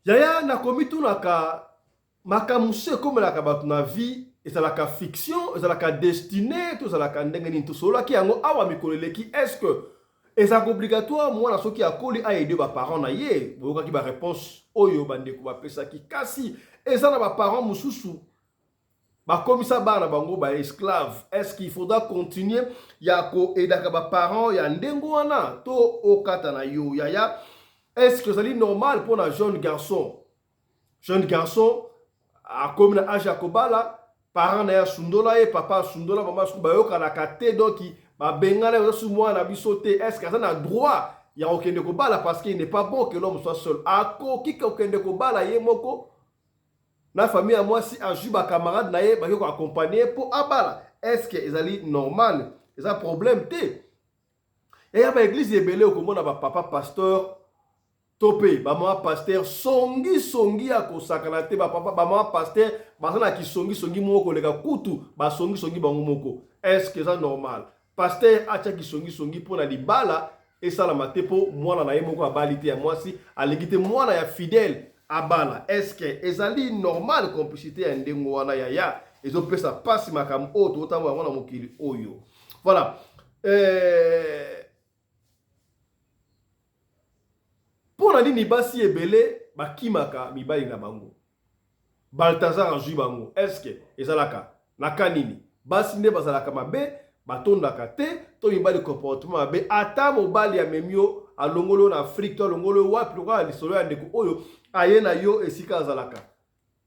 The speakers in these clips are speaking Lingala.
Yaya nakomitunaka makambo mosusu ekomelaka bato na vie ezalaka fiction, ezalaka destine to ezalaka ndenge nini? Tosololaki yango awa mikolo eleki. Est ce que ezalaka obligatoire mwana soki akoli a aider ba parents na ye? Boyokaki ba reponse oyo bandeko bapesaki. Kasi eza na ba parents mosusu bakomisa bana na bango ba esclave. Est ce qu'il faudra continuer ya koedaka ba parents ya ndenge wana to okata na yo yaya? Est ce que ezali normal mpo na jeune garçon, jeune garçon akomi na age ya kobala, parent na ye asundola ye, papa asundola, mama asundola, bayokanaka te, donc babengana ye, oza su mwana na biso te. Est ce que aza na droit ya kokende kobala? Parce qu'il n'est pas bon que l'homme soit seul. Akoki kokende kobala ye moko na famille ya mwasi, azwi ba camarade na ye, bake ko accompagner ye mpo abala. Est ce que ezali normal? Eza problème te? Eya ba eglise ebele okomona ba papa pasteur to mpe ba mama pasteur songi songi ya kosakana te. Ba papa, ba mama pasteur baza na kisongi songi moko koleka kutu basongi songi bango moko. Est ce que eza normal pasteur atya kisongi songi mpo na libala esalama te, mpo mwana na ye moko abali te, ya mwasi alingi te mwana ya fidèle abala? Est ce que ezali normal complicité ya ndenge wana? Yaya, ezopesa mpasi makambo oyo tokotambola yango na mokili oyo. Voilà. Mpo na nini basi ebele bakimaka mibali na bango? Baltazar azwi bango. Est-ce ezalaka na ka nini? Basi nde bazalaka mabe, batondaka te, to mibali comportement mabe? Ata mobali amemi yo, alongoli yo na Afrique to alongoli yo wapi, lokola lisolo ya ndeko oyo aye na yo esika azalaka,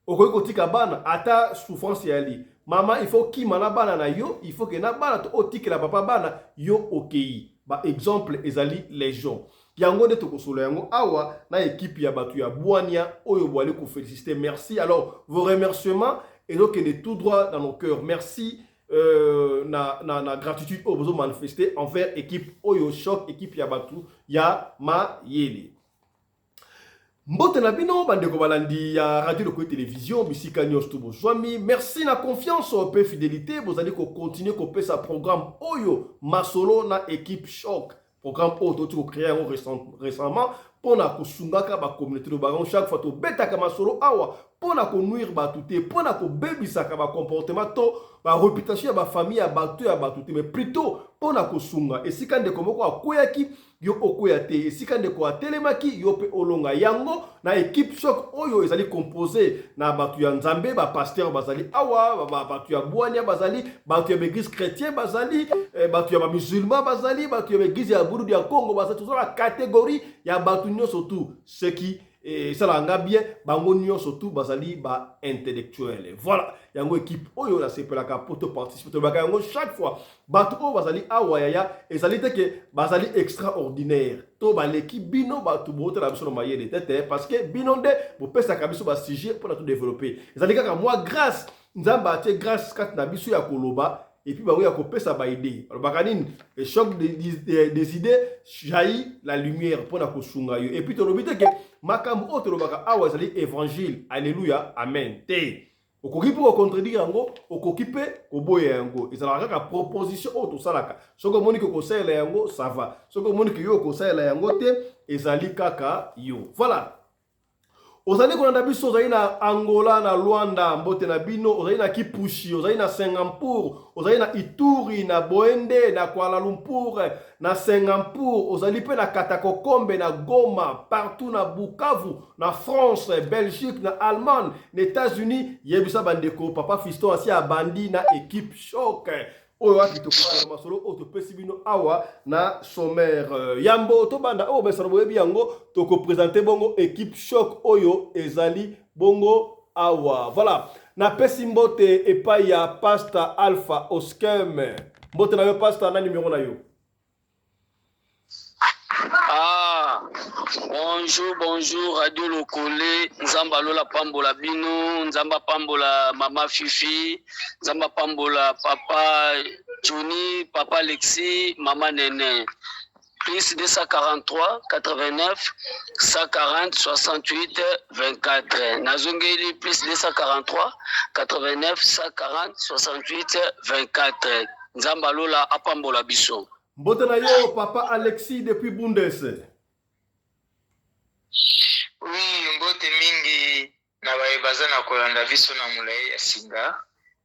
okoki kotika bana ata souffrance yali mama, il faut kima na bana na yo, il faut ke na bana to otikela papa bana yo okei. Ba exemple ezali legion. Yango nde tokosolola yango awa na equipe ya bato ya bwania oyo boali kofelicite. Merci. Alors vos remerciements ezokende tout droit dans nos cœurs. Merci na gratitude oyo bozo manifester envers équipe oyo choc, équipe ya bato ya mayele. Mbote na bino bandeko balandi ya Radio Lokole Television bisika nyonso to bozwami. Merci na confiance mpe fidelité bozali kocontinue kopesa programme oyo masolo na équipe choc. Programme oyo toti kocréer yango récemment mpona kosungaka bacommunauté. Lobaka yango chaque fois tobetaka masolo awa, mpona konuire bato te, mpona kobebisaka bacomportement to bareputation ya bafamille ya bato ya bato te, mais plutôt mpona kosunga. Esika ndeko moko akweyaki, yo okwea te; esika ndeko atelemaki, yo mpe olonga. Yango na équipe choc oyo ezali composé na bato ya Nzambe. Bapasteur bazali awa, bato ya bwania bazali, bato ya baeglise chrétien bazali, bato ya bamusulman bazali, bato ya baeglise ya Burundi, ya Congo bazali. Toza na catégorie ya bato nyonso tu. Ce qui esalaka nga bien, bango nyonso tu bazali ba intellectuel. Voilà, yango équipe oyo nasepelaka po toparticipe. Tolobaka yango chaque fois, bato oyo bazali awa yaya, ezali te ke bazali extraordinaire to baleki bino bato bootala biso na mayele te te, parce que bino nde bopesaka biso basujet mpona todéveloppe. Ezali kaka mwa grâce, Nzambe atie grâce kati na biso ya koloba et puis bango ya kopesa baidée. Balobaka nini? Le choc des idées jaillit la lumière mpona kosunga yo. Et puis tolobi te ke makambo oyo tolobaka awa ezali évangile, alleluya, amen te. Okoki mpe kocontredire yango, okoki mpe koboya yango. Ezalaka kaka proposition oyo tosalaka. Soki omoni ke okosalela yango, ça va. Soki omoni ke yo okosalela yango te, ezali kaka yo. Voilà. Ozali kolanda biso, ozali na Angola, na Luanda, mbote na bino. Ozali na Kipushi, ozali na Singapour, ozali na Ituri, na Boende, na Kuala Lumpur, na Singapour, ozali mpe na Katakokombe, na Goma, partout na Bukavu, na France, Belgique, na Allemagne, na États-Unis. Yebisa bandeko, papa Fiston asi abandi na équipe choc oyo wapi tokosala masolo oyo topesi bino awa na sommaire. Yambo tobanda oyo besana boyebi yango, tokopresente bongo équipe choc oyo ezali bongo awa. Voilà, napesi mbote epai ya Pasta Alpha Oskem. Mbote na yo pasta, na numero na yo. Ah, bonjour, bonjour, Radio Lokole. Nzambe alola pambola bino, Nzambe pambola mama Fifi, Nzambe pambola papa Johnny, papa Alexis, mama Nene. Plus 243 89 140 68 24. Nazongeli plus 243 89 140 68 24. Nzambe alola apambola biso. Mbote na yo papa Alexis depuis Bundes. Oui, mbote mingi. Na baye baza na kolanda biso na molayi ya singa,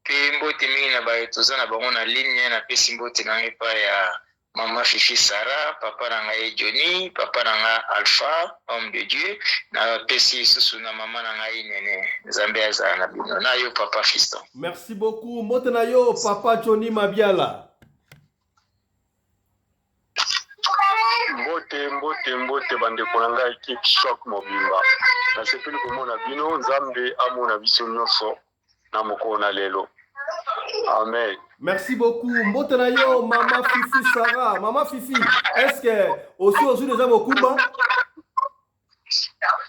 pe mbote mingi na baye toza na bango na ligne. Napesi mbote na ngai epai ya mama Fifi Sarah, papa na ngai Johnny, papa na ngai Alpha, homme de Dieu. Napesi lisusu na mama na ngai Nene. Nzambe azala na bino. Na yo papa Fiston. Merci beaucoup. Mbote na yo papa Johnny Mabiala. Mbote, mbote, mbote bandeko na ngai equipe choc mobimba. Nasepeli komona bino, Nzambe amona biso nyonso na mokolo na lelo. Amen. Merci beaucoup. Mbote na yo mama Fifi Sarah. Mama Fifi, est-ce que aussi ozwi déjà mokumba?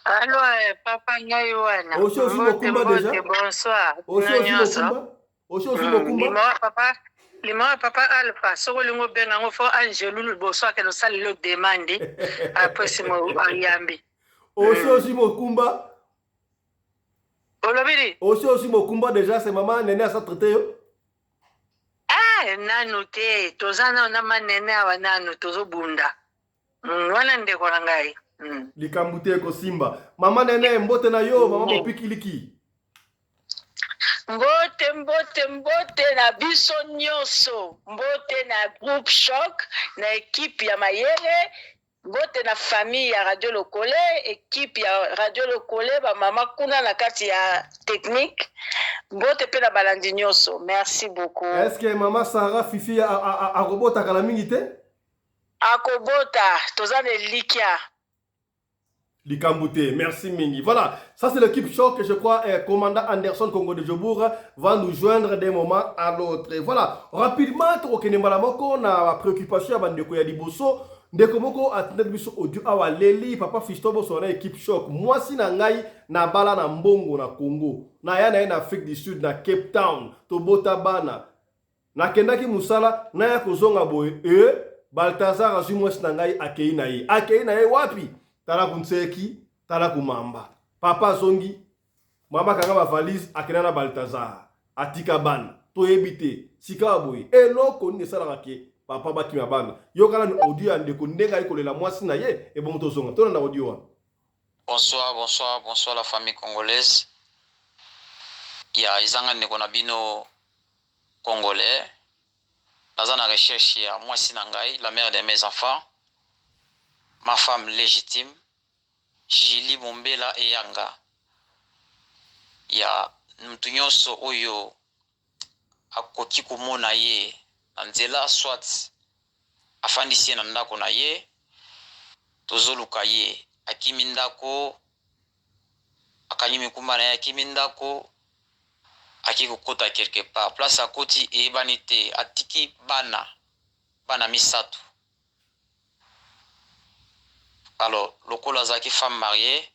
Allo, eh, papa ngai wana. Osi ozwi mokumba déjà? Bonsoir. Osi ozwi mokumba? Osi ozwi mokumba? Limao papa, limao papa Alpha, soki olingi obenga yango fo Angelu liboso akende osalela yo demande après sima ayambi. Osi ozwi mokumba? Olobi nini? Osi ozwi mokumba déjà, c'est maman Nene asa traité yo? Ah, nanu te, toza nanu na ma Nene awa nanu tozobunda. Wana ndeko na ngai. Likambo te ekosimba. Mama Nene, mbote na yo, mama Mopikiliki. Mbote, mbote, mbote na biso nyoso. Mbote na groupe Choc, na equipe ya mayele. Mbote na famille ya Radio Lokole, equipe ya Radio Lokole, ba mama kuna na kati ya technique. Mbote pe na balandi nyoso. Merci beaucoup. Est-ce que mama Sarah Fifi akobota kala mingi te? Akobota, toza na elikya. Likambo te, merci mingi. Voilà, ça c'est l'équipe choc. Je crois commandant Anderson Congo de Jobourg va nous joindre d'un moment à l'autre. Et voilà, rapidement, tokokende mbala moko na préoccupation ya bandeko ya liboso. Ndeko moko atindaki biso audio awa leli papa Fiston Boso na équipe choc. Mwasi na ngai na bala na mbongo na Congo. Na ya na ye na Afrique du Sud na Cape Town. Tobota bana. Nakendaki mosala, naya kozonga boye, ee, Baltazar azwi mwasi na ngai, akei na ye. Akei na ye wapi? Tala kunseki, tala kumamba. Papa azongi, mama akanga ba valise, akenda na Baltazar. Atika bana. Toyebi te. Sikawa boye, eloko nini esalaka ke papa bakima bana? Yoka nanu audio ya ndeko ndenge ayi kolela mwasi na ye, ebongo tozonga. Tolanda audio wana. Bonsoir bonsoir bonsoir la famille congolaise ya eza nga ndeko na bino congolais naza na recherche ya mwasi na ngai la mère de mes enfants ma femme legitime Julie Mombela Eyanga ya mutu nyonso oyo akoki komona ye na nzela soit afandisi ye na ndako na ye tozoluka ye akimi ndako akangi mikumba na ye akimi ndako ake kokota quelque part place akoti eyebani te atiki bana bana misatu alors lokola azalaki femme mariee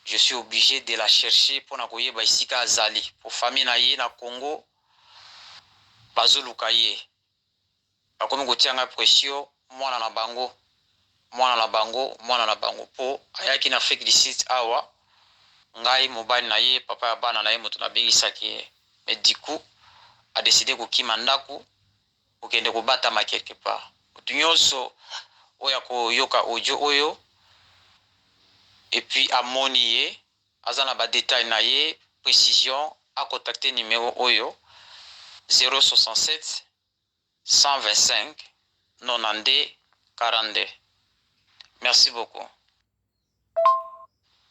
je suis oblige de la chercher pona koyeba esika azali po famille na ye na Congo bazoluka ye bakomi kotia ngai pression mwana na bango mwana na bango mwana na bango po ayaki na Afrique du Sud awa ngai mobali na ye papa ya bana na ye moto nabengisaki ye mais du coup a decide kokima ndaku kokende kobatama quelque part moto nyonso oyo akoyoka audio oyo et puis amoni ye aza na ba details na ye precision a contacter numero oyo 067 125 92 42 merci beaucoup.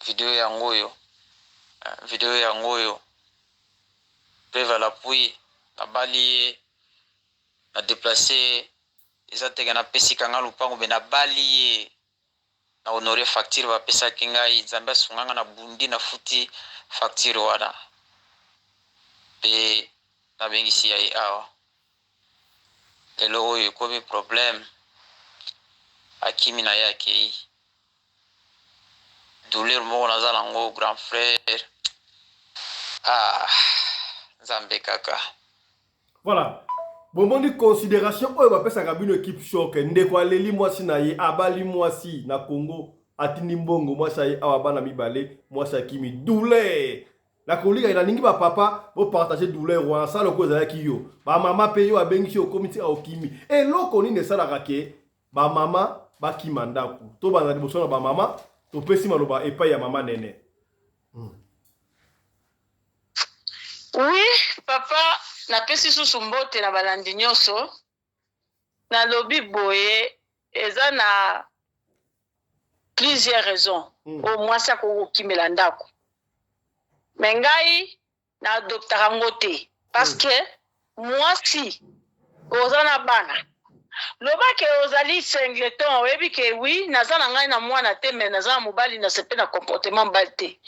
Video yango oyo video yango oyo preuve à l'appui nabali ye na deplace ye eza teke napesi kanga lupango me nabali ye na honore facture bapesaki ngai nzambe asunga nga na bundi na futi facture wana pe nabengisi ya ye awa lelo oyo ekomi problème akimi na ye akei douleur moko naza nango grand frère ah nzambe kaka. Voilà. Bomoni consideration oyo bapesaka bino equipe choc. Ndeko aleli mwasi na ye, abali mwasi na Congo, atindi mbongo mwasi aye awa bana mibale, mwasi akimi douleur. Nakolika nalingi ba papa bo partager douleur wana sala lokola ezalaki yo. Ba mama pe yo abengisi yo okomi ti okimi. Eloko nini esalaka ke ba mama bakima ndako? Tobanda liboso na ba mama, topesi maloba epai ya mama Nene. Oui papa, napesi susu mbote na balandi nyonso. Nalobi boye, eza na plusieurs raisons oyo mwasi akoki kokimela ndako. Mais ngai na adoptaka yango te parce que mwasi oza na bana, loba ke ozali singleton, oyebi ke oui, naza na ngai na mwana te, mais naza na mobali, nasepeli na comportement mobali te.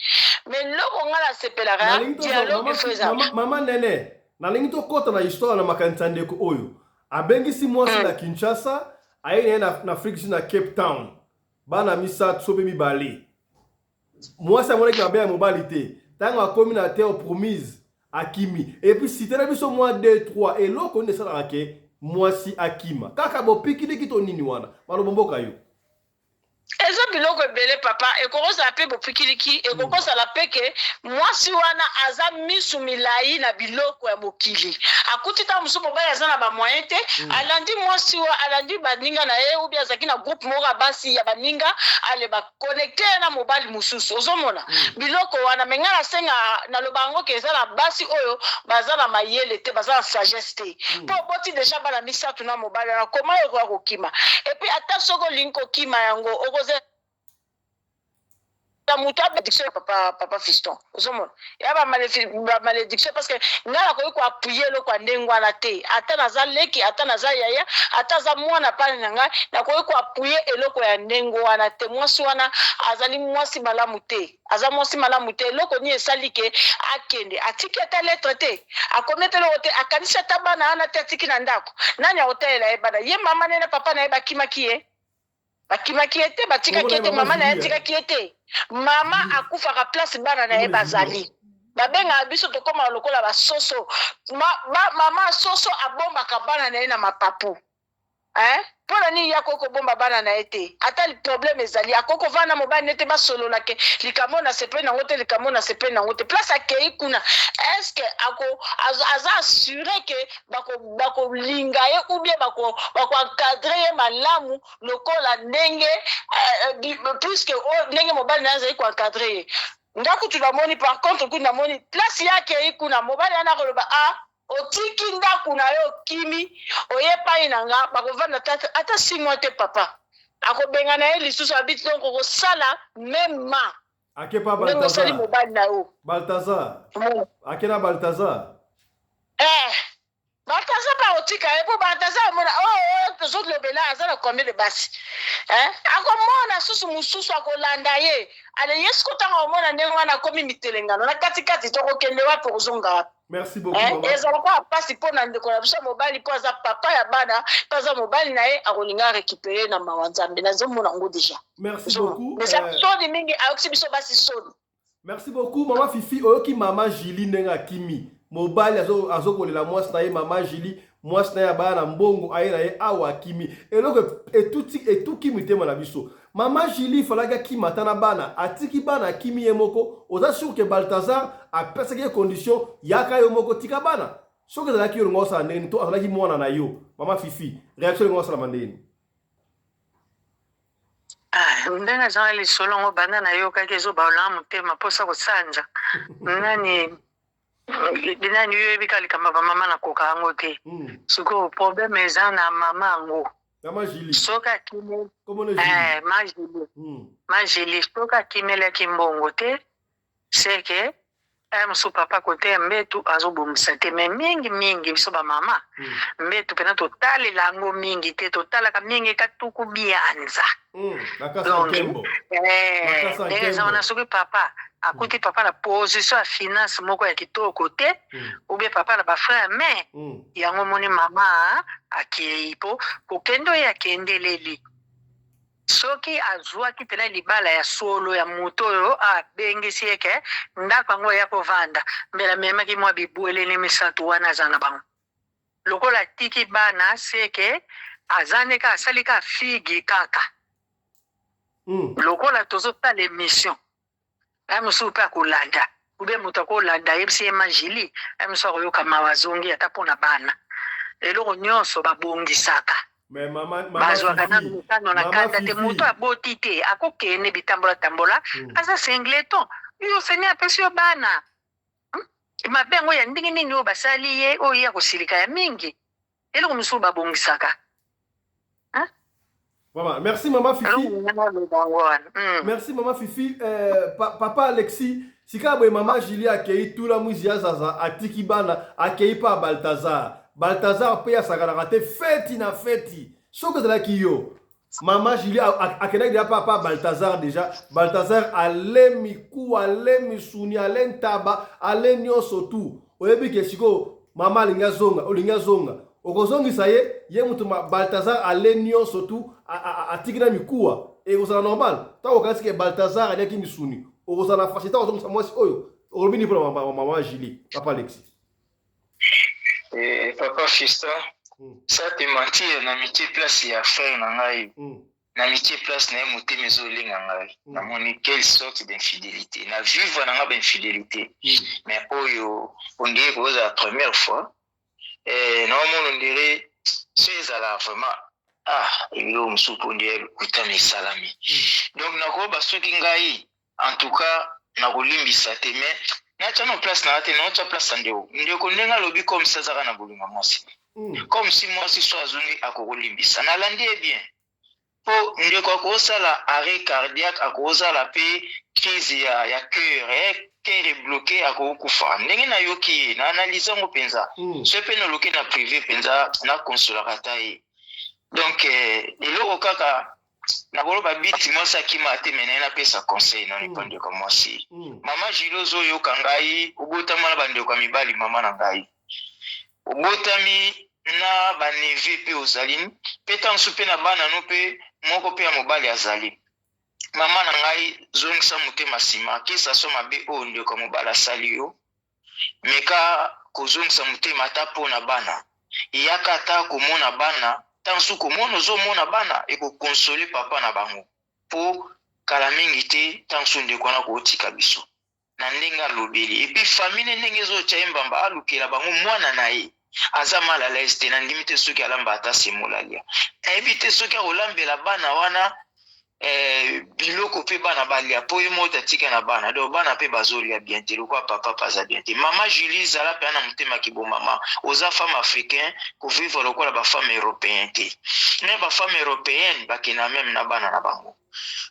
Mais loko ngai nasepelaka Nalingi tozwa dialogue, mama, il faut ezala. Mama Nene, nalingi tokɔta na histoire na makanisi ya ndeko oyo abengisi mwasi na Kinshasa, aye na ye na Afrique du Sud, na Cape Town, bana misato so mpe mibale. Mwasi amonaki mabe ya mobali te. Ntango akomi na terre promise, akimi. Et puis cite na biso mwa 2 3 eloko nini esalaka ke mwasi akima. Kaka bopikiliki to nini wana? Maloba mboka yo. Eza biloko ebele, papa. Ekokozala mpe bopikiliki, ekokozala mpe ke mwasi wana aza misu milai na biloko ya mokili. Akuti ntango mosusu mobali aza na bamoyen te, alandi mwasi wa alandi baninga na ye, ubi azalaki na groupe moko ya basi ya baninga, ale baconnecte ye na mobali mosusu. Ozomona biloko wana. Me ngai nasenga, naloba yango ke eza na basi oyo baza na mayele te, baza na sagesse te, mpo oboti deja bana misato na mobali wana, koma oyo okoya kokima? Et puis ata soki olingi kokima yango, okozela moto malédiction. Papa, papa Fiston, ozomona ya bamalédiction, parce que ngai nakoki koappuyer eloko ya ndenge wana te. Ata naza leki, ata naza yaya, ata aza mwana pane na ngai, nakoki koappuyer eloko ya ndenge wana te. Mwasi wana azali mwasi malamu te, aza mwasi malamu te. Eloko nini esali ke akende? Atiki ata lettre te, akomi ata eloko te, akanisi ata bana wana te. Atiki na ndako, nani akotalela ye bana? Ye mama nene, papa na ye bakimaki ye, bakimaki ye te, batikaki ye te. Mama na ye atikaki ye te. Mama akufaka place bana na ye bazali. Babengaka biso, tokómaka lokola basoso. Mama soso abombaka bana na ye na mapapu, hein? Mpo na nini ye akoki kobomba bana na ye te? Ata problème ezali, akoki kovanda na mobali nete basololake likambo na sepeli nango te, likambo na sepeli nango te. Place akei kuna, est-ce ako aza assuré ke bakolinga ye ou bien bakoencadre ye malamu lokola ndenge puisque ndenge mobali na ye azali koencadre ye? Nga kutu namoni, par contre kutu namoni place ye akei kuna, mobali wana akoloba: "A otiki ndako na yo, okimi, oye epai na nga." Bakovanda ata 6 mois te, papa akobengana ye lisusu. Abi donc okosala même ma Akepa ndenge osali Baltazar. mobali na yo. Baltazar. Ake na Baltazar. Eh, Baltazar mpe akotika ye, mpo Baltazar amona oyo tozolobela aza na combien de basi, eh? Akomona susu mosusu akolanda ye. Ale ye siko ntango akomona ndenge wana akomi mitelengano na katikati, tokokende wapi? Okozonga wapi? Merci beaucoup, Eh, mama. ezalaka mpasi mpo na ndeko na biso ya mobali, mpo aza papa ya bana, mpo aza mobali na ye, akolinga récupérer na mawa. Nzambe, nazomona yango déjà. Merci beaucoup. Mais eza soni mingi, ayokisi biso basi soni. Merci beaucoup, mama Fifi. Oyoki mama Julie ndenge akimi mobali, azokolela mwasi na ye. Mama Julie, mwasi na ye abaya na mbongo, aye na ye awa, akimi. Eloko etuti etuki mitema na biso. Mama Julie falaki akima ata na bana, atiki bana, akimi ye moko. Oza sûr ke Baltazar apesaki ye condition: "Yaka yo moko, tika bana"? Soki ezalaki yo, olinga osala ndenge nini? To azalaki mwana na yo, mama Fifi, réaction olinga osalama ndenge nini? Ah, ndenge azanga lisolo yango, banda nayokaki, ezobaolanga motema, mposa kosanja nani nani. Yo oyebi kaka likambo ya bamama, nakoka yango te. Sikoyo problème eza na mama yango. Mama Julie. Soki akimi Komona Julie. Eh, ma Julie. Ma Julie, soki akimelaki mbongo te, seke aya mosusu papa kote ya mbetu azobongisa te. Me mingi mingi biso bamama, mbetu mpena totalela yango mingi te, totalaka mingi katuku bianza. Makasa Donc, nkembo. eh, Makasa ndenge eza nkembo. wana, soki papa akuti papa na position ya finance moko ya kitoko te, ou bien papa na bafrère, mais yango omoni mama akei mpo kokende oyo akendeleli. Soki azwaki mpena libala ya solo ya moto oyo abengisi ye ke ndako yango eya kovanda, mbela amemaki mwa bibweleni misato wana aza na bango. Lokola atiki bana, seke aza nde kaka asali kaka figi kaka. Lokola tozosala émission, aya mosusu mpe akolanda, ube moto akolanda, ayebisi ye ma Julie, aya mosusu akoyoka mawa, azongi ata mpona bana. Eloko nyonso babongisaka. Mais mama Bazwaka Fifi, nanu mokano na mama kanda te. Fifi. Moto aboti te akokende bitambola tambola. Aza singleton, yo seni apesi yo bana. Mabe yango ya ndenge nini oyo basali ye, oyo ye akosilika ya mingi? Eloko mosusu babongisaka. Hein? Vraiment, merci maman Fifi. Wana. Merci maman Fifi. Papa Alexis, sika boye mama Julie akei tula mwizi ya zaza, atiki bana, akei pa Balthazar. Balthazar mpe asakanaka te, feti na feti. Soki ezalaki yo, mama Julie akendaki deja pa Balthazar deja. Balthazar ale miku, ale misuni, ale ntaba, ale nyonso tu. Oyebi ke sikoyo mama alingi azonga, olingi azonga. Okozongisa ye, ye moto Balthazar ale nyonso tu, atiki na mikuwa. Ekozala normal. Ntango okanisi ke Balthazar aliaki misuni, okozala na facilité kozongisa mwasi oyo. Olobi nini mpona mama Julie, papa Alexis? Papa Fiston, ça te mentir, na mitie place ya frère na ngai. Na mitie place na ye, motema ezolenga ngai. Namoni quelle sorte d'infidélité. Na vivre na nga bainfidélité. Mais oyo on dirait kozala première fois. Naomona on dirait so ezala vraiment, ah, eloko mosusu mpo nde lokuta na esalami. Donc nakoyeba soki ngai, en tout cas nakolimbisa te, mais natya no place na nga te, naotya place ya ndeko. Ndeko ndenge alobi, comme si azaka na bolingo mwasi, comme si mwasi so azongi akokolimbisa. Nalandi ye bien, mpo ndeko akosala arrêt cardiaque, akozala mpe crise ya cœur, cœur ebloqué, akokufa. Ndenge nayoki ye, na analyse yango mpenza, so mpe naloki na privé mpenza, nakonsolaka ata ye. Donc eloko kaka nakoloba, biti mwasi akima te, me naye napesa conseil nano epa ndeko ya mwasi. Mama Julie, ozoyoka ngai, obotama na bandeko ya mibali. Mama na ngai, obotami na baneveux mpe ozali mpe ntango mosusu mpe na bana no mpe moko mpe ya mobali azali. Mama na ngai, zongisa motema nsima. Kesa so mabe oyo ndeko ya mobali asali yo, meka kozongisa motema ata mpo na bana. Yaka ata komona bana. Ntango mosusu komona, ozomona bana, ekoconsoler papa na bango, mpo kala mingi te ntango mosusu ndeko wana kootika biso na ndenge alobeli. Et puis famille ndenge ezotya ye mbamba, alukela bango mwana na ye aza mal à l'aise te. Nandimi te soki alamba ata semola alia, ayebi te soki akolambela bana wana biloko mpe bana balia, mpo ye moko atika na bana. Donc bana mpe bazolia bien te lokola papa mpe aza bien te. Mama Julie, zala mpe na motema kibomama. Oza femme africain, kovivre lokola bafemme européen te. Me bafemme européenne bakenda même na bana na bango.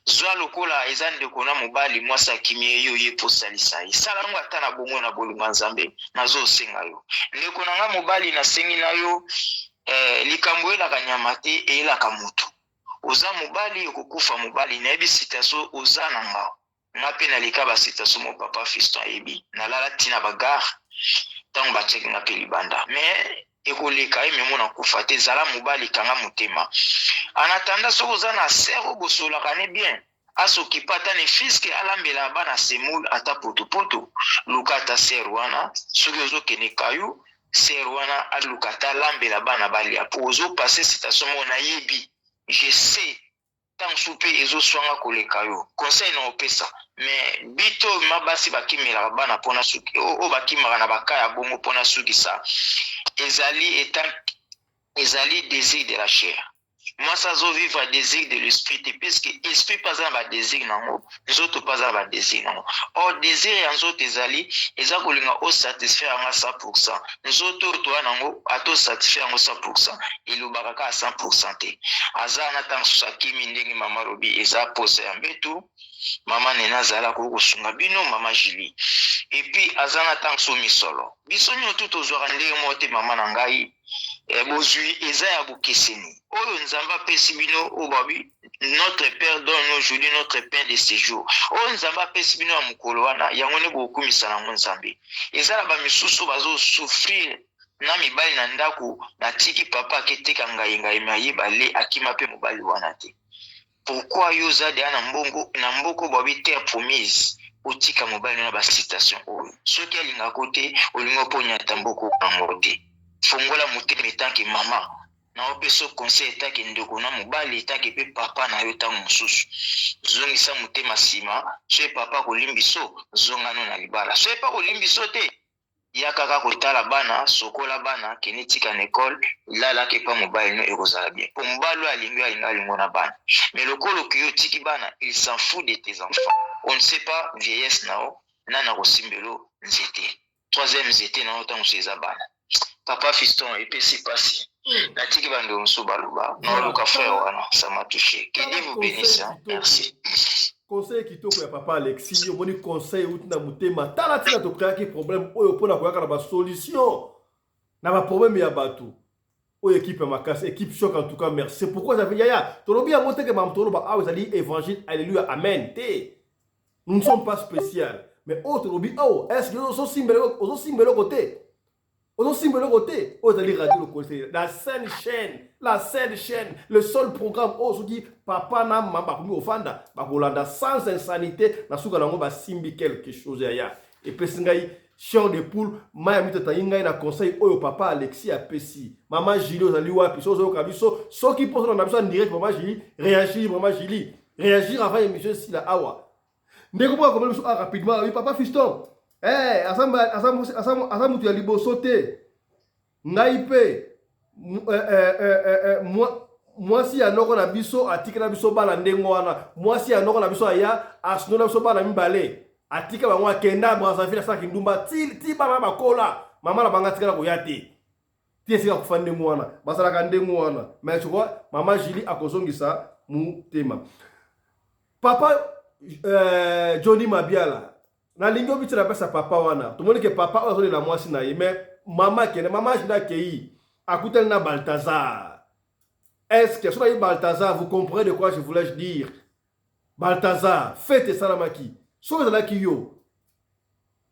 Zwa lokola eza ndeko na mobali, mwasi akimi ye, yo ye mpo osalisa ye. Sala yango ata na bongo na bolingo ya Nzambe. Nazosenga yo, ndeko na nga mobali, nasengi na yo, likambo eyelaka nyama te, eyelaka motu. Oza mobali, okokufa mobali. Nayebi situation oza na nga. Nga mpe naleka basituation mo papa Fiston ayebi. Nalala ntina bagare ntango batiaki nga mpe libanda, mais ekoleka ye memo na kufa te. Zala mobali, kanga motema. En attendant, soki oza na sœur oyo bosololaka ne bien, asokipa ata ne fiske, alambela bana semoule ata potopoto. Luka ata sœur wana. Soki ozokende kayu, sœur wana aluka ata alambela bana balia, po ozopasser situation moko nayebi, je sais, ntango mosusu mpe ezoswanga koleka yo. Conseil na opesa, mais bito ma basi bakimelaka bana mpona suki oyo bakimaka na baka ya bongo mpona sukisa, ezali eta, ezali désir de la chair. Mwasi azovivre désir de l'esprit te, puisque esprit mpe aza na badésir nango, nzoto mpe aza na badésir nango. Or désir ya nzoto ezali, eza kolinga osatisfaire yango 100. Nzoto oyo toya nango, ata osatisfaire yango 100, elobaka kaka 100 te. Aza na ntango mosusu akimi. Ndenge mama alobi, eza posa ya mbetu. Mama Nene azala koki kosunga bino, mama Julie. Et puis aza na ntango mosusu misolo. Biso nyonso tozwaka ndenge moko te, mama na ngai. Bozwi eza ya bokeseni. Oyo Nzambe apesi bino, oyo babi "Notre Père, donne nous aujourd'hui notre pain de ce jour", oyo Nzambe apesi bino ya mokolo wana, yango nde bokokumisa nango Nzambe. Eza na bamisusu bazosouffrir na mibali na ndako. Natiki papa aketeka ngai ngai, me ayeba le akima mpe mobali wana te. Pourquoi yo oza deya na mbongo na mboko, babi terre promise, otika mobali na basituation oyo? Soki alingako te, olingi mpo onyata mboko yango te. Fongola motema etanke mama na opesa conseil, etake ndeko na mobali, etake mpe papa na yo. Ntango mosusu zongisa motema nsima. Soki papa kolimbiso, zongano na libala. Soki pa kolimbiso te, ya kaka kotala bana, sokola bana, kende tika na ekole, lalaka epa mobali no, ekozala bien. Po mobali oyo alingi oyo alingi, alingo na bana, mais lokolo okeyi otiki bana, il s'en fout de tes enfants. On ne sait pas vieillesse na yo, nani akosimbelo nzete. Troisième nzete na yo ntango mosusu eza bana. Papa Fiston epesi pasi. Natiki bandeko mosusu baloba. Naoluka frère wana, ça m'a touché. Que Dieu vous bénisse. Hein? Merci. Conseil kitoko ya papa Alexis, omoni conseil euti na motema. Tala ntina tokreaki problème oyo mpo na koyaka na basolution na baproblème ya bato. Oyo équipe ya makasi, équipe choc en tout cas, merci. C'est pourquoi j'avais yaya, tolobi yango te ke makambo toloba awa ezali évangile, alléluia, amen te. Nous ne sommes pas spécial. Mais oyo tolobi awa, est-ce que ozosimba eloko te? Ozosimba eloko te? Oyo ezali radio Lokole, la seule chaîne, la seule chaîne, le seul programme oyo soki papa na mama bakomi kofanda, bakolanda sans insanité, na suka nango basimbi quelque chose yaya. Epesi ngai chair de poule, mai ya mito etangi ngai na conseil oyo papa Alexis apesi. Mama Julie ozali wapi? Soki ozoyoka biso, soki mpo ozolanda biso en direct, mama Julie, réagir, mama Julie, réagir avant émission esila awa. Ndeko moko akomeli biso rapidement, alobi papa Fiston, eh, aza mutu ya liboso te. Ngai mpe mwasi ya noko na biso atikela biso bana ndenge wana. Mwasi ya noko na biso aya asinola biso bana mibale, atika bango akenda Brazzaville asalaka kindumba ti ti bana bakola, mama na bango atikala koya te ti esika kufa ndenge wana, bazalaka ndenge wana. Mais tu vois, mama Julie akozongisa motema. Papa Johnny Mabiala, nalingi obitela pesa papa wana. Tomoni ke papa oyo azolela mwasi na ye, mais mama akende, mama Julie akei akutani na Balthazar. Est-ce que soki Balthazar, vous comprenez de quoi je voulais dire? Balthazar, fête esalamaki. Soki ezalaki yo,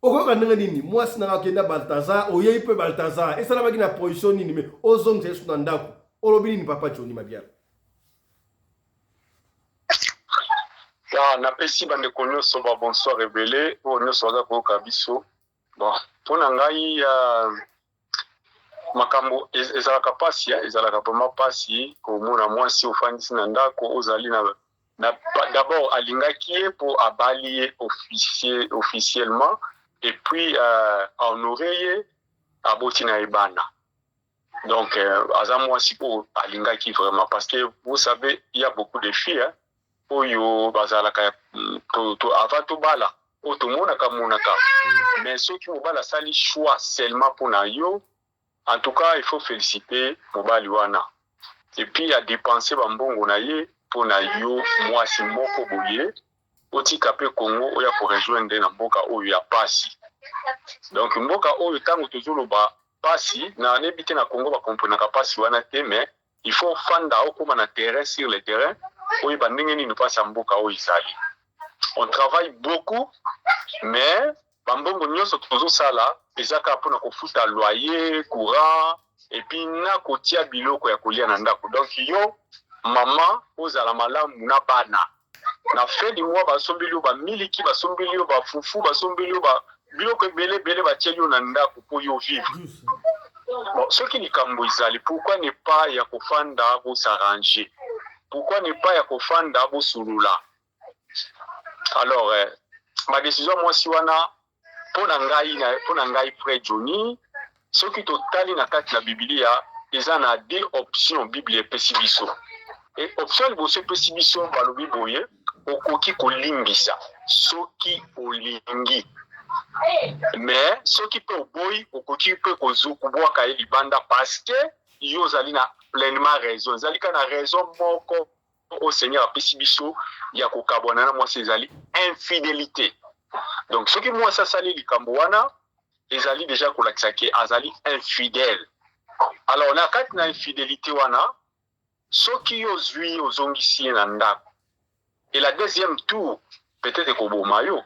okoyoka ndenge nini? Mwasi nanga akenda Balthazar, oyei mpe Balthazar. Esalamaki na position nini? Mais ozongisa yesu na ndako. Olobi nini papa Johnny Mabiala? Ya, napesi bandeko nyonso ba bonsoir ebele oyo nyonso baza koyoka biso. Bon, mpo na ngai makambo ezalaka pasi, ezalaka vraiment pasi komona mwasi ofandisi na ndako ozali na d'abord alingaki ye mpo abali ye officiellement et puis honoré ye, aboti na ye bana. Donc aza mwasi oyo alingaki vraiment, parce que vous savez, il y a beaucoup de filles, hein, oyo bazalaka avant tobala oyo tomonaka monaka, mais soki mobali asali choix seulement mpona yo, en tout cas il faut féliciter mobali wana. Et puis adépenser bambongo na ye mpona yo, mwasi moko boye otika mpe Congo oya korejoindre na mboka oyo ya pasi. Donc mboka oyo, ntango tozoloba pasi, na nayebi te, na Congo bakomprenaka pasi wana te, mais il faut fanda okóma na terrain, sur le terrain, oyeba ndenge nini mpasi ya mboka oyo ezali. On travaille beaucoup, mais bambongo nyonso tozosala eza kaka mpona kofuta loyer, courant et puis na kotia biloko ya kolia na ndako. Donc yo mama, ozala malamu na bana. Na fin du mois basombeli yo bamiliki, basombeli yo bafufu, basombeli yo biloko ebele ebele, batieli yo na ndako mpo yo vivre. Bon, soki likambo ezali, pourquoi ne pas ya kofanda bosarranger? Pourquoi ne pas ya kofanda bosolola? Alors badécision ya mwasi wana, mpo na ngai frère Johnny, soki totali na kati na Bibilia, eza na deux options Bible epesi biso. E option liboso epesi biso, balobi boye: okoki kolimbisa soki olingi, mais soki mpe oboyi, okoki mpe kobwaka ye libanda, parce que yo ozali na pleinement raison. Ezali kaka na raison moko oyo Seigneur apesi biso ya kokabwana na mwasi, ezali infidélité. Donc soki mwasi asali likambo wana, ezali déjà kolakisa ke azali infidèle. Alors na kati na infidélité wana, soki yo ozwi ye, ozongisi ye na ndako, et la deuxième tour peut-être ekoboma yo,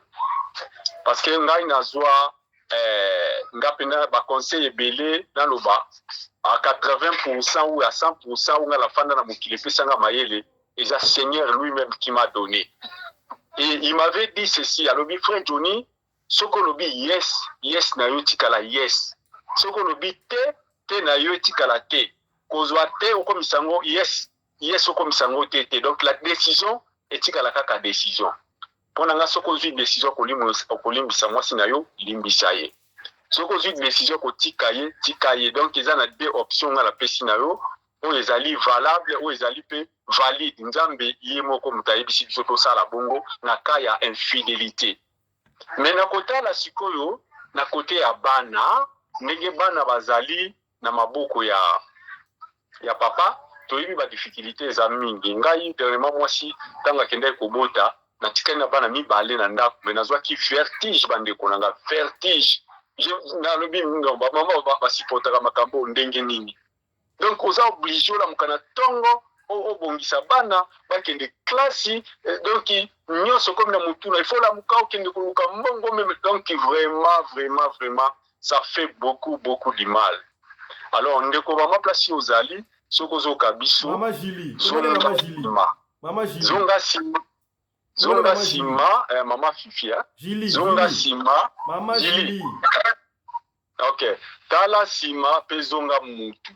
parce que ngai nazwa nga mpenza baconseil ebele, naloba à 80% ou à 100% oyo nga nafanda na mokili epesanga mayele, eza Seigneur lui-même qui m'a donné. Et il m'avait dit ceci, alobi: "Frère Johnny, soki olobi yes, yes na yo etikala yes. Soki olobi te, te na yo etikala te. Kozwa te okomisa yango yes, yes okomisa yango te te." Donc la décision etikala kaka décision. Mpo na nga, soki ozwi décision okolimbisa mwasi na yo, limbisa ye. Soki ozwi décision kotika ye, tika ye. Donc eza na deux options nga napesi na yo, oyo ezali valable, oyo ezali mpe valide. Nzambe ye moko moto ayebisi biso tosala bongo na cas ya infidélité. Mais na kotala sikoyo Na kote ya bana, ndenge bana bazali na maboko ya ya papa, toyebi ba difficultes eza mingi. Ngai dernièrement mwasi ntango akendaki kobota, natikali na bana mibale na ndako, mais nazwaki vertige, bandeko na nga, vertige. Nalobi non, bamama basupportaka makambo oyo ndenge nini? Donc oza obligé olamuka na ntongo, obongisa bana bakende klasi, donc nyonso komi na motuna, il faut olamuka, okende koluka mbongo même. Donc vraiment, vraiment, vraiment, ça fait beaucoup, beaucoup du mal. Alors ndeko mama, place ozali, soki ozoka biso, Mama Julie, zonga Mama Julie. nsima. Mama Julie. Zonga nsima, zonga Mama nsima, mama Fifi, eh? Julie. Zonga Julie. nsima. Mama Julie. Julie. Ok, tala nsima mpe zonga mutu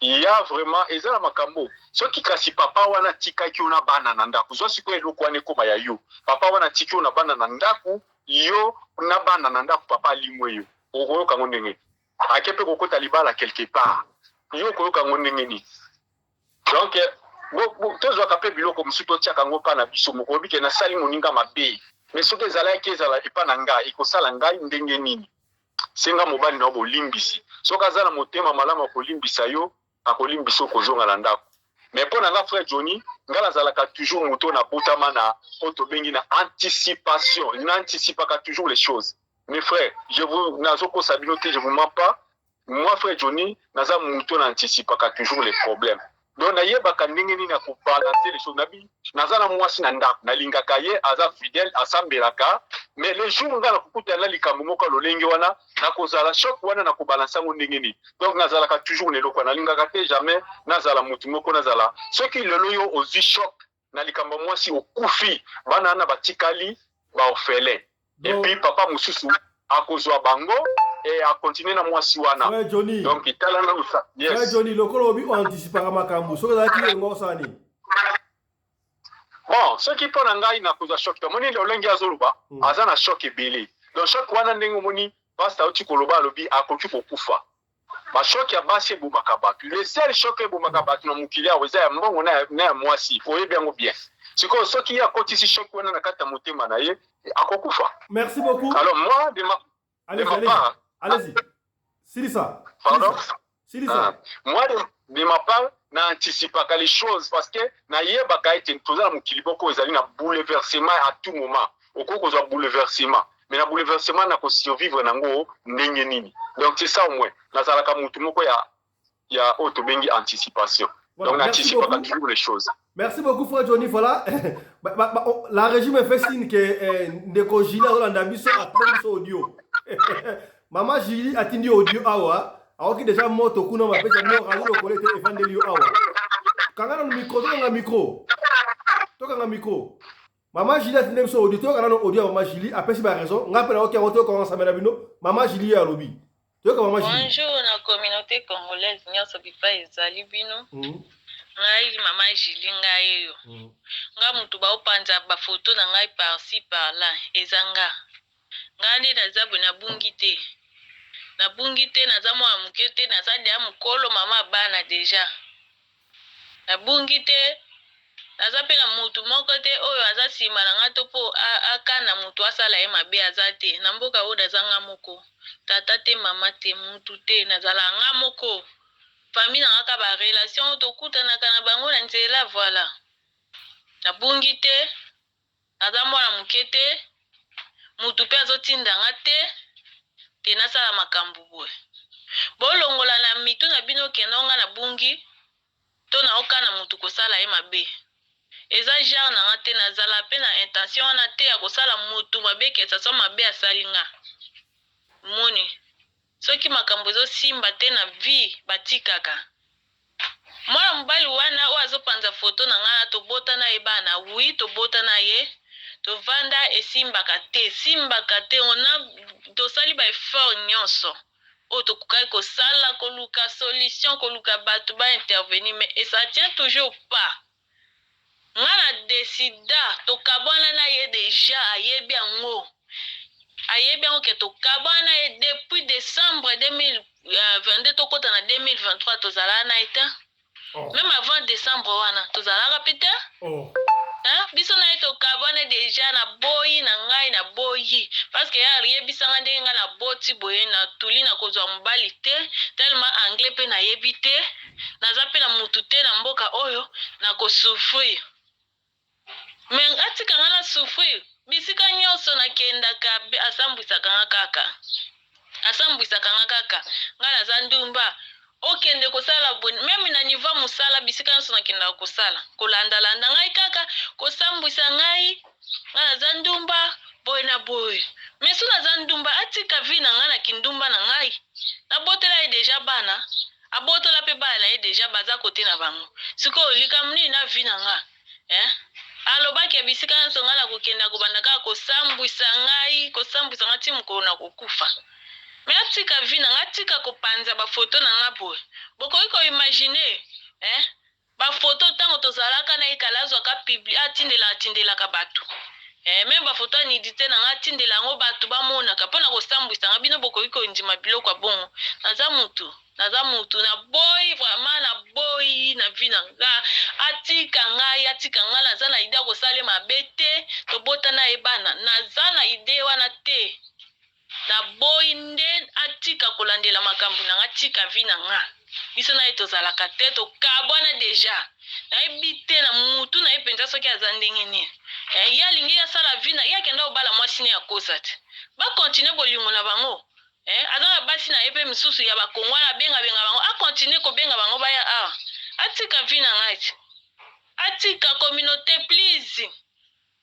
ya vraiment eza na makambo. Soki kasi papa wana atikaki yo na bana na ndako, zwa sikoyo eloko wana ekóma ya yo. Papa wana atiki yo na bana na ndako, yo na bana na ndako, papa alimwe, yo okoyoka yango ndenge ake mpe kokota libala quelque part, yo okoyoka yango ndenge nini? Donc tozwaka mpe biloko mosusu, totiaka yango mpa na biso moko. Oyebi ke nasali moninga mabe, mais soki ezalaki ezala epa na ngai, ekosala ngai ndenge nini? Senga mobali na yo bolimbisi. Soki aza na motema malamu, akolimbisa yo, akolimbisa, okozonga na ndako. Mais mpo na nga, frère Johnny, nga nazalaka toujours moto nabotama na oyo tobengi na anticipation. Naanticipaka toujours les choses, mes frères. Je vous nazokosa bino te, je vous mens pas. Moi, frère Johnny, naza moto na anticipaka toujours les problèmes. Donc nayebaka ndenge nini ya kobalancer les choses. Nabi naza na mwasi na ndako, nalingaka ye, aza fidèle, asambelaka, mais le jour nga nakokutana na likambo moko ya lolenge wana, nakozala choc wana, nakobalancer yango ndenge nini? Donc nazalaka toujours na eloko wana. Nalingaka te jamais nazala motu moko nazala. Soki lelo yo ozwi choc na likambo ya mwasi, okufi, bana wana batikali baorphelin, et puis papa mosusu akozwa bango e akontinue na mwasi wana. Frère Johnny. Donc tala nanu sa Frère yes. Johnny, lokola obi oanticipaka makambo, soki ezalaki yo, osala nini? Bon, soki mpo na ngai, nakozwa choc te. Omoni lolenge azoloba, aza na choc ebele. Donc choc wana, ndenge omoni pasteur auti koloba, alobi akoki kokufa. Bachoc ya basi ebomaka bato. Le seul choc ebomaka bato na mokili awa eza ya mbongo na ya mwasi. Oyebi yango bien. Sikoyo soki ye akotisi choc wana na kati ya motema na ye, akokufa. Merci beaucoup. Alors moi, de ma, de Allez-y, ma allez-y. part. Allez-y. Silisa. Pardon. Silisa. Ah, moi, de ma part, na anticipaka les choses parce que nayebaka ete toza na mokili moko ezali na bouleversement. À tout moment okoki kozwa bouleversement, mais na bouleversement na kosurvivre nango ndenge nini? Donc c'est ça. Au moins nazalaka motu moko ya oyo tobengi anticipation. Voilà, donc merci naanticipaka beaucoup. toujours les choses. Merci beaucoup, frère Johnny. Voilà. Bah, oh, la régie me fait signe que ndeko Julie azolanda biso, atindi biso audio. Mama Julie atindi audio awa. Aoki déjà moto kuna mapesa no radio lokole te efandeli yo awa. Kanga nanu micro, tokanga micro. Tokanga micro. Mama Julie atindi biso audio, tokanga nanu audio ya Mama Julie, apesi ba raison. Nga pe na oki yango, tokanga samela bino. Mama Julie alobi. Toyoka Mama Julie. Bonjour na communauté congolaise nyonso bipai ezali bino. Ngai mama Julie, ngai oyo. Nga motu baopanza bafoto na ngai par-ci par-là, eza nga. Ngai nde naza boye, nabungi te. Nabungi te, naza mwana moke te, naza deya mokolo, mama bana déjà. Nabungi te, naza mpe na mutu moko te oyo aza nsima na nga to mpo akana mutu asala ye mabe, aza te. Na mboka oyo naza nga moko, tata te, mama te, mutu te, nazala nga moko. Famille na nga ka barelation oyo tokutanaka na bango na nzela. Voilà, nabungi te, naza mwana moke te, mutu mpe azotinda nga te te nasala makambo boye. Bolongola na mitu na bino kende nga nabungi to naokana mutu kosala ye mabe, eza genre na nga te. Nazala mpe na intention wana te ya kosala mutu mabe, que ce soit mabe asali nga. Moni soki makambo ezosimba te na vie, batikaka. Mwana mobali wana oyo azopanza foto na ngai, tobotana ye bana, oui, tobotana ye, tovanda, esimbaka te, esimbaka te. Ona tosali baeffort nyonso oyo tokokaki kosala, koluka solution, koluka bato baintervenir, mais et ça tient toujours pas. Nga na décida tokabwana na ye déjà. Ayebi yango, ayebi yango ke tokabwana na ye depuis décembre 2022. Tokɔta na 2023, tozalaka na ye te. Oh. Même avant décembre wana tozalaka mpe te. Oh. Hein? Biso na ye tokabwana deja na boyi na ngai na boyi parce que ye ayebisa ngai ndenge ngai naboti boye na tuli na kozwa mobali te tellement anglais pe nayebi te naza pe na mutu te na mboka oyo na ko souffrir mais atika ngai na souffrir bisika nyonso nakendaka asambwisaka nga kaka asambwisaka nga kaka ngai naza ndumba okende kosala boye meme na niveau ya mosala bisika nyonso nakendaka kosala kolandalanda ngai kaka kosambwisa ngai ngai naza ndumba boye na boye mais so naza ndumba atika vie na ngai na kindumba na ngai nabotela ye deja bana abotola mpe bana na ye deja baza kote na bango sikoyo likambo nini na vie na nga eh? Alobaki ya bisika nyonso ngai nakokende akobanda kaka kosambwisa ngai kosambwisa ngai ti mokolo nakokufa me atika vie na ngai atika kopanza bafoto na ngai boye bokoki koimagine eh? bafoto ntango tozalaka na ye kala azwaka publi atindela atindelaka bato eh, meme bafoto ya nidite na ngai atindela yango bato bamonaka mpo na kosambwisa ngai bino bokoki kondima biloko ya bongo naza mutu Naza mutu na boyi vraiment na boyi na vie na nga atika ngai atika ngai naza na idee ya kosala ye mabe te tobota na ye bana naza na idee wana te na boyi nde atika kolandela makambo na nga atika vie na nga biso na ye tozalaka te tokabwana deja nayebi te na mutu na ye mpenza soki aza ndenge nini eh, ye alingi asala vie na ye akenda kobala mwasi ne akosa te bakontinue bolingo na bango Eh, aza na basi na ye pe misusu ya ba kongo wana abenga benga bango a continuer kobenga bango baya awa atika vie na ngai ti atika communauté please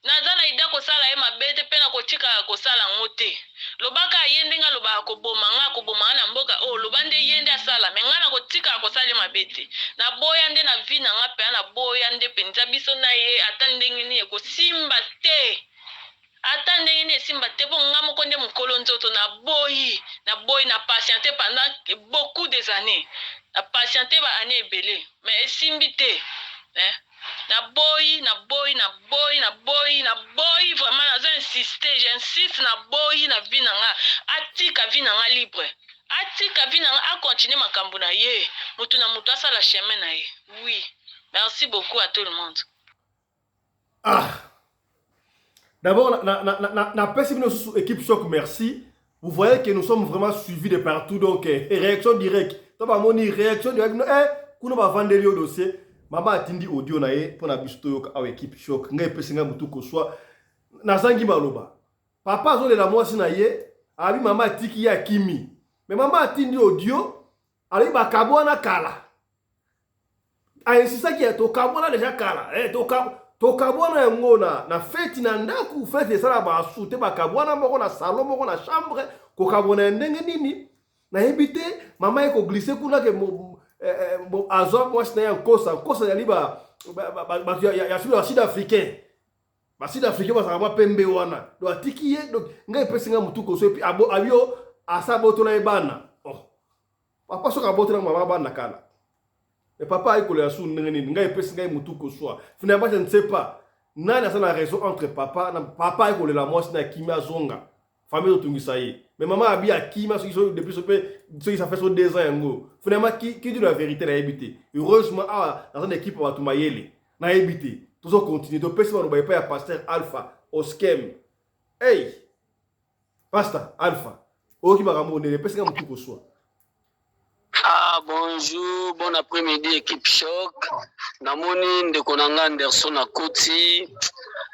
naza na idea kosala ye mabe te pe nakotikala kosala yango te lobaka ye ndenge alobaka koboma nga akoboma nga na mboka oyo loba nde ye nde asala me nga nakotikala kosala ye mabe te naboya nde na vie na nga mpenza naboya nde mpenza biso na ye ata ndenge nini ekosimba te Ata ndenge nini esimba te po nga moko nde mukolo nzoto na boyi na boyi na patiente pendant beaucoup des annees na patiente ba annees ebele mais esimbi te eh na boyi na boyi na boyi na boyi na boyi vraiment nazo insiste j'insiste na boyi na vie na nga atika vie na nga libre atika vie na nga a continuer makambo na ye mutu na mutu asala chemin na ye oui merci beaucoup à tout le monde. Ah D'abord, na, na, na, na, na bino équipe choc, merci. Vous voyez que nous sommes vraiment suivis de partout. Donc, eh, réaction directe. Toi, bamoni, réaction directe. Eh, kuna bavandeli yo dossier. Mama atindi audio na ye mpo na biso toyoka awa équipe choc. Ngai epesi ngai motu koswa. Nazangi maloba. Papa azolela mwasi na ye, abi mama atiki ye akimi. Mais mama atindi audio, alobi bakabwana kala. Ainsistaki ya tokabwana deja kala eh, tokabwana yango na, na feti na ndako feti esala basu te bakabwana moko na salon moko na chambre kokabwana ya ndenge nini nayebi te mama ye koglise kuna ke eh, eh, azwa mwasi na ye ya nkosa nkosa ezali bato ya sud africain ba sud africain bazalaka mwa pembe wana donc atiki ye donc ngai epesi ngai motu koso epi abio asa abotola ye bana oh. Papa soki abotela mama bana kala. Mais papa ayi kolela su ndenge nini? Ngai epesi ngai mutu koswa. Finalement je ne sais pas. Nani aza na raison entre papa na papa ayi kolela mwasi na akimi azonga. Famille ezotungisa ye. Mais mama abi akima soki soki depuis soki soki ça fait so deux ans yango. Finalement qui qui dit la vérité nayebi te. Heureusement awa naza na équipe ya bato mayele. Nayebi te. Tozo continuer topesi maloba epai ya pasteur Alpha Oskem. Hey! Pasta Alpha, oyoki makambo ndenge epesi nga motu koswa. Ah, bonjour, bon après-midi équipe choc. Namoni ndeko na nga Anderson akoti.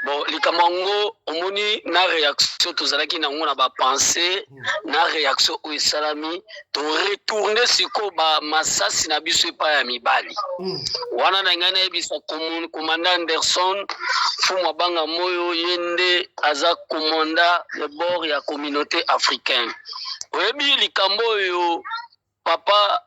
Bon, likambo yango omoni na réaction tozalaki nango na ba pensée na réaction oyo esalami to retourner sikoyo ba masasi na biso epai ya mibali. Wana na ngai nayebisa commandant Anderson Fumu Abanga Moyo ye nde aza commandant de bord ya communauté africaine. Oyebi likambo oyo papa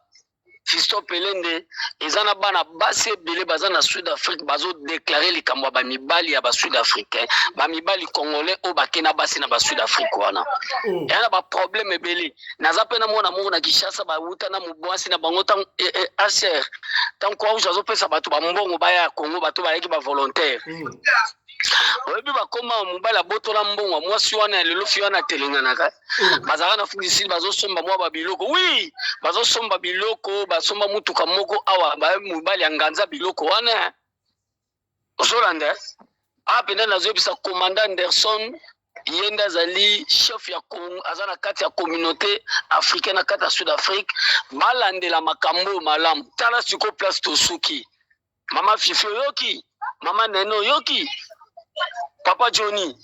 Fiston Pelende eza na bana basi ebele baza na Sud Afrique bazo declarer likambo ya ba mibali ya ba Sud Africain ba mibali congolais oyo bake na basi na ba Sud Afrique wana oh. Eya na ba problème ebele naza pe na mwana moko na Kinshasa bawuta na mobwasi na bango ntango eh, eh, ACR ntango Croix Rouge azopesa bato bambongo baya ya Congo bato bayaki ba volontaire mm. Oyebi bakoma mobali abotola mbongo mwasi wana ya lelo fi wana atelenganaka mm. Bazalaka na Afrique du Sud bazosomba mwa babiloko wi bazosomba biloko basomba mutuka moko awa mobali ya nganza biloko wana ozolanda. Awa mpenza nazoyebisa commandant Anderson, ye nde azali chef ya Congo, aza na kati ya communauté africaine na kati ya Sud Afrique, balandela makambo oyo malamu. Tala sikoyo place tosuki. Mama Fifi oyoki, mama Nene oyoki, papa Johnny,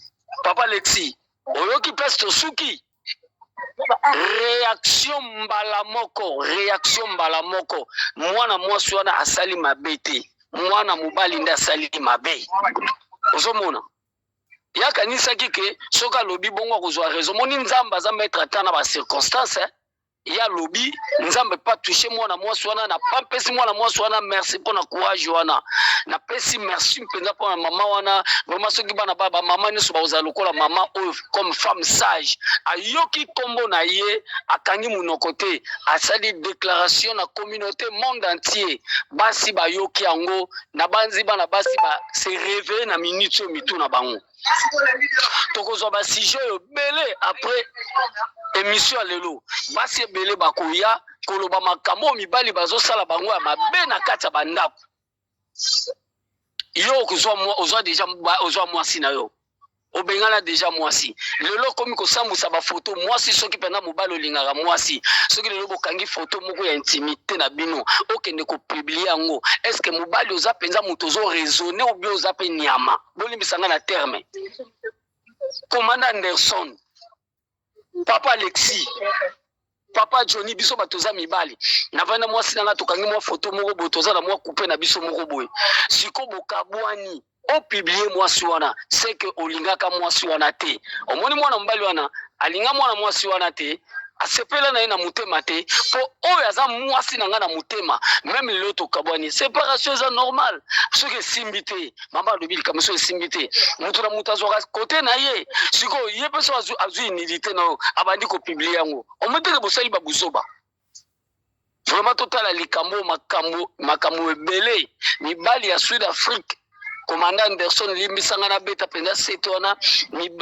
papa Lexi oyoki place tosuki. Reaction mbala moko, reaction mbala moko. Mwana mwasi wana asali mabe te, mwana mobali nde asali mabe. Ozomona, ye akanisaki ke soki alobi bongo akozwa raison. Moni Nzambe aza maître ata na ba circonstances eh. Ye alobi Nzambe pa touche mwana mwasi wana, na pa mpesi mwana mwasi wana merci mpo na courage wana, napesi merci mpenza mpo na mama wana. Vraiment soki bana ba bamama nyonso bakozala lokola mama oyo comme femme sage, ayoki nkombo na ye akangi monoko te, asali declaration na communauté monde entier, basi bayoki yango. Nabanzi bana basi ba se reveiller na minute oyo mitu na bango. Tokozwa ba sujet oyo ebele après émission ya lelo. Basi ebele bakoya koloba makambo oyo mibali bazosala bango ya mabe na kati ya bandako. Yo okozwa ozwa deja ozwa mwasi na yo, obengana deja mwasi, lelo okomi kosambwisa bafoto mwasi. Soki mpenza mobali olingaka mwasi, soki lelo bokangi foto moko ya intimité na bino, okende kopublier yango, est-ce mobali oza mpenza moto ozo raisonner ou bien oza mpe nyama? Bolimbisa nga na terme. Commandant Anderson, papa Alexis, papa Johnny, biso bato toza mibali, navanda mwasi na nga, tokangi mwa foto moko boye, toza na mwa coupe na biso moko boye. Siko bokabwani, opublier mwasi wana, c'est que olingaka mwasi wana te. Omoni mwana mobali wana alinga mwana mwasi wana te, asepela na ye na motema te, mpo oyo aza mwasi na ngai na motema. Même lelo tokabwani, séparation eza normal. Soki esimbi te, mama alobi likambo, soki esimbi te, moto na moto azwaka kote na ye. Sikoyo ye mpe so azwi nudité na yo, abandi kopublier yango, omoni teke bosali babuzoba. Vraiment totala likambo, makambo makambo ebele. Mibali ya Sud Afrique, commandant Anderson, limbisanga nabeta mpenza sete wana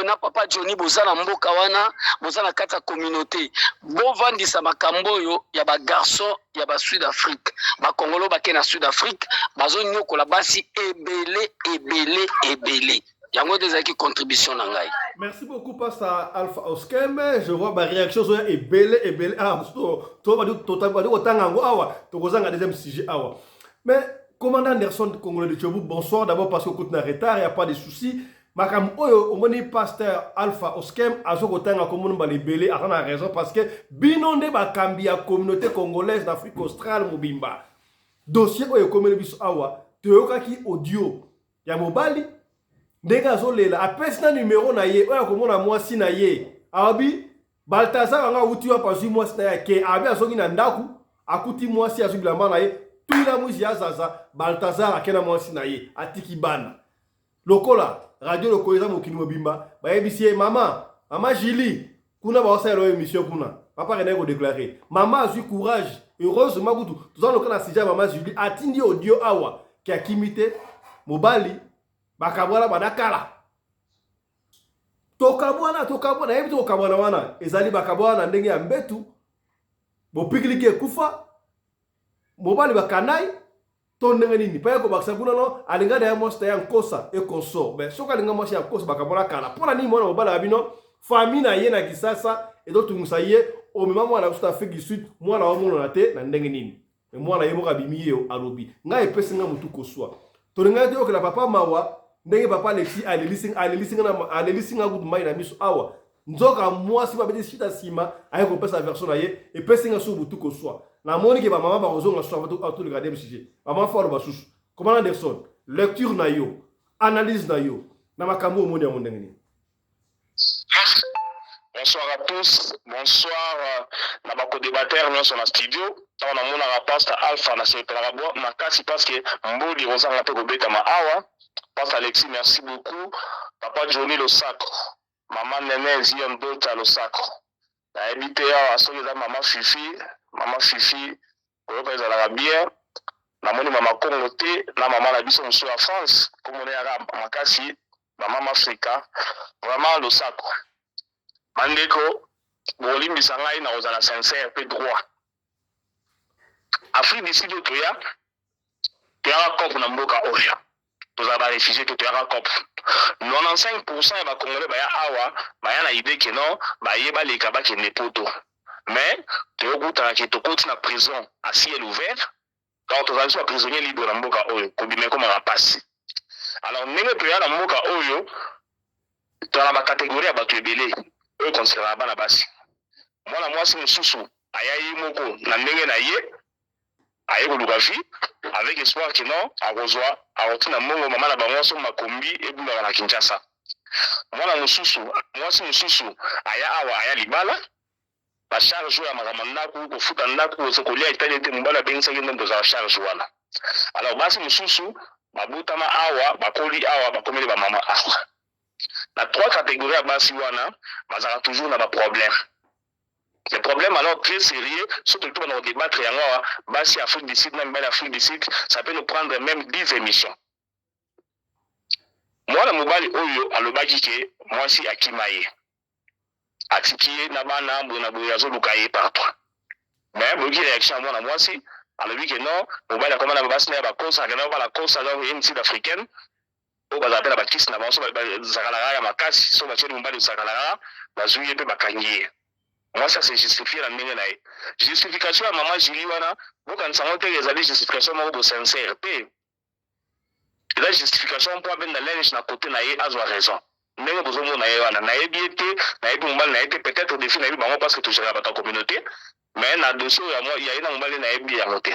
na papa Johnny. Boza na mboka wana, boza na kati ya communauté, bovandisa makambo oyo ya bagarçon ya basud Afrique. Bakongolo bake na Sud Afrique, bazonyokola basi ebele ebele ebele. Yango nde ezalaki contribution na ngai. Merci beaucoup, Pasteur Alpha Oskem. Je vois ma réaction zo ebele ebele. Ah, to ba to ba kotanga yango awa, tokozanga deuxième sujet awa. Mais commandant Anderson Congolais de Chobu, bonsoir d'abord parce que côté na retard, il y a pas de souci. Makambo oyo omoni pasteur Alpha Oskem azo kotanga komona mbala ebele, aza na raison parce que bino nde bakambi ya communauté congolaise d'Afrique australe mobimba. Dossier oyo ekomeli biso awa, toyokaki audio ya mobali ndenge azolela, apesi na numero na ye oyo akomona mwasi na ye. Alobi Baltazar yango awuti wapi, azwi mwasi na ye ake, abi azongi na ndako, akuti mwasi azwi bilamba na ye twila mwizi ya zaza. Baltazar ake na mwasi na ye, atiki bana. Lokola radio lokola eza mokili mobimba, bayebisi ye mama, mama Julie kuna baosalela oyo émission kuna, papa akendaki kodéclarer, mama azwi courage. Heureusement kutu toza loka na sujet ya mama Julie, atindi audio awa ke akimi te, mobali bakabwana banda kala. Tokabwana, tokabwana, nayebi te kokabwana wana ezali bakabwana na ndenge ya mbetu, bopikiliki ekufa, mobali bakanai to ndenge nini. Mpe kobakisa kuna no alinga na ye mwasi na ye nkosa et consort. Mais soki alinga mwasi ya nkosa, bakabwana kala, mpo na nini mwana mobali ya bino, famille na ye na Kisasa ezotungisa ye, omema mwana biso na Afrique du Sud, mwana omonana te na ndenge nini? Me mwana ye moko abimi, ye alobi ngai epesi ngai motu koswa. Tolingaki toyokela papa mawa ndenge papa Alexi alelisi ngai kutu mai na miso awa. Nzoka mwasi babeti shita nsima aye kopesa version na ye, epesi ngai suku butu koswa. Namoni ke bamama bakozonga su avant toleka deuxième sujet. Mama fo aloba susu. Commandant Anderson, lecture na yo, analyse na yo na makambo omoni yango ndenge nini? Bonsoir à tous, bonsoir na bakodébatteur nyonso na studio. Ntango namonaka pasteur Alpha, nasepelaka makasi parce que mbodi kozanga mpe kobetama awa. Pasteur Alexis, merci beaucoup. Papa Johnny losako, mama Nene Zion Dota losako. Nayebi te awa soki eza mama Fifi, mama Fifi koyoka ezalaka bien. Namoni mama Congo te na mama na biso mosusu ya France, komona yaka makasi, bamama Afrika, vraiment losako. Bandeko, bolimbisa ngai na kozala sincère mpe droit. Afrique du Sud oyo toya, toyaka cope na mboka oyo. Tozala ba réfugié te, toyaka cop. 95% ya ba Congolais baya awa, baya na idée que non, baye baleka bakende poto. Mais toyokutana ke tokoti na prison à ciel ouvert. Donc tozala biso ba prisonnier libre na mboka oyo, kobima ekomaka pasi. Alors ndenge toya na mboka oyo, toza na ba catégorie ya bato ebele oyo concernaka bana basi. Mwana mwasi mosusu aya ye moko na ndenge na ye, aye koluka vie avec espoir que non, akozwa, akotina mbongo, mama na bango asomba kombi ebulaka na Kinshasa. Mwana mosusu, mwasi mosusu aya awa, aya libala, bacharge oyo ya makambo ya ndako, kofuta ndako, kolia etali ete mobali abengisaki nde moto azala charge wana. Alors basi mosusu babotama awa, bakoli awa, bakomeli bamama awa. Na trois catégories ya basi wana, bazalaka toujours na baproblème. Le problème alors très sérieux, surtout tout le débattre yango awa, basi Afrique du Sud na mibali Afrique du Sud, ça peut nous prendre même 10 émissions. Mwana mobali oyo alobaki ke mwasi akima ye, atiki ye na bana boye na boye, azoluka ye partout. Mais boyoki réaction ya mwana mwasi, alobi ke non, mobali akoma na basi na ya bakosa, akenda kobala kosa. Donc ye sud africaine oyo bazala mpe na bakisi na bango, so bazakalaka ya makasi, so batieli mobali ozakalaka, bazwi ye mpe bakangi ye. Mwasi ase justifie na ndenge na ye. Justification ya mama Julie wana, bokanisa yango te ezali justification moko bo sincère te. Eza justification mpo abenda linge na côté na ye, azwa raison. Ndenge bozomona ye wana, nayebi ye te, nayebi mobali na ye te. Peut-être défi nayebi bango parce que togéraka bato ya communauté, mais na dossier oyo ya ye na mobali, nayebi yango te.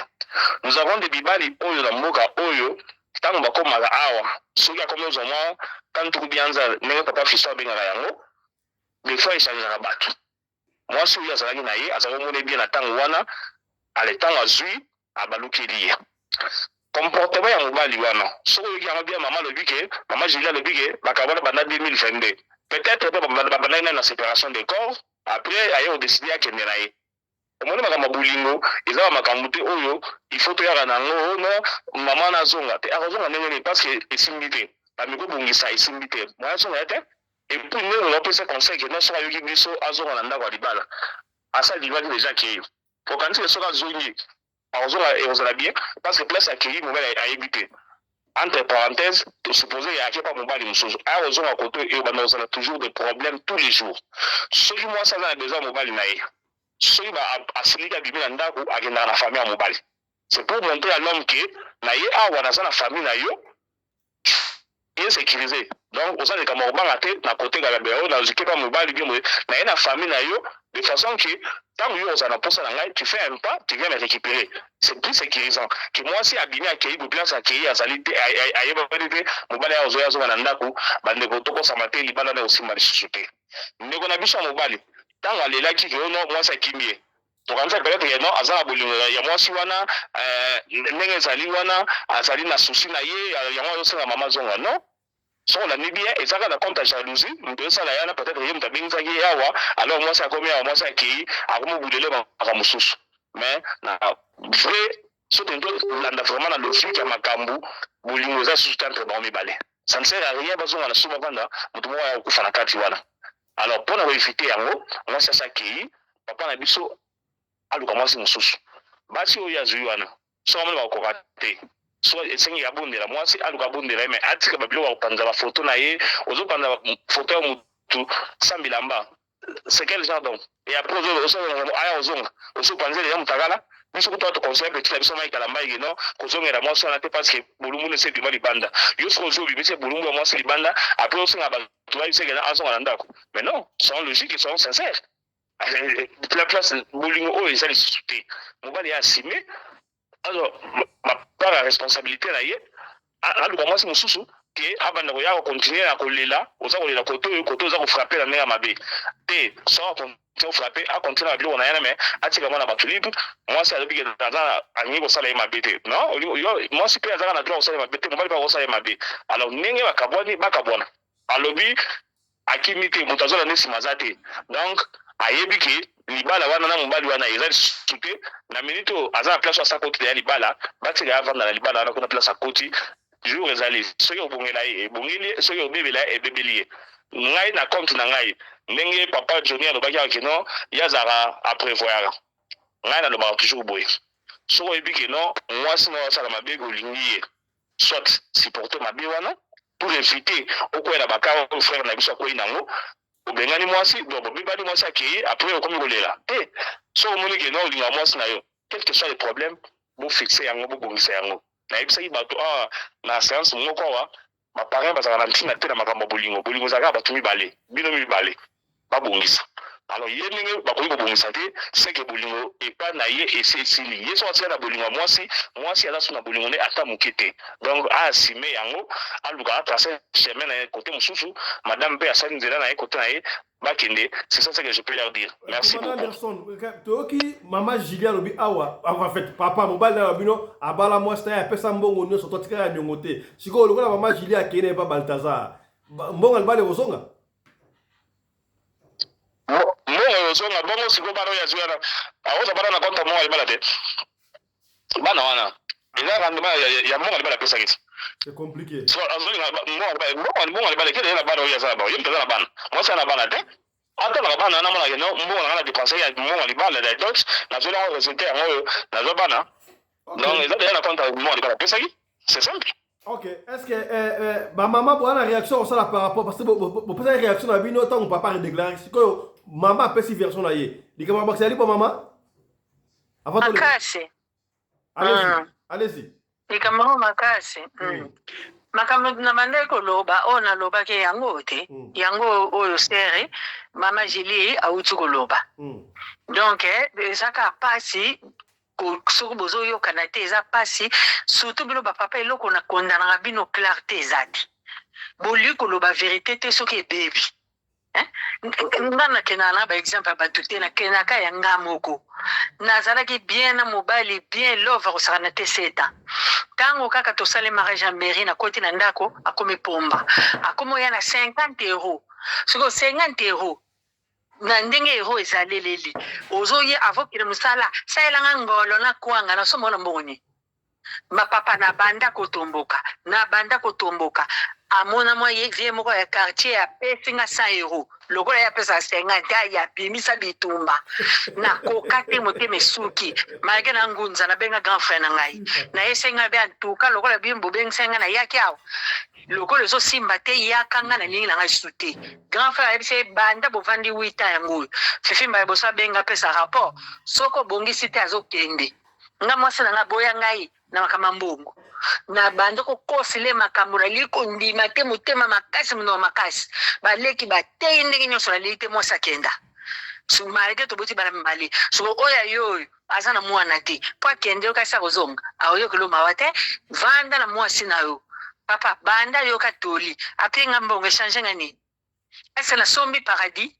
Nous avons des mibali oyo na mboka oyo, ntango bakomaka awa, soki akomi ozwa mwa kantuku bianza, ndenge papa Fiso abengaka yango, des fois echangeaka bato. Mwasi oyo azalaki na ye, azalaki komona bien na ntango wana, ale ntango azwi, abalukeli ye. Comportement ya mobali wana, soki oyoki yango bien, mama alobi ke, mama Julie alobi ke bakabwana banda 2022. Peut-être mpe babandaki nani na séparation de corps, après aye kodécider akende na ye. Omoni, makambo ya bolingo eza ba makambo te oyo il faut toyaka na yango. No, mama nazonga te, akozonga ndenge nini? Parce que esimbi te, bamiko bongisa, esimbi te, moya azonga ye te. Et puis ndenge ozopesa conseil ke non, soki ayoki biso, azonga na ndako ya libala, asali libaki déjà akeyi, okanisi ke soki azongi, akozonga, ekozala bien? Parce que place akei, mobali ayebi te. Entre parenthèses, tosupose ake pa mobali mosusu, aya kozonga koto oyo, banda kozala toujours des problèmes tous les jours. Soki mwasi aza na besoin ya mobali na ye, soki asiliki, abimi na ndako, akendaka na famille ya mobali. C'est pour montrer à l'homme ke na ye awa, naza na famille na yo, bien sécurisé, donc oza likambo ya kobanga te. Na kote kaka oyo nazwiki pa mobali bien boye, na ye na famille na yo, de façon que ntango yo ozala na posa na ngai, tu fais un pas, tu viens me récupérer. C'est plus sécurisant ke mwasi abimi, akei bo place akei, azali te, ayebani te. Mobali aya ozoya, azonga na ndako. Bandeko, tokosama te, libanda na osimba lisusu te. Ndeko na biso ya mobali, ntango alelaki ke ono mwasi akimi ye, tokanisa peut-être ke non, aza na bolingo ya mwasi wana, ndenge ezali wana, azali na souci na ye, yango azosenga mama azonga. Non, soki olandi bien, eza kaka na compte ya jalousie moto ezosala yana. Peut-être ye moto abengisaki ye awa, alors mwasi akomi awa, mwasi akei, akomi obudele makambo mosusu. Mais na vrai, soki tolanda vraiment na logique ya makambo, bolingo eza susu te entre bango mibale. Ça ne sert à rien bazonga na su, bavanda, moto moko aya kokufa na kati wana. Alors mpona koéviter yango, mwasi asi akei, papa na biso aluka mwasi mosusu. Basi oyo azwi wana, soki amoni bakokoka te, so esengi abondela mwasi, aluka abondela ye, mais atika babiloko ya kopanza bafoto na ye. Ozopanza foto ya motu sans bilamba, c'est quel genre? Donc et après aya ozonga, osopanzela ya motakala. Biso kutu toconseille petit na biso maikala mbaike non, kozongela mwasi wana te, parce que bolumbu nese ebima libanda. Yo soki ozwi, obimisi bolumbu ya mwasi libanda, après osenga bato bayisekela azonga na ndako. Mais non, soyons logique et soyons sincères. La place bolingo oyo eza lisusu te. Mobali ya asime, azwa bapart ya responsabilité na ye, aluka mwasi mosusu ke abanda koya kocontinuer na kolela. Oza kolela kote oyo, kote oza kofrapper na ndenge ya mabe te. So akontinue kofrapper, akontinue na biloko na ye na, mais atika mwana bato libre. Mwasi alobi ke aza alingi kosala ye mabe te. Non, mwasi mpe azaka na droit kosala ye mabe te, mobali mpe akosala ye mabe. Alors ndenge bakabwani, bakabwana. Alobi akimi te, moto azolanda nsima aza te. Donc ayebi ke libala wana na mobali wana eza lisusu te. Na minute oyo aza na place oyo asa koti ya libala, batika ye avanda na libala wana kuna. Place akoti jour ezali, soki obongela ye, ebongeli ye, soki obebela ye, ebebeli ye. Ngai na compte na ngai, ndenge papa Johnny alobaki awa ke non, ye azalaka aprévoyaka, ngai nalobaka toujours boye: soki oyebi ke non, mwasi na oyo asala mabe, olingi ye. Soit supporter mabe wana pour eviter okwea na ba cas oyo frère na biso akweyi na yango, obengani mwasi, donc bobebani mwasi akeyi, après okomi kolela te. Soki omoni que non olingaka mwasi na yo, quel que soit le problème, bo fixer yango, bobongisa yango. Nayebisaki bato awa na seance moko awa, ba parrains bazalaka na ntina te na makambo ya bolingo. Bolingo ezalaka kaka bato mibale, bino mibale babongisa. Alors ye ndenge bakoki kobongisa te, c'est que bolingo epa na ye esi esili. Ye soki atikali na bolingo ya mwasi, mwasi aza su na bolingo ne ata moke te. Donc a assumer yango, aluka a tracer chemin na ye cote mosusu, madame pe asali nzela na ye cote na ye, bakende, c'est ça ce que je peux leur dire. Merci Commandant beaucoup. Anderson, toyoki mama Julie alobi awa, en fait papa mobali na bino abala mwasi na ye apesa mbongo nyonso to atikala ya niongo te. Sikoyo lokola mama Julie akei na ye pa Balthazar, mbongo ya libala ekozonga? Mbongo ekozonga bongo sikoyo bana oyo azwi wana akozwa bana na compte ya mbongo ya libala te? Bana wana eza rendement ya mbongo ya libala apesaki ti. C'est compliqué. So azolinga mbongo mbongo ya libala ekende ye na bana oyo aza na bango ye moto aza na bana mwasi aza na bana te atalaka bana wana amonaka no mbongo na ngai na depense ya mbongo ya libala ya dot nazweli yango resultat yango oyo nazwa bana donc eza deja na compte ya mbongo ya libala apesaki c'est simple. Ok, est-ce que eh, eh, ba maman bo na réaction osala par rapport parce que bo pesa réaction na bino tango papa redéclaré sikoyo mama apesi version na ye. Likambo ya bakisa libo mama? Avant to Makasi. Allez-y. Allez-y. Likambo yango makasi. Makambo na bandaki koloba oyo nalobaki yango te. Yango oyo sere mama Julie awuti koloba. Donc eza kaka pasi soki bozoyokana te eza pasi surtout bino ba papa eloko na kondanaka bino clarté eza te bolingi koloba verite te soki ebebi hein? Nga nakendaka na ba exemple ya bato te nakendaka ya nga moko nazalaki bien na mobali bien love akosakana te seta ntango kaka tosali mariage ya mairie nakoti na ndako akomi pomba akomi oya na 50 euro soki 50 euro na ndenge euro ezaleleli ozoye avokende mosala salelanga ngolo na kwanga nasomba na mbongo nini mapapa na banda kotomboka na banda kotomboka amona mwa ye vie moko ya quartier apesi nga 100 euro lokola ye apesa 50 aye abimisa bitumba nakoka te motema esuki malgré na ngunza nabenga grand frère na ngai nayese ngai be antuka lokola bino bobengisa ngai nayaki awa lokola ezosimba te yaka nga nalingi na ngai su te grand frère ayebisi ye banda bovandi 8 ans yango oyo fifi mbala liboso abenga apesa rapport soki obongisi te azokende nga mwasi na ngai boya ngai na makambo ya mbongo na banda kokosile makambo nalingi kondima te motema makasi monoko makasi baleki bateyi ndenge nyonso nalingi te mwasi akenda malgré toboti bana mibale soko oyo ayo oyo aza na mwana te po akende yo kasi akozonga akoyokelo mawa te vanda na mwasi na yo papa banda yoka toli apie nga mbongo echange nga nini ese nasombi paradis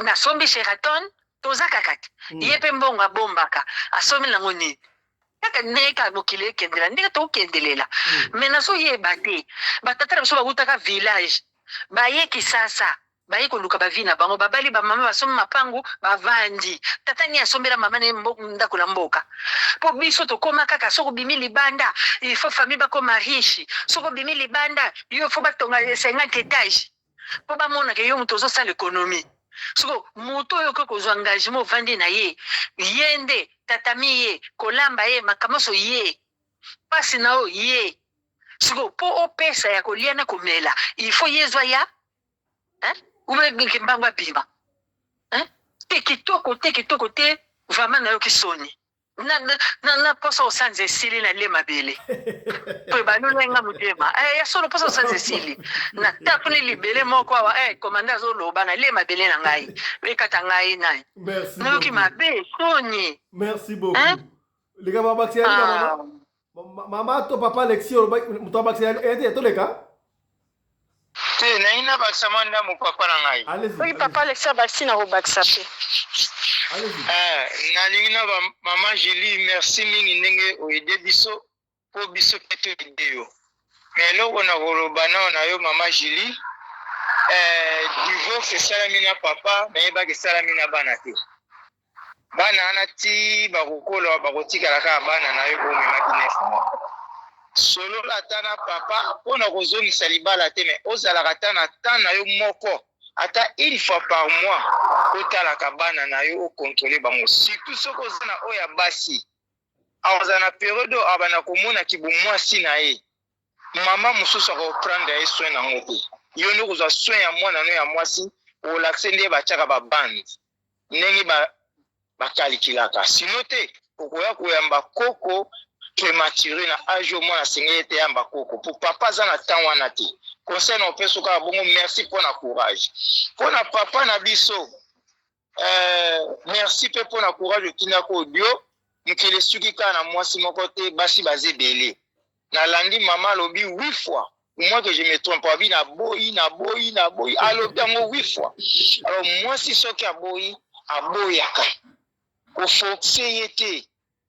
nasombi sheraton toza kaka te ye mpe mbongo abombaka asombi nango nini kaka ndenge kaka mokili ekendela ndenge tokendelela me nazoyeba te batata na biso bawutaka village baye kisasa baye koluka ba vie na bango babali ba mama basombi mapangu bavandi tata ni asombela mama na ye ndako na mboka po biso tokoma kaka soki obimi libanda il faut famille bakoma riche soki obimi libanda yo faut batonga 50 étage po bamonaka yo moto ozosala économie siko moto oyo okoki kozwa engagement ovandi na ye ye nde tatami ye kolamba ye makambo nyonso ye mpasi na oyo ye siko po opesa ya kolia na komela il faut ye ezwa ya hein ube mbango abima hein te kitoko te kitoko te vraiment nayoki soni na, na, na, na posa osanza esili na lie mabele po ebaloli nga motema eh, ya solo posa osanza esili natapuni libele moko awa eh, komanda azoloba na lie mabele na ngai ekata ngai nani nayoki mabe soni merci beaucoup hein? likambo ya bakisi ya ah. mama to papa Alexis moto abakisa ete toleka te nayi nabakisa mwa ndambo papa na ngai soki papa Alexis abakisi na kobakisa mpe eh, nalingi na mama Julie merci mingi ndenge oede biso mpo biso mpe toede yo me eloko na koloba nao na yo mama Julie eh, divorce esalami na papa nayebaki esalami na bana te Bana wana ti bakokola bakotikala kaka bana na yo oyo omemaki 9 mois. Solola ata na papa pona kozongisa libala te mais ozalaka ata na temps na yo moko ata une fois par mois otalaka bana na yo o controler bango surtout soki oza na oyo ya basi akozala na periode oyo abanda komona kibomwasi na ye. Mama mosusu akoprendre ye soin nango te. Yo nde okozwa soin ya mwana no ya mwasi, olakise nde batiaka ba bande ndenge ba bakalikilaka. Sinon te okoya koyamba koko premature na age oyo mwana asengeli ete yamba koko po papa aza na temps wana te. Conseil na opeso kaka bongo, merci pona courage. Pona papa na biso Euh, merci pe pona courage otindaki audio. Mokili esuki kaka na mwasi moko te, basi baza ebele. Nalandi mama alobi huit fois, ou moins que je me trompe, abi naboyi, naboyi, naboyi, alobi yango huit fois. Alors mwasi soki aboyi, aboyaka, koforce ye te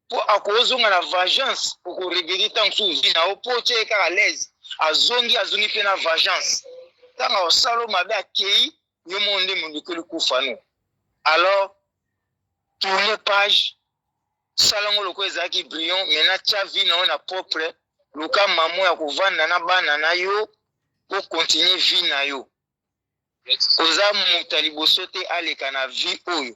po akozonga na vengeance, okoregrete ntango mosusu vie na yo po otie ye kaka l'aise, azongi, azongi mpe na vengeance. Ntango akosala yo mabe akei, yo moko nde molukeli kufa no. Alors tourne page, sala yango lokola ezalaki brillant, maintenant tia vie na yo na propre, luka mamo ya kovanda na bana na yo po continuer vie na yo. Oza moto ya liboso te aleka na vie oyo.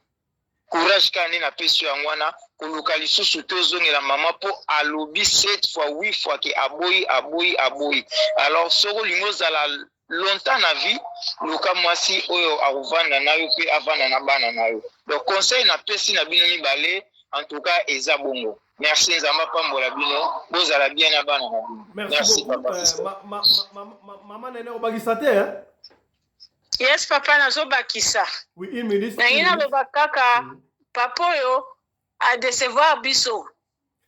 Courage kaka nde napesi yo yango wana, koluka lisusu te ozongela mama po alobi sept fois huit fois ke aboyi aboyi aboyi. Alors soki olingi ozala longtemps na vie, luka mwasi oyo akovanda na yo pe avanda na bana na yo. Donc conseil napesi na bino mibale en tout cas eza bongo. Merci, Nzambe apambola bino, bozala bien na bana na bino. Merci, Merci beaucoup, papa. Euh, ma, ma, ma, ma, mama Nene obakisa te hein? Yes papa, nazobakisa. Oui, une minute. Nangi naloba kaka papa oyo a décevoir biso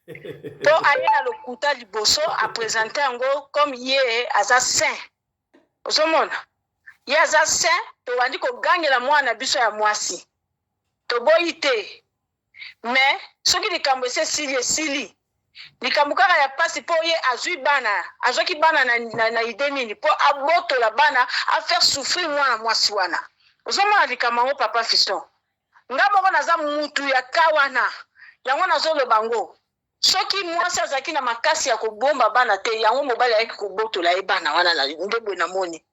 po aye na lokuta liboso a présenter yango comme ye aza saint. Ozomona ye aza saint, tobandi kogangela mwana na biso ya mwasi, toboyi te, mais soki likambo esi esili esili. Likambo kaka ya pasi po ye azui bana, azwaki bana na, na, na idee nini po abotola bana a faire souffrir mwana mwasi wana. Ozomona likambo yango papa Fiston, nga moko naza mutu ya ka wana, yango nazoloba ngo. Soki mwasi azalaki na makasi ya kobomba bana te, yango mobali ayaki kobotola ye bana wana na nde boye namoni.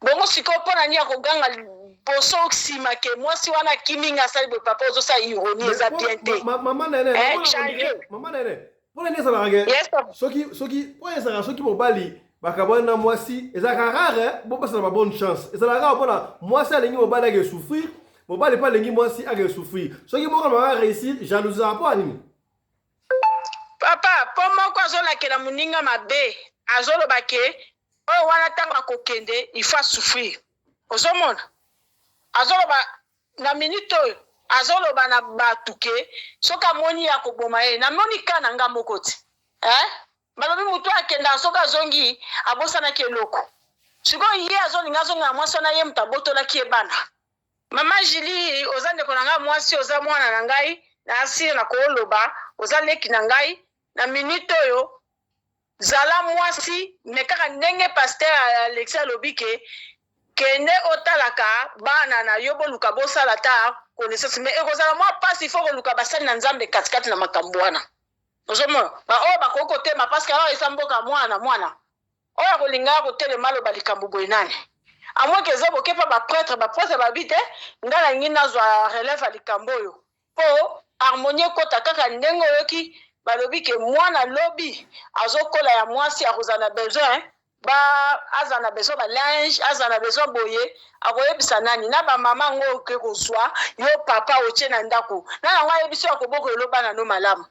Bongo sikoyo mpo na nini akoganga liboso nsima ke mwasi wana akimi nga asali boye? Papa ozosala ironie, eza bien te. Mama Nene, eh, change. Mama Nene, mpo na nini ezalaka ke Yes, papa. Soki soki mpo ezalaka soki mobali bakabwani na mwasi ezalaka rare bopesana ba bonne chance. Ezalaka kaka mpona mwasi alingi mobali ake souffrir, mobali mpe alingi mwasi ake souffrir. Soki moko na bango réussir, jalousie ezalaka mpo ya nini? Papa, mpo moko azolakela moninga mabe, azoloba ke oyo wana ntango akokende il faut asouffrir. Ozomona azoloba na minute oyo, azoloba na bato ke soki amoni ye akoboma ye. Namoni ka na nga moko ti eh? Balobi moto oyo akendaka soki azongi abosanaki eloko. Sikoyo ye azolinga azonga na mwasi wana, ye moto abotolaki ye bana. Mama Julie, oza ndeko na ngai mwasi, oza mwana na ngai, na asire na koloba, oza leki na ngai na minute oyo. Zala mwasi, mais kaka ndenge pasteur Alexis alobi ke kende otalaka bana na yo, boluka bosala ata connaissance, mais ekozala mwa pasi, il faut koluka basali na Nzambe katikati na makambo wana. Ozomona ba oyo bakoki kotema, parce que awa eza mboka mwana mwana oyo akolinga ya kotelema aloba likambo boye nani amoke eza boke pa ba prêtre, ba prêtre babi te ngai nalingi nazwa relève ya likambo oyo po harmonie ekota. Kaka ndenge oyoki balobi ke mwana lobi azokola ya mwasi akozala na besoin ba azala na besoin ba linge, azala na besoin boye, akoyebisa nani? Na ba mama yango oke kozwa yo papa otie na ndako na yango ayebisi yo akoboko eloba na no malamu.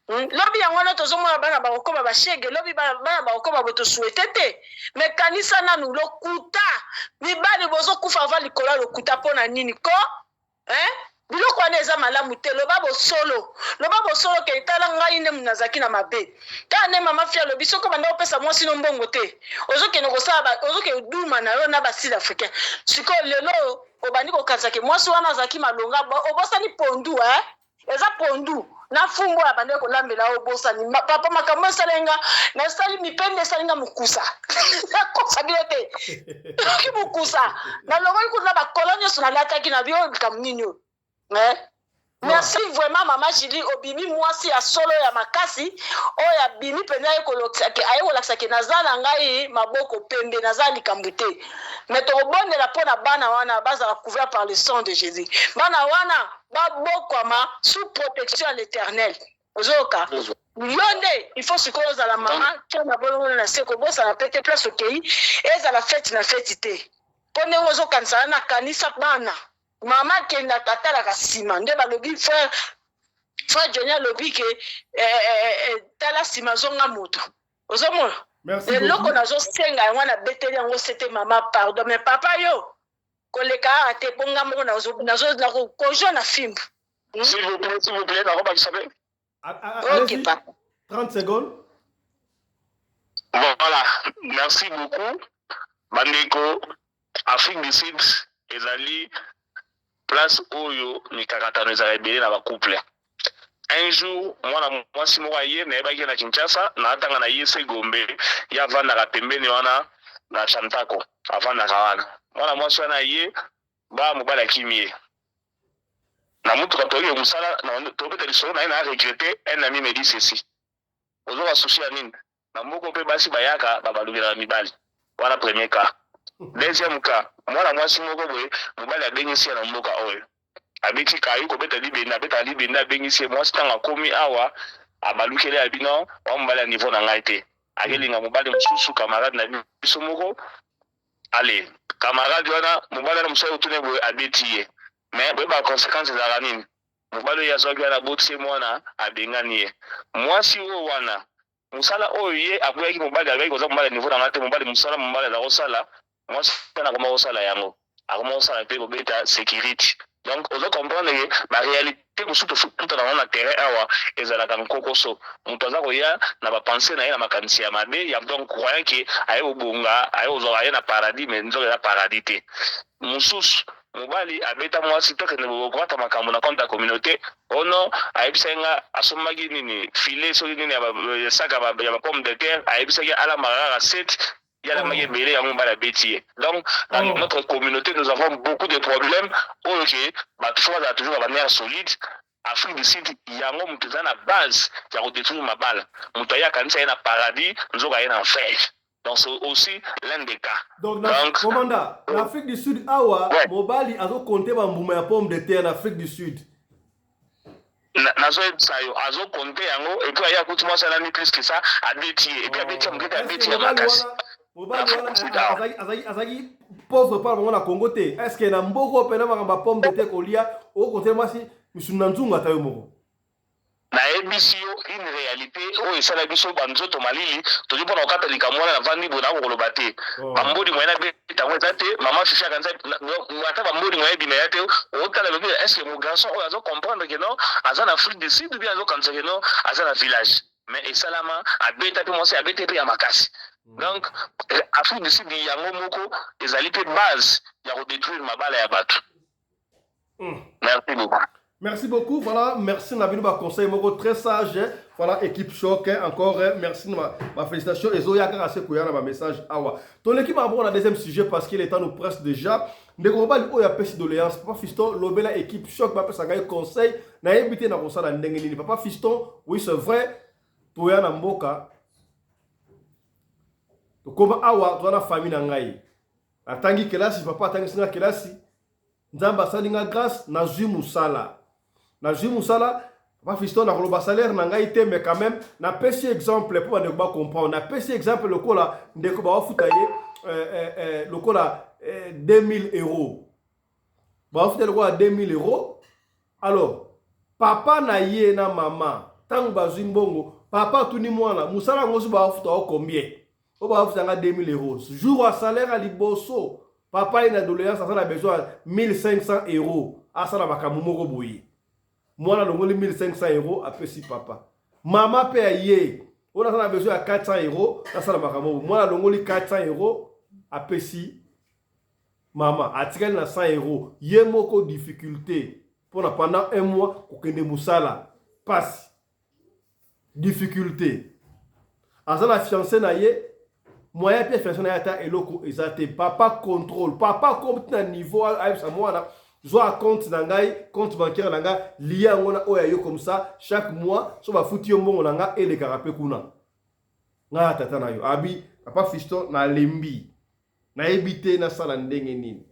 Lobi yango wana tozomona bana bakokoma bashege, lobi bana bakokoma boye, tosuete te. Me kanisa nanu lokuta, mibali bozokufa ava likolo ya lokuta mpo na nini ko hein? Biloko wana eza malamu te. Loba bosolo, loba bosolo ke tala ngai nde nazalaki na mabe. Tala nde mama fi alobi soki obanda kopesa mwasi no mbongo te, ozokende kosala, ozokende duma na yo na ba sud africain. Sikoyo lelo obandi kokanisa ke mwasi wana azalaki malonga, obosani pondu hein? Eza pondu na fumbu oyo abandaki kolambela oyo obosani. Papa, makambo esali nga, nasali mipende esali nga mokusa. Nakosa bino te, soki mokusa nalongoli kuna bakolo nyonso nalataki na bio likambo nini oyo eh? Merci vraiment mama Julie, obimi mwasi ya solo ya makasi oyo abimi mpenza aye kolakisa ke naza na ngai maboko pembe, naza likambo te. Mais tokobondela mpo na bana wana bazala couvert par le sang de Jésus, bana wana babokwama sous protection ya l'Éternel. Ozoyoka? Yo nde il faut sikoyo ozala mama, tia mabolongo na se, kobosana pe te place okeyi ezala feti na feti te, po ndenge ozokanisa wana kanisa bana. Mama akendaka atalaka sima nde balobi frère frère Johnny alobi ke eh, eh, eh, tala sima zonga moto ozomona eloko nazosenga yango wana beteli yango sete mama pardon mais papa yo koleka awa te mpo nga moko nakokozwa na fimbu hmm? S'il vous plaît, s'il vous plaît, nakobakisa mpe. Ok papa. 30 secondes. Voilà, merci beaucoup. Bandeko, Afrique du Sud ezali place oyo mikakatano ezala ebele na ba couple. Un jour mwana mwasi moko aye nayebaki ye na Kinshasa naatanga na ye se Gombe ye avandaka pembeni wana na Chantako avandaka wana mwana mwasi wana aye ba mobali akimi ye na mutuka toyeke mosala tobeta lisolo na ye na regrette un ami me dit ceci ozoka souci ya nini Na mboko pe basi bayaka ba balukelaka mibali. Wana premier cas. Deuxième cas, mwana mwasi moko boye mobali abengisi ye na mboka oyo. Abeti kayu kobeta libende, abetaka libende abengisi ye. Mwasi tango akomi awa abalukeli ye abi non, wa mobali ya niveau na ngai te. Akelinga mobali mosusu camarade na biso moko. Allez, camarade wana mobali wana mosusu aye kotuna ye boye abeti ye. Mais boyebaka consequence ezalaka nini? Mobali oyo ye azwaki wana abotisi ye mwana abengani ye. Mwasi oyo wana Musala oyo ye aboyaki mobali alobaki koza mobali ya niveau na nga te mobali musala mobali aza kosala mwasi wana akoma kosala yango akoma kosala pe kobeta security donc ozo comprendre ke ba realite mosusu tokutana yango na terrain awa ezalaka nkokoso moto aza koya na ba pensee na ye na makanisi ya mabe ya donc croyant ke aye kobonga aye kozwa aye na paradis mais nzoka eza paradis te mosusu Mobali abeta mwasi tokende kokata makambo na compte ya communaute oh non ayebisaki nga asombaki nini filet soki nini ya ba sac ya ba pomme de terre ayebisaki alambaka kaka 7 ye alambaki ebele yango mobali abeti ye donc dans oh. notre communauté nous avons beaucoup de problèmes oyo ke bato fo bazala toujours na ba nerfs solides Afrique du Sud yango moto eza na base ya ko detruire mabala moto aye akanisi aye na paradis nzoka aye na enfer donc c'est aussi l'un des cas donc, na, donc commanda na Afrique du Sud awa ouais. mobali azo compter ba mbuma ya pomme de terre na Afrique du Sud nazoyebisa yo azo compter yango et puis aye akuti mwasi alami plus que ça abeti ye et puis abeti ya moke te abeti ya makasi mobali wana azalaki pauvre mpo na bango na congo te est ce que na mboko mpena makambo ya pomme de terre kolia okote mwasi misuni na nzungu ata yo moko nayebisi yo une réalité oyo esala biso banzoto malili toki mpona kokata likambo wana navandi boye nako koloba te oh. bambodi moyen nabeta yango eza te mama fifi akanisa ata bambodi moyen ebima ya te otala lobi est ce que mo garçon oyo azo comprendre que non aza na afrique du sud ou bien azokanisa que non aza na village mais esalama abeta mpe mwasi abeta mpe ya makasi mm. donc eh, afrique du sud yango moko ezali mpe base ya kodétruire mabala ya bato mm. merci beaucoup Merci beaucoup. Voilà, merci Nabino ba conseil moko très sage. Voilà, équipe choc hein, encore hein, merci ma, ma félicitation et Zoya kaka se koya na ba message awa. Ton équipe a bon la deuxième sujet parce qu'il est temps nous presse déjà. Ndeko mobali oyo apesi doléance papa Fiston lobela équipe choc ba pesa ngai conseil nayebi te na kosala ndenge nini papa Fiston oui c'est vrai toya na mboka tokoma awa toza na famille na ngai natangi kelasi papa atangisi nga kelasi Nzambe asali nga grace nazui musala nazui musala papa fiston nakoloba salaire na ngai te mais quand même napesi exemple mpo bandeko ba comprendre napesi exemple lokola ndeko bawafuta ye euh, euh, euh, lokola euh, 2000 euros bawafuta lokola 2000 euros alors papa na ye na mama ntango bazwi mbongo papa atuni mwana mosala yango so bawafuta yo combien oyo bawafuta nga 2000 euros jour ya salaire ya liboso Papa ye na doleance aza na besoin ya 1500 euros asala makambo moko boye. Mwana alongoli 1500 euros apesi papa. Mama pe aye oyo aza na besoin ya 400 euros asala makambo boye. Mwana alongoli 400 euros apesi mama atikali na 100 euros ye moko difficulté pona pendant un mois kokende mosala pasi. Difficulte. Aza na fiancé na ye, moyen pe fiancé na ye ata eloko eza te. Papa contrôle. Papa akomi ti na niveau ayebisa mwana zwa compte na ngai, compte bancaire na ngai, lie yango na oyo ya yo comme ça chaque mois so bafuti yo mbongo na ngai elekaka pe kuna. Ngai ya tata na yo. Abi papa fiston nalembi. Nayebi te nasala ndenge nini.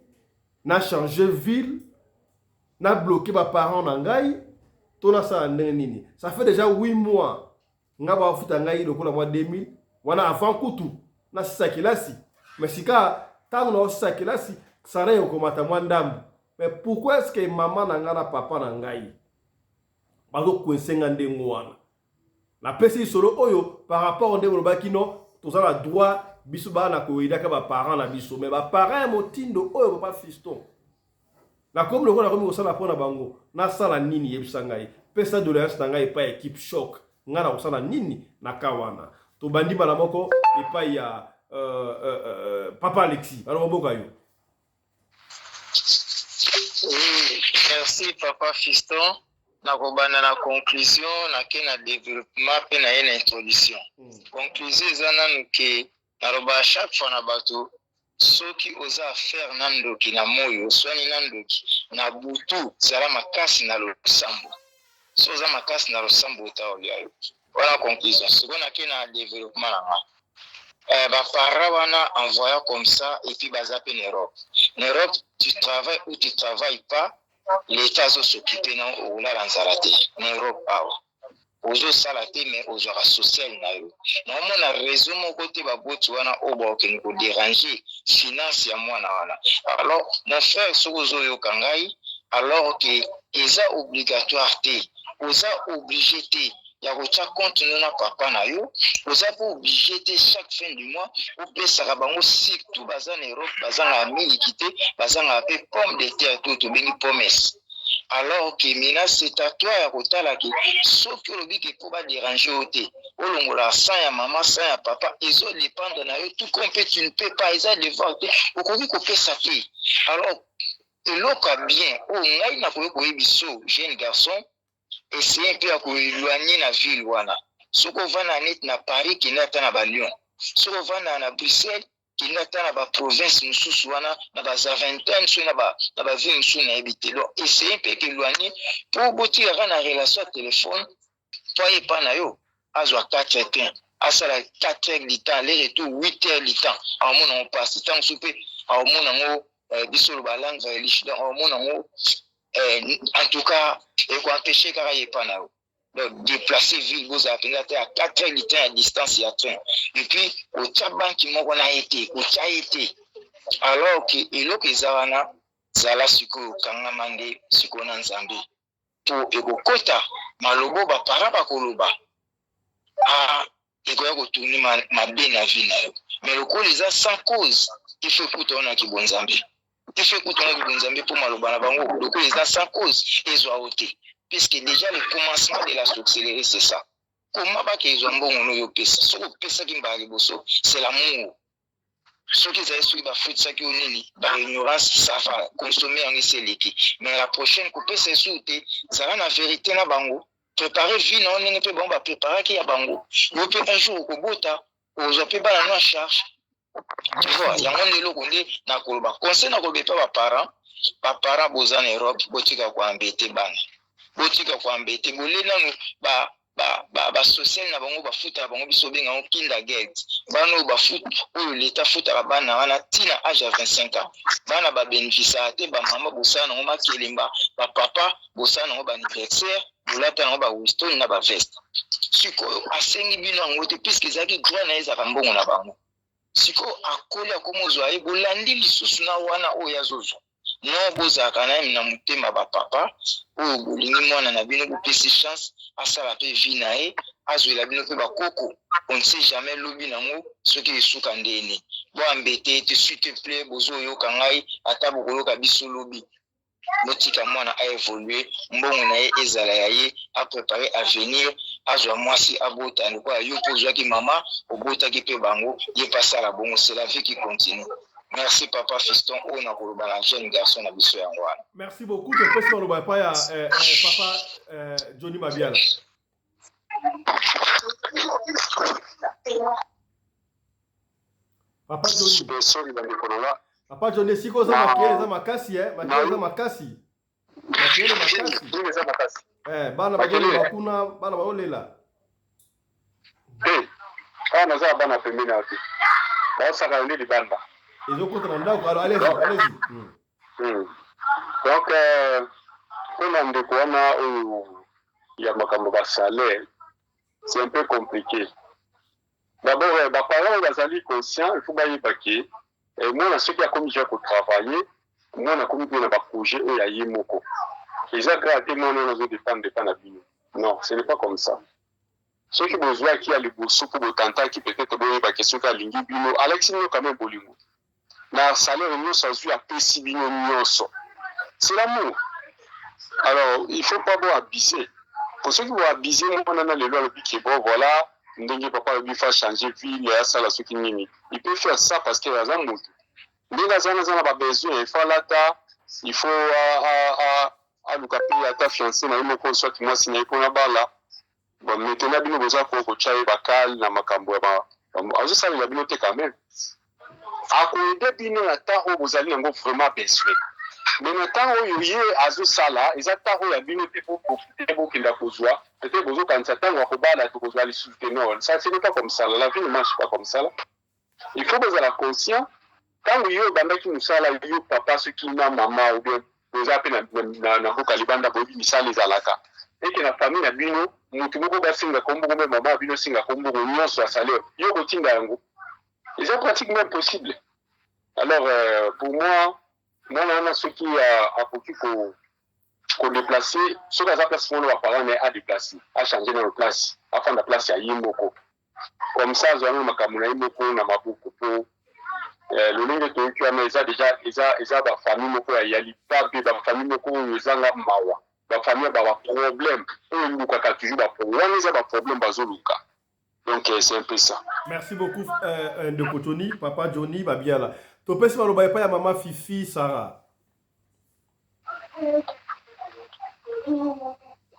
Na changer ville, na bloquer ba parents na ngai to nasala ndenge nini. Ça fait déjà 8 mois. Nga bafuta ngai lokola mwa 2000 wana avant kutu nasisa kelasi. Mais sika ntango naosisa kelasi salaire ekomata mwa ndambu. Mais pourquoi est-ce que mama na ngai na papa na ngai bazocoincer nga ndenge wana? Napesi lisolo oyo par rapport ndenge olobaki no toza na droit biso bana koyedaka baparent na biso, mais baparent ya motindo oyo, papa Fiston, nakomi lokola nakomi kosala mpo na bango. Nasala nini? Yebisa ngai, pesa doléance na ngai epai ya équipe choc. Ngai nakosala nini na ka wana? Tobandi mbala moko epai ya papa Alexis. Baloba mboka yo. Oui, merci papa Fiston. Nakobanda na conclusion, nake na développement mpe na ye na introduction. Conclusion eza nanu ke naloba chaque fois na bato, soki oza affaire na ndoki na moyi, oswani na ndoki na butu, zala makasi na losambo. So oza makasi na losambo, ota olia yo. Wana conclusion. Sikoyo nake na développement na nga. Baparents wana envoya comme ça et puis baza pe na Europe. Na Europe, tu travailles ou tu travailles pas, l'État azos'occuper na okolala nzala te. Na Europe awa ozosala te, mais ozwaka social na yo. Naomona réseau moko te baboti wana oyo bakokende kodéranger finance ya mwana wana. Alors mon frère, soki ozoyoka ngai, alors ke eza obligatoire te, oza obligé te ya kotia compte no na papa na yo. Oza mpe obligé te chaque fin du mois opesaka bango, surtout baza na Europe, bazangaka miliki te, bazangaka mpe pomme de terre to tobengi pommes. Alors ke mina, c'est à toi ya kotala ke soki olobi ke mpo badéranger yo te, olongola sang ya mama, sang ya papa, ezodépendre na yo. Tout comme mpe tu ne peux pas, eza devoir te, okoki kopesa te. Alors eloko ya bien oyo ngai nakoki koyebi so, jeune garçon, essaye mpe ya koéloigner na ville wana. Soki ovanda neti na Paris, kende ata na baLyon. Soki ovanda na Bruxelles, kende ata na baprovince mosusu wana, na baZaventem, soki na baville mosusu nayebi te. Donc essaye mpe koéloigner mpo botikaka na relation ya telefone, po ayepa na yo azwa 4 train, asala 4 heures du temps aller retour, 8 heures du temps, aomona yango mpasi. Ntango mosusu mpe aomona yango, biso oloba langue riche, donc aomona yango, en tout cas ekoempêcher kaka ye epa na yo. Donc déplacer ville, bozala mpenza te ya 4 heures du temps ya distance ya train, et puis kotya banki moko na ye te, kotya ye te. Alors ke eloko eza wana, zala sikoyo kangama nde sikoyo na Nzambe, po ekokota malobo baparents bakoloba, a ekoya kotourner mabe na vie na yo. Mais lokola eza sans cause, il faut ekuta wana kibonzambe, il faut ekuta wana kibonzambe, mpo maloba na bango lokola eza sans cause, ezwa yo te, puisque déjà le commencement de la sorcellerie, c'est ça. Koma bakezwa mbongo no yo opesa. Soki opesaki mbala liboso, c'est l'amour. Soki ezali, soki bafutisaki yo nini par ignorance, ça va consommer yango, esi eleki. Mais la prochaine, kopesa esuku te, zala na vérité na bango, préparer vie na yo ndenge mpe bango bapréparaki ya bango. Yo mpe un jour okobota, ozwa mpe bana no en charge, tu vois. Yango nde eloko nde nakoloba, conseil nakoloba epa baparent. Baparent boza na Europe, botika koembêter bana, botika koembêter. Bolie nanu ba basocial na bango, bafutaka bango, biso obenga yango Kindergeld. Bana oyo bafut oyo leta afutaka bana wana ntina age ya 25 ans, bana babénéficiaka te. Bamama bosala nango makelemba, bapapa bosala nango baanniversaire, bolata yango baweston na baveste. Sikoyo asengi bino yango te, puisque ezalaki droit na ye, ezalaka mbongo na bango. Sikoyo akoli, akomozwa ye, bolandi lisusu na wana oyo azozwa non. Bozalaka na ye na motema. Bapapa oyo bolingi mwana na bino, bopesi chance asala mpe vie na ye, azwela bino mpe bakoko. On ne sait jamais lobi nango soki esuka ndeni. Boembêter te, s'il te plaît. Bozoyoka ngai, ata bokoyoka biso lobi, botika mwana aévoluer, mbongo na ye ezala ya ye, apréparer avenir, azwa mwasi, abota lokola yo mpe ozwaki mama, obotaki mpe bango, ye mpe asala bongo. C'est la vie qui continue. Merci papa Fiston. Oyo nakoloba na jeune garçon na biso, yango wana. Merci beaucoup. Topesi maloba epai ya papa Johnny Mabiala. Papa Johnny. Sorry bandeko na nga. Papa Johnny, esika oza, makelele eza makasi, makelele eza makasi, makelele makasi. Nini eza makasi? Bana bazoloba kuna, bana bazolela. Te, awa naza na bana pembeni awa te, baosaka nde libanda. Ezokota na ndako. Alors allez-y, allez-y. Donc mpona ndeko wana oyo ya makambo basalaire. C'est un peu compliqué. D'abord, eh, ba parents oyo bazali conscient, il faut bayeba ke eh, mwana soki akomi ja kotravailler, mwana akomi mpe na baprojet oyo ya ye moko. Eza grave te mwana wana azodépendre epa na bino. Non, ce n'est pas comme ça. Soki bozwaki ya liboso mpo botantaki peut-être boyeba ke soki alingi bino, alakisi bino quand même bolingo. Na salaire nyonso azwi apesi bino nyonso. C'est l'amour. Alors, il faut pas bo abuser. Po soki bo abuser mwana na lelo alobi ke bon voilà, ndenge papa alobi fa changer ville, asala soki nini. Il peut faire ça parce que aza moto. Ndenge aza na ba besoin, il faut alata, il faut aluka mpe ata fiancé na ye moko soit mwasi na ye mpona bala. Bon, maintenant bino boza ko kotya ye bakale na makambo ya azosalela bino te quand même. Akoaider bino na temps oyo bozali yango vraiment besoin. Mais na temps oyo ye azosala, eza temps oyo ya bino te po profiter bokenda kozwa. Peut-être bozokanisa ntango ya kobala tokozwa lisusu te. Non, ça ce n'est pas comme ça. La vie ne marche pas comme ça. Il faut bozala conscient. Ntango yo obandaki mosala, yo papa soki na mama ou bien boza mpe na mboka libanda, boyebi misala ezalaka eke na famille na bino, motu moko basengaka mbongo mpe mama ya bino osengaka mbongo nyonso ya salaire, yo kotinda yango eza pratiquement impossible. Alors pour moi, mwana wana soki akoki kodéplacer, soki aza place moko na baparent na ye, adéplacer, achanger nano place, afanda place ya ye moko, comme ça azwa nano makambo na ye moko na maboko. Po lolenge toyoki wana eza déjà eza bafamille moko ya lipabe, bafamille moko oyo ezanga mawa, bafamille ya baproblème oyo elukaka toujours baproblème wana, eza baproblème bazoluka. Donc c'est un peu ça. Merci beaucoup, ndeko Johnny, papa Johnny Babiala. Topesi maloba epai ya mama Fifi Sara.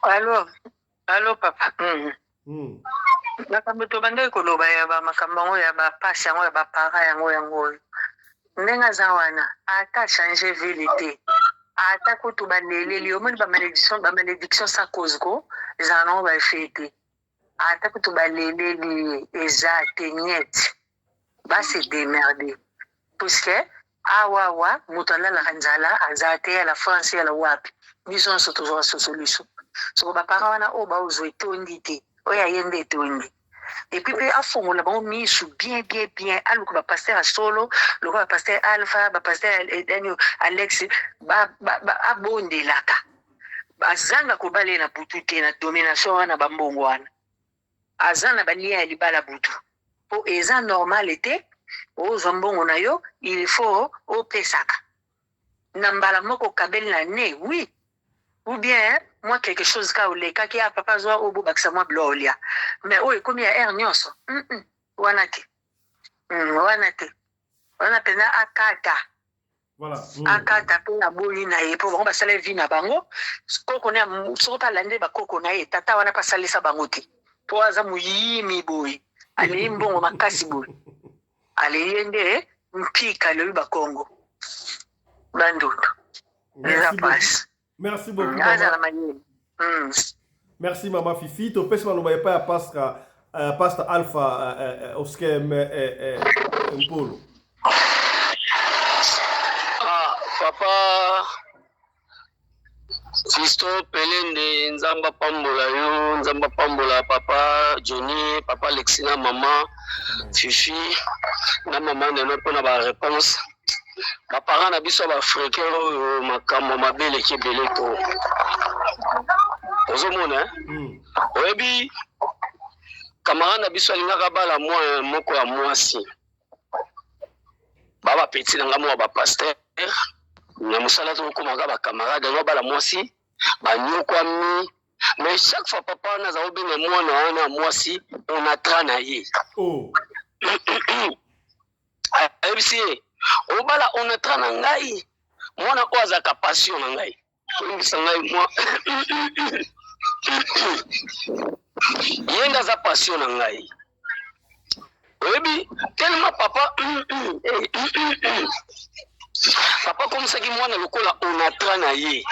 Allo, allo papa. Makambo tobandaki koloba ya bamakambo yango ya bapasi yango ya baparent yango oyo ndenge aza wana, ata change ville te, ata kutu baleleli, omoni bamalédiction sans cause ko ezala nango baeffet te. Ata kutu baleleli ye eza te niet, base démerder, puisque awa awa moto alalaka nzala aza te. Ya la France, ya la wapi, biso nyonso tozwaka solution. Soko baparent wana oyo baozwa etondi te, oyo aye nde etondi. Et puis mpe afongola bango misu bien bien bien, aluka bapasteur ya solo lokola bapasteur Alpha, bapasteur Daniel, Alex, abondelaka, azanga kobala ye na butu te na domination wana, bambongo wana aza na balia ya libala butu, po eza normal te. Ozwa mbongo na yo, il faut opesaka na mbala moko, okabeli na ne oui ou bien mwa quelque chose ka olekaki ya papa zwa oyo bobakisa mwa bilo olia, mais oyo ekomi ya aire nyonso, wana te, wana te, wana mpenza akata. Akata mpe aboyi na ye, mpo bango basala vie na bango. Koko na soko mpe alandi bakoko na ye, tata wana mpe asalisa bango te, mpo aza moyimi boye, alei mbongo makasi boye, alei ye nde mpika alobi bakongo bandundu eza pasi. Merci beaucoup. Azala mayele. Merci mama Fifi. Topesi maloba epai ya pasteur Alpha Oskem Mpolo. Ah, papa Fisto Pelende, Nzambe apambola yo, Nzambe apambola papa Johnny, papa Alexi na mama Fifi na mama Neno mpona baréponse. Baparent na biso ya baafricain oyo, makambo mabe eleki ebele to ozomona, eh? Oyebi, camarade na biso alingaka bala mwa moko ya mwasi ba bapeti na nga moko ya bapasteur na mosala, tokomaka bacamarade yango. Bala mwasi banyokwami, mais chaque fois papa wana aza kobenga mwana wana ya mwasi onatra na ye. Ayebisi ye: "Obala onatra na ngai, mwana oyo azalaka passion na ngai." Koyebisa ngai mwa ye nde aza passion na ngai. Oyebi, tellement papa akomisaki mwana lokola onatra na ye,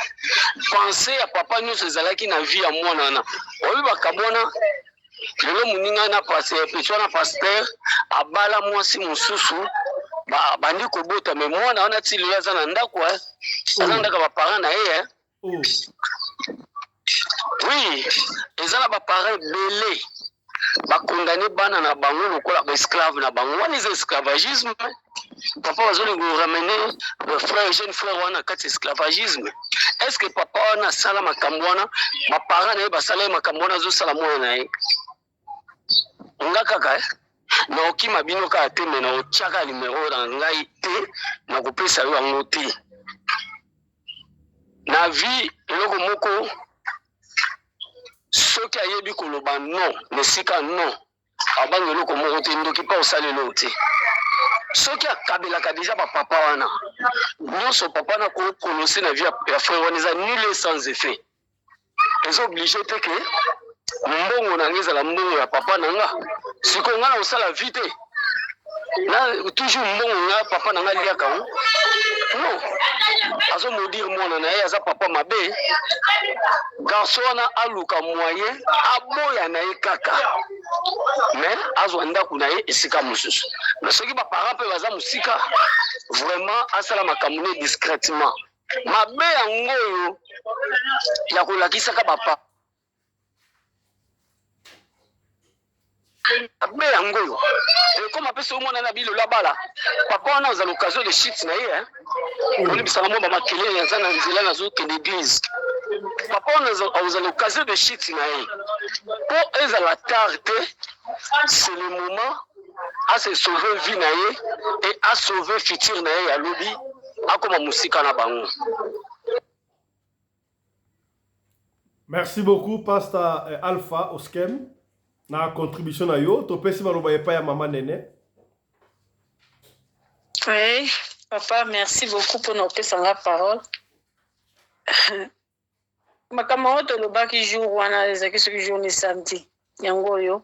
pensée ya papa nyonso ezalaki na vie ya mwana wana. Oyebi, bakabwana lelo. Moninga na petit wana pasteur abala mwasi mosusu, bandi kobota, mais mwana wana ti lelo aza na ndako, aza na ndako ya baparent na ye. Oui, eza na baparent ebele. Ba condamner bana na bango lokola ba esclave na bango. Wana eza esclavagisme. Papa bazolinga koramener frère, jeune frère wana na kati ya esclavagisme. Est ce que papa wana asala makambo wana? Baparent na ye basala ye makambo wana, azosala mwana na ye? Nga kaka naokima bino kaka te, me naotiaka numero na ngai te, nakopesa yo yango te. Na vie, eloko moko, soki ayebi koloba non na esika non, abanga eloko moko te. Ndoki mpe osala eloko te. Soki akabelaka déjà bapapa wana nyonso, papa na koprononcer na vie ya frère wana eza nul et sans effet. Eza obligé te ke mbongo na nga ezala mbongo ya papa na nga. Sikoyo nga na kosala vie te na toujours mbongo nga papa na nga aliaka ngo. Non, azomaudire mwana na ye, aza papa mabe. Garçon wana aluka moyen aboya na ye kaka, mais azwa ndako na ye esika mosusu. Mais soki baparent mpe baza mosika, vraiment asala makambo ne discrètement. Mabe yango oyo ya kolakisaka bapa mabe yango oyo ekoma mpe soki mwana na bilolo abala, papa wana aza l'occasion de chute na ye. Olibisaka mwa bamakelele, aza na nzela, nazokende église. Papa wana aza l'occasion de chute na ye mpo ezala tard te. C'est le moment ase sauver vie na ye et asauver futur na ye ya lobi, akoma mosika na bango. Merci beaucoup, Pasteur Alpha Oskem, na contribution na yo. Topesi maloba epai ya mama Nene. Oui, papa, merci beaucoup pour kopesa nga parole. Makambo yango tolobaki jour wana ezalaki soki jour ni samedi, yango oyo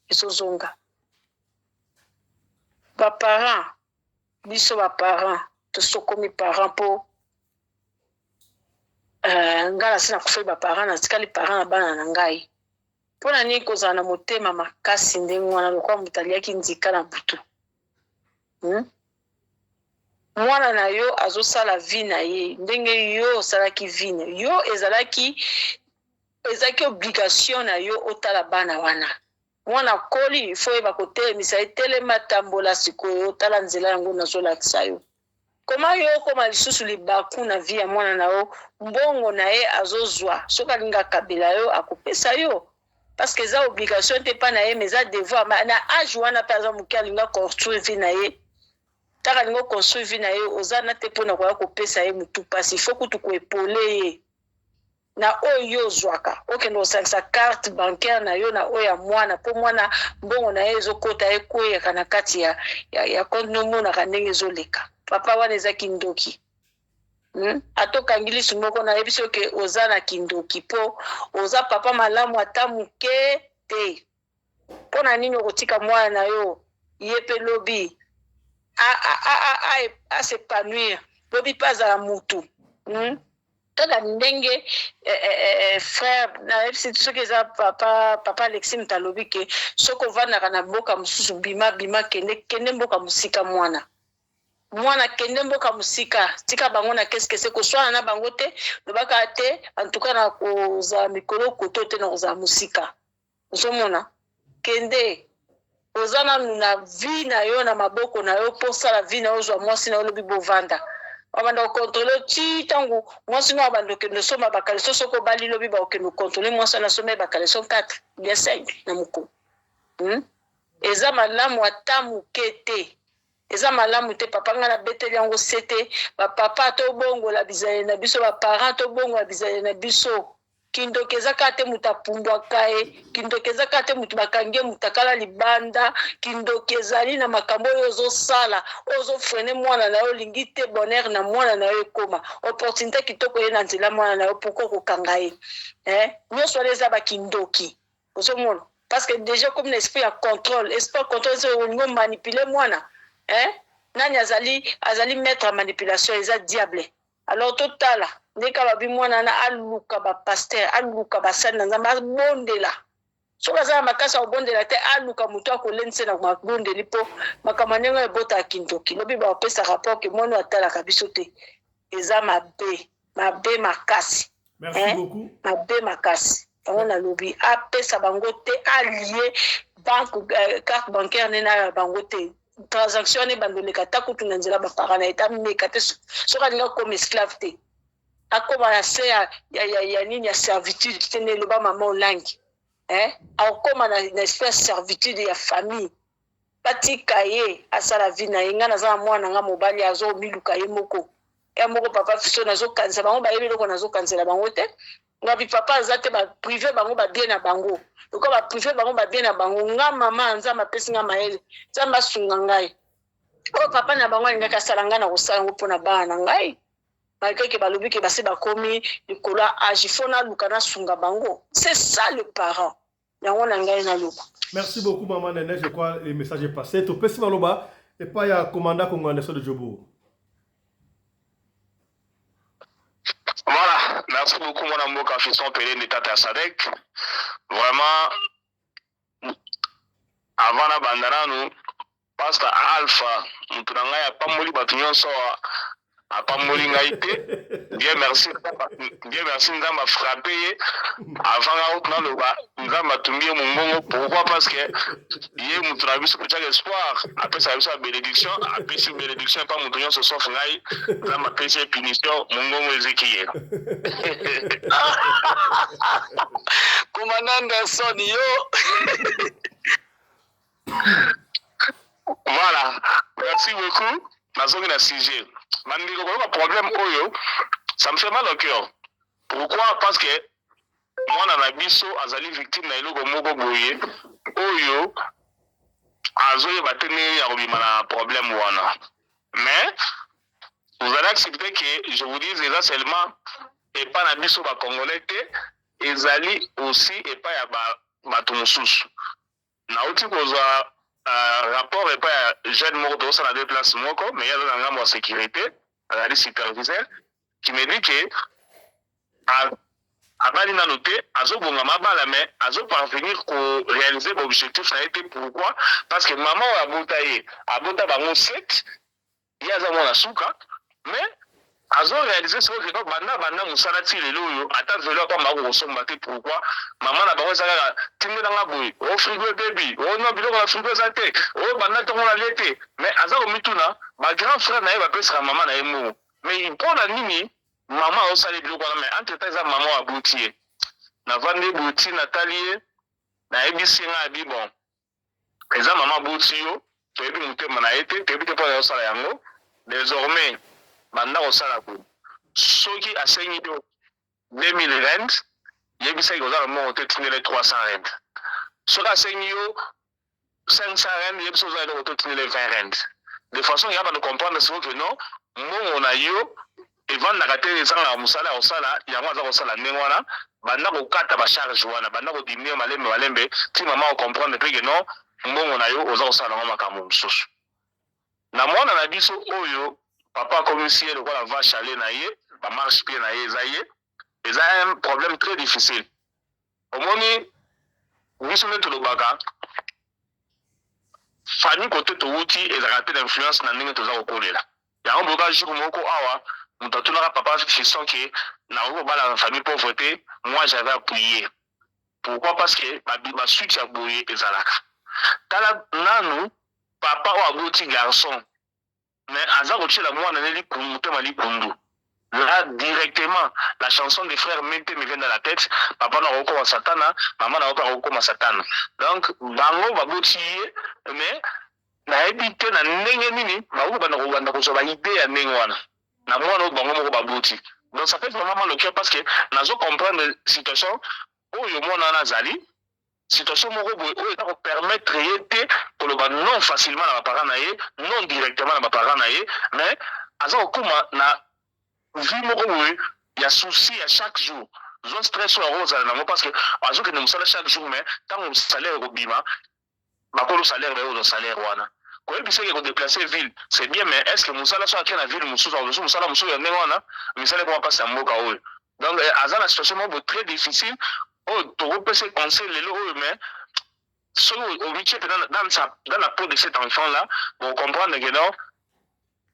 ezozonga. Baparent, biso baparent tosokomi parent mpo ngai nasi nakufeli baparent, natikali parent na bana na ngai. Mpo na nini kozala na motema makasi ndenge wana lokola moto aliaki ndika na butu, Mwana na yo azosala vie na ye ndenge yo osalaki vie na yo. Ezalaki obligation na yo otala bana wana. Mwana akoli, ifo oyeba kotelemisa ye: telema, tambola sikoyo, otala nzela yango nazolakisa yo. Koma yo okóma lisusu libaku na vie ya mwana na yo. Mbongo na ye azozwa, soki alingi akabela yo, akopesa yo, parce que eza obligation te mpa na ye, mais eza devoir. Na age wana mpe aza moke, alingi aconstruire vie na ye. Taka alingi oconstruire vie na ye, oza na te mpona koya kopesa ye motu mpasi. Il faut kutu koépauler ye na oyo yo ozwaka. Okende kosangisa carte bancaire na yo na oyo ya mwana, mpo mwana mbongo na ye ezokota, ekweyaka na kati ya compte, nomonaka ndenge ezoleka. Papa wana eza kindoki, Ata okangi lisu moko, nayebi soki oza na kindoki, mpo oza papa malamu ata moke te. Mpo na nini okotika mwana na yo ye mpe lobi as'épanouir, lobi mpe azala mutu, Kaka ndenge frère nayebisi, soki eza papa Alexi moto alobi ke soki ovandaka na mboka mosusu, bima, bima, kende, kende mboka mosika. Mwana, mwana, kende mboka mosika, tika bango na keskese, koswana na bango te, lobaka te. En tout cas na kozala mikolo koto te, na kozala mosika. Ozomona, kende, oza nanu na vie na yo na maboko na yo mpo osala vie na yo. Ozwa mwasi na yo, olobi bovanda, babanda kocontrôler ti ntango mwasi no abanda okende osomba bacaleçon. Soki obali, lobi bakokende kocontrôler mwasi wana asomba ye bacaleçon 4 bien 5 na mokolo, Eza malamu ata moke te, eza malamu te. Papa, ngai nabeteli yango se te. Bapapa, tobongola bizaleli na biso. Baparent, tobongola bizaleli na biso. Kindoki eza kaka te moto apumbwaka ye. Kindoki eza kaka te moto bakangi ye moto akala libanda. Kindoki ezali na makambo oyo ozosala, oyo ozofreiner mwana na yo. Olingi te bonheur na mwana na yo ekóma opportunité kitoko ye na nzela mwana na yo. Pourquoi kokanga ye, eh? Nyonso wana eza bakindoki, ozomona, parce que déjà comme na esprit ya contrôle, esprit ya contrôle eza olingi omanipuler mwana, eh? Nani azali maître ya manipulation? Eza diable. Alors totala ndenge babi mwana wana aluka bapasteur, aluka basali na Nzambe, abondela. Soki aza na makasi ya kobondela te, aluka moto akolendisa na mabondeli, mpo makambo ya ndenge oyo ebotaka kindoki. Lobi bakopesa rapport ke mwana oyo atalaka biso te. Eza mabe, mabe makasi. Merci beaucoup. Mabe makasi. Yango nalobi apesa bango te, alie banque, carte bancaire ne na bango te. Transaction wana ebanda oleka ata kutu na nzela baparent na ye te, ameka te soki alingi akoma esclave te, akoma na se ya, ya, ya, ya nini ya servitude te, nde eloba mama Olangi eh? Akokoma na, na esprit ya servitude ya famille. Batika ye asala vie na ye. Ngai naza na mwana na ngai mobali azomiluka ye moko ya moko. Papa Fiso, nazokanisa bango bayebi eloko nazokanisela bango te. Ngabi papa aza te, ba prive bango ba bien na bango, lokola ba prive bango ba bien na bango, nga mama Nzambe apesi nga mayele, Nzambe asunga ngai. Oyo papa na bango alingaki asala, ngai nakosala yango mpo na bana na ngai, malgré ke balobi ke basi bakomi likolo ya age, il faut naluka nasunga bango. C'est ça le parent. Yango na ngai naloba. Merci beaucoup maman Nene, je crois le message est passé. Topesi maloba epai ya commandant Congo Anderson de Jobourg. Voilà, merci beaucoup mwana mboka Fiston Pelende tata ya Sadek. Vraiment avant na banda nanu Pasta Alpha mutu na ngai apamboli bato nyonso apamboli ngai te. Dieu merci, Dieu merci Nzambe a frappe ye avant nga naloba Nzambe atumbi ye mongongo. Pourquoi? Parce que ye mutu na biso kotiaka espoir, apesaka biso ya benediction, apesi benediction epa mutu nyonso sauf ngai. Nzambe apesi ye punition, mongongo eziki ye. Commandant Anderson yo. Voilà, merci beaucoup. Nazongi na sujet. Bandeko koyoka problème oyo, ça me fait mal au cœur. Pourquoi? Parce que mwana na biso azali victime na eloko moko boye oyo azoyeba te ndenge ya kobima na problème wana. Mais vous allez accepter que je vous dise eza seulement epa na biso ba Congolais te, ezali aussi epa ya ba bato mosusu. Nauti kozwa rapport epai ya jeune moko tozosala na place moko, mais ye aza na ngambo ya securite, azali superviseur, qui me dit que abali nanu te, azobongama abala, mais azo parvenir ko realiser ba objectifs na ye te. Pourquoi? Parce que mama oyo abota ye, abota bango 7, ye aza mwana suka, mais azo realiser sikoyo ke banda banda mosala ti lelo oyo ata velo ya pamba akokosomba te. Pourquoi? Mama na bango eza kaka tindela nga boye, o frigo ebebi, o non biloko na frigo eza te, o banda ntongo nalie te. Mais aza komituna, ba grand frère na ye bapesaka mama na ye mbongo, mais mpo na nini mama azosala biloko wana? Mais entre temps eza mama oyo aboti ye. Navandi boye ti natali ye, nayebisi ye, ngai abi bon, eza mama aboti yo, toyebi motema na ye te, toyebi te mpo azosala yango. Désormais banda kosala boye, soki asengi yo 2000 rand, yebisaki oza na mbongo te, tindele 300 rand. Soki asengi yo 500 rand, yebisa oza eloko te, tindele 20 rand. De façon ya bando comprendre sikoyo ke non, mbongo na yo evandaka te, ezangaka mosala ya kosala yango. Aza kosala ndenge wana, banda kokata bacharge wana, banda kodiminuer malembe malembe ti mama ocomprendre mpe ke non, mbongo na yo oza kosala nango makambo mosusu. Na mwana na biso oyo papa akomisi ye lokola vache à lait na ye, bamarche pied na ye eza ye, eza un problème très difficile. Omoni biso nde tolobaka famille kote towuti ezalaka te na influence na ndenge toza kokolela yango. Boyoka jour moko awa moto atunaka papa Fiston ke nakoki kobala na famille pauvre te. Moi j'avais appuyé. Pourquoi? Parce que basuite ya boye ezalaka. Tala nanu papa oyo aboti garçon, mais aza kotiela mwana ne likundu, motema likundu. Là directement la chanson des frères Mente me vient dans la tête: papa na akokoma satana, mama na akokoma satana. Donc bango baboti ye, mais nayebi te na ndenge nini bakoki banda kobanda kozwa baidée ya ndenge wana na mwana oyo bango moko baboti. Donc ça fait vraiment mal au cœur, parce que nazo comprendre situation oyo mwana wana azali, situation moko boye oyo eza kopermettre ye te koloba non facilement na baparent na ye, non directement na baparent na ye, mais aza kokóma na vie moko boye ya souci ya chaque jour, zwa stress oyo akozala nango, parce que azokende mosala chaque jour, mais ntango salaire ekobima, bakolo salaire baye kozwa salaire wana, koyebisa eke kodéplacer ville, c'est bien, mais est ce que mosala so ake na ville mosusu, akozwa mosala mosusu ya ndenge wana? Misala ekoma mpasi ya mboka oyo. Donc aza na situation moko boye très difficile oyo tokopesa conseil lelo oyo, mais soki omitie mpenza dans la peau de cet enfant là, bocomprendre que non,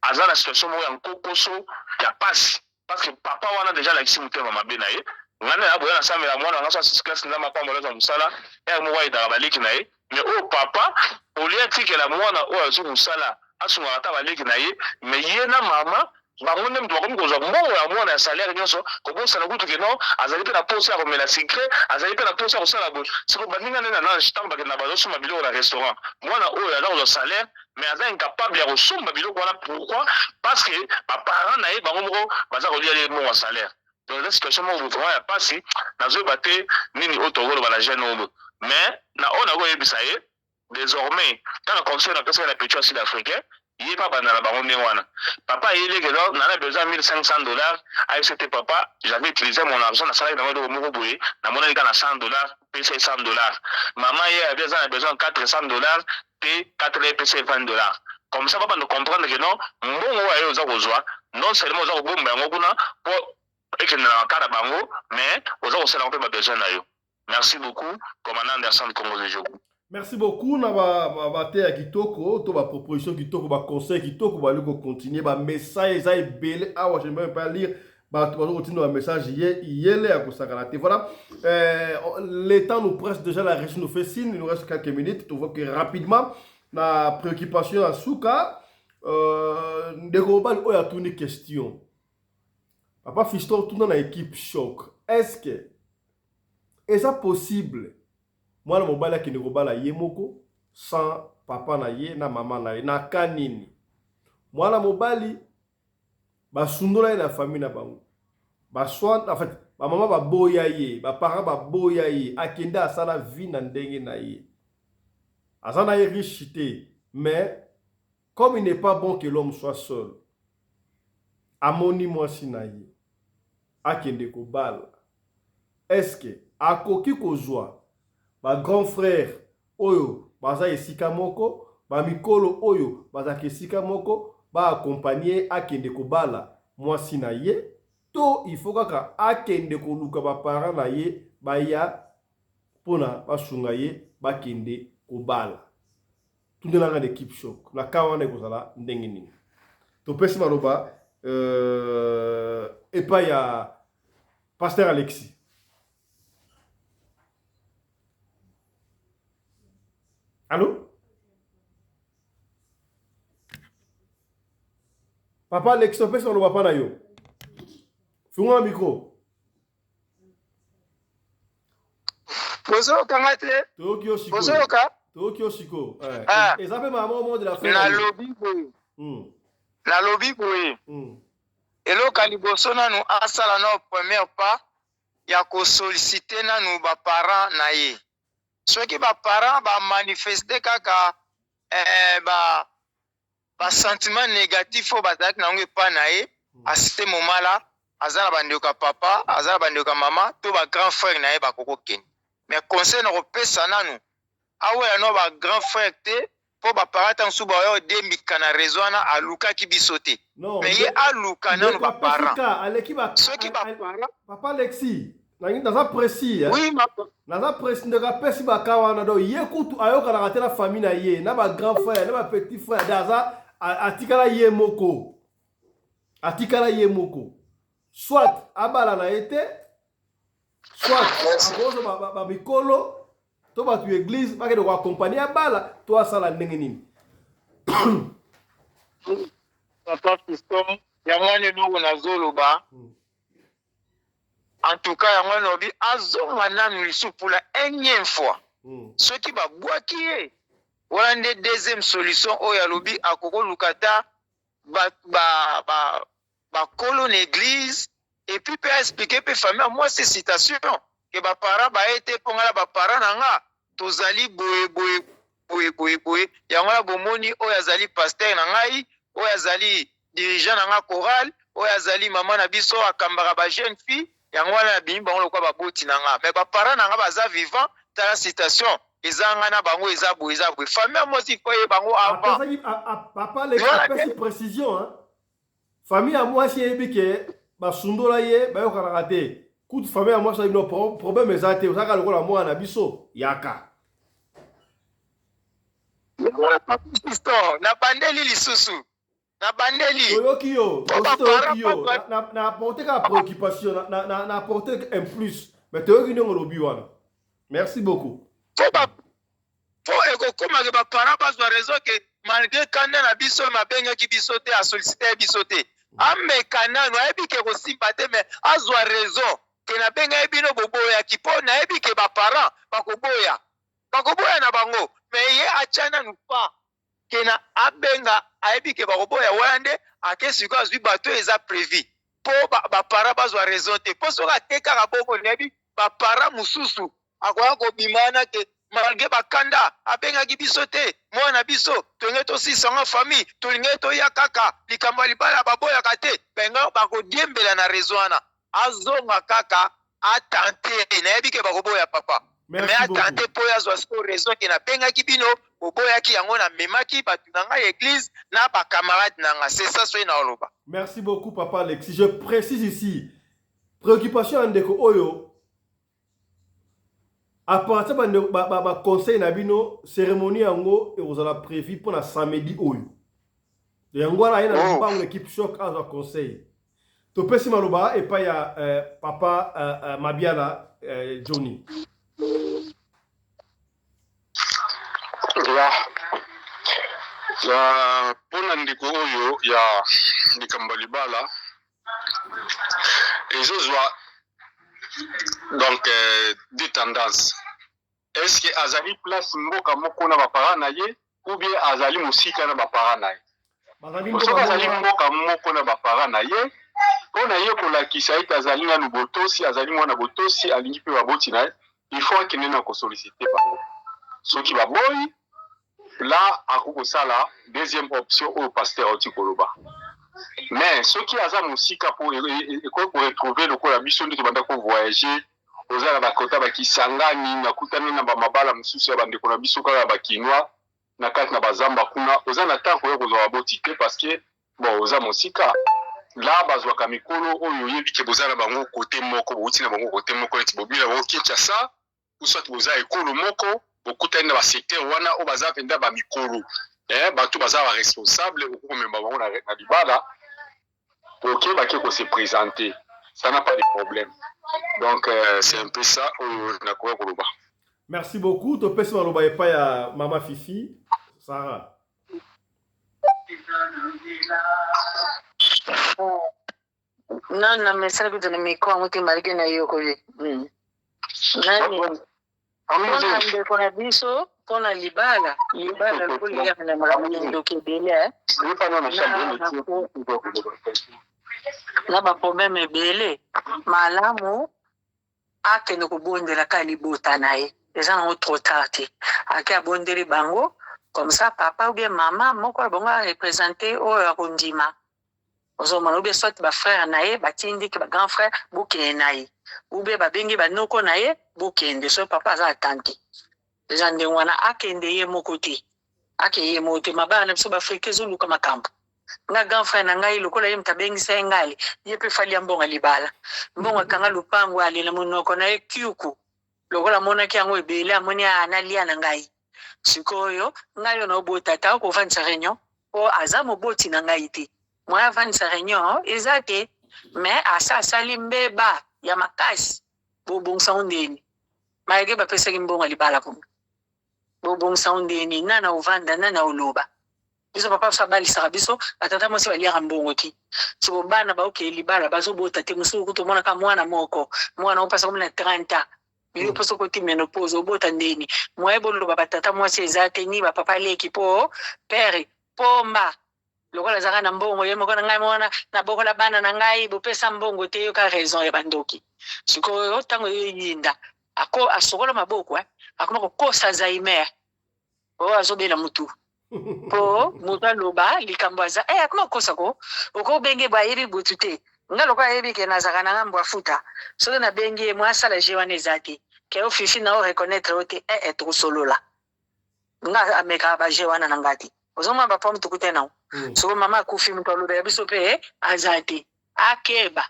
aza na situation moko ya nkokoso ya pasi, parce que papa wana déjà alakisi motema mabe na ye. Nga nde naboya na sambela mwana na nga so asisi classe nzambe apambola azwa musala heure moko aidaka ba leki na ye mais oyo papa au lieu atikela mwana oyo azwi musala asungaka ata ba leki na ye mais ye na mama bango nde mutu bakomi kozwa mbongo ya mwana ya salaire nionso kobosana kutu ke non azali pe na posa ya komela sucre azali pe na posa ya kosala boye sikoyo baninga nde na lange tango bakendaka bazosomba biloko na restaurant mwana oyo aza kozwa salaire mais aza incapable ya kosomba biloko wana pourquoi parce que ba parents na ye bango moko baza kolia ye mbongo ya salaire Donc eza situation moko vraiment ya pasi, nazoyeba te nini oyo tokoloba na jeune oyo mais na oyo nakoyebisa ye desormais kaka conseil napesaki na petit ya sud africain ye pe abanda na bango ndenge wana papa ayeli ye ke non naza na besoin ya 1500 dollars ayebisa te papa j'avais utilise mon argent nasalaki nango eloko moko boye namonaki kaka na 100 dollars pesa ye 100 dollars mama ye abi aza na besoin ya 400 dollars te 4 ye pesa ye 20 dollars comme ça babanda comprendre que non mbongo oyo aye oza kozwa non seulement oza kobomba yango kuna po ekende na makala bango mais oza kosala yango mpe ba besoin na yo merci beaucoup commandant Anderson Congo de Jogo. Merci beaucoup na ba ba, ba te ya kitoko to ba proposition kitoko ba conseil kitoko bali ko continuer ba message eza ebele awa je ne peux pas lire bato bazo kotinda ba message ye yele ya kosakana te voilà euh, le temps nous presse déjà la régie nous fait signe il nous reste quelques minutes to que rapidement na préoccupation ya suka euh, ndeko mobali oyo atuni question papa fiston tuna na équipe choc est ce que eza possible mwana mobali akende kobala ye moko sans papa na ye na mama na ye na ka nini mwana mobali basundola ye na famille na bango baswa en fait bamama baboya ye baparent baboya ye akende asala vie na ndenge na ye aza na ye riche te mais comme il n'est pas bon que l'homme soit seul amoni mwasi na ye akende kobala est ce que akoki kozwa ba grand frère oyo baza esika moko, ba mikolo oyo bazalaka esika moko ba accompagner ye akende kobala mwasi na ye to il faut kaka akende koluka ba parents na ye baya pona basunga ye bakende kobala? Tundela nga na equipe choc na cas wana ekozala ndenge nini? Topesi maloba euh, epai ya Pasteur Alexis. Allô? Papa Alexis, opesi maloba pa na yo. Fungola micro. Bozoyoka nga te? Toyoki yo sikoyo. Bozoyoka? Toyoki yo sikoyo. Eh, ah. Eza pe mama moko de la fin. Nalobi boye. Hmm. Nalobi boye. Hmm. Eloko ya liboso nanu asala nao première pas ya ko solliciter nanu ba parents na ye. Soki ba parents ba manifester kaka eh, ba ba sentiments negatifs oyo bazalaki na yango epai na ye, à ce moment là aza na bandeko ya papa, aza na bandeko ya mama to ba grand frère na ye bakoki kokende. Mais conseil nakopesa nanu awela no ba grand frère te po ba parents tango mosusu baoya odembika na raison wana alukaki biso te mais ye aluka nanu ba parents soki ba parents papa Alexis naza précis oui, ma... naza précis ndeko apesi baka wana donc ye kutu ayokanaka te na famille na ye na ba grand frère na ba petit frère de aza atikala ye moko atikala ye moko soit abala na ye te soit akozwa bamikolo to bato ya eglise bakende koakompagne abala to asala ndenge nini papa fiston yango wana eloko nazoloba hmm. en tout cas yango wana lobi azonga nanu lisusu pour la énième fois hmm. soki babwaki ye wana nde deuxième solution oyo alobi akokoluka ata ba, ba, ba, bakolo na eglise et puis pe expliquer pe famille ya mwasi citation ke ba parents baye te mpo nga na ba parents na nga tozali boye boye boye boye boye yango wana bomoni oyo azali pasteur na ngai oyo azali dirigeant na nga chorale oyo azali mama na biso akambaka ba jeune fille yango wana nabimi bango lokola baboti na nga mais ba parents na nga baza vivant tala citation eza nga na bango eza boye eza boye famille ya mwasi faut ayeba yango avant papa leki apesi précision hein? Famille ya mwasi eyebi ke basundola ye bayokanaka te kutu famille ya mwasi ayebi no problème eza te ozalaka lokola mwana na biso yaka nabandeli lisusu. Nabandeli. Toyoki yo, Po ba tosi toyoki parents yo. bazwa Na apporter kaka préoccupation, na apporter un plus. Mais toyoki ndenge olobi wana. Merci beaucoup. Po ba po ekokoma ke ba parents bazwa raison ke malgre kanda na biso mais abengaki biso te, a sollicitaki biso te. Ameka nanu, ayebi ke ekosimba te mais azwa raison ke nabengaki bino boboyaki po nayebi ke ba parents bakoboya. Bakoboya na bango mais ye atia nanu pas ke na abenga ayebi ke bakoboya wana nde ake sikoyo azwi bato oyo eza prevu po ba, ba parents bazwa raison te po soki ake kaka bongo nayebi ba parents mosusu akoya kobima wana ke malgre bakanda abengaki biso te mwana na biso tolingi tosilisa yango famille tolingi toya kaka likambo ya libala baboyaka te benga bakodiembela na raison wana azonga kaka atante nayebi ke bakoboya papa Merci mais atante beaucoup. mpo ye azwa sikoyo raison ke nabengaki bino boboyaki yango namemaki bato na ngai eglise na bacamarade na ngai c'est ça soki naoloba. Merci beaucoup papa Alexis. Je précise ici, préoccupation ya ndeko oyo à partir ba ba, ba, ba conseil na bino cérémonie yango ekozala prévu mpo na samedi oyo. Yango wana aye na Oh. lombango équipe choc azwa conseil. Topesi maloba epai ya papa Mabiala Johnny. Ya ya mpona ndeko oyo ya likambo ya libala ezozwa donc deux tendances. Est-ce que azali place mboka moko na ba parents na ye ou bien azali mosika na ba parents na ye? Bazali Soki mboka azali moko. mboka moko na ba parents na ye, mpo na ye kolakisa ete azali nanu botosi, azali mwana botosi, alingi mpe baboti na ye, il faut akende na ko solliciter bango. Soki baboyi, là akoki kosala deuxième option oyo pasteur auti koloba. Mais soki aza mosika mpo ekoki ko retrouver lokola biso nde tobanda ko voyager, oza na ba kota ba Kisangani, nakutani na ba mabala mosusu ya bandeko na biso kaka ya ba Kinois na kati na ba zamba kuna, oza na temps koya kozwa baboti te parce que bon oza mosika. Là bazwaka mikolo oyo oyebi ke boza na bango kote moko, bowuti na bango kote moko, neti bobimi na bango Kinshasa ou soit boza ekolo moko, bokutani na ba secteur wana oyo baza mpenza ba mikolo, bato baza ba responsable, okoki komema bango na libala. Ok, bake ko se présenter, ça n'a pas de problème. Donc c'est un peu ça oyo nakoka koloba. Merci beaucoup. Topesi maloba epai ya mama Fifi Sarah. Non, na mesala kutu na micro yango te malgré nayokoli. Nani? Mpona ndeko na biso mpona libala libala lokola eyaka na makambo ya ndoki ebele eh. Na ba problème ebele malamu akende kobondela kaka libota na ye eza nango trop tard te ake abondeli bango comme ça papa ou bien mama moko ya bango a represente oyo akondima ozomona ou bien soit ba frère na ye batindiki ba grand frère bokende na ye ou bien babengi ba noko na ye bokende soki papa aza atante eza ndenge wana akende ye moko te akeye ye moko te mabala na biso ba afrika ezoluka makambo nga grand frère na ngai lokola ye moto abengisa ye ngai ye mpe fali ya mbongo ya libala mbongo akanga lopango alela monoko na ye kiuku lokola amonaki yango ebele amoni a nalia na ngai sikoyo ngai oyo naobota ata okovandisa réunion po aza moboti na ngai te moyen avandisa réunion eza te mais asa asali mbeba ya makasi bobongisa ngo ndeni malgré bapesaki mbongo ya libala kuna bobongisa ngo ndeni nana ovanda nana oloba biso papa biso abalisaka biso batata mwasi baliaka mbongo te siko bana baokee libala bazobota te mosusu kutu omonaka mwana moko mwana opasa komi na 30 ans yo mpo soki oti menopause obota ndeni moye boloba batata mwasi eza te ni bapapa leki mpo pere pomba lokola azalaka na mbongo ye moko na ngai mwana nabokola bana na ngai bopesa mbongo te yoka raison ya bandoki sikoyo ntango eyinda ako asokola maboko eh, akoma kokosa Alzheimer oyo azobela mutu po moto aloba likambo aza eh, akoma kokosa ko okobenge bo ayebi butu te nga lokola ayebi ke nazalaka na nga mbwa futa soki nabengi ye mwa asala je wana eza te ke yo fifi na o reconnaître yo te eh, eh, tokosolola nga amekaka ba je wana na nga te ozomona ba problème tokutani nango soko mama akufi moto alobela biso pe aza te akeba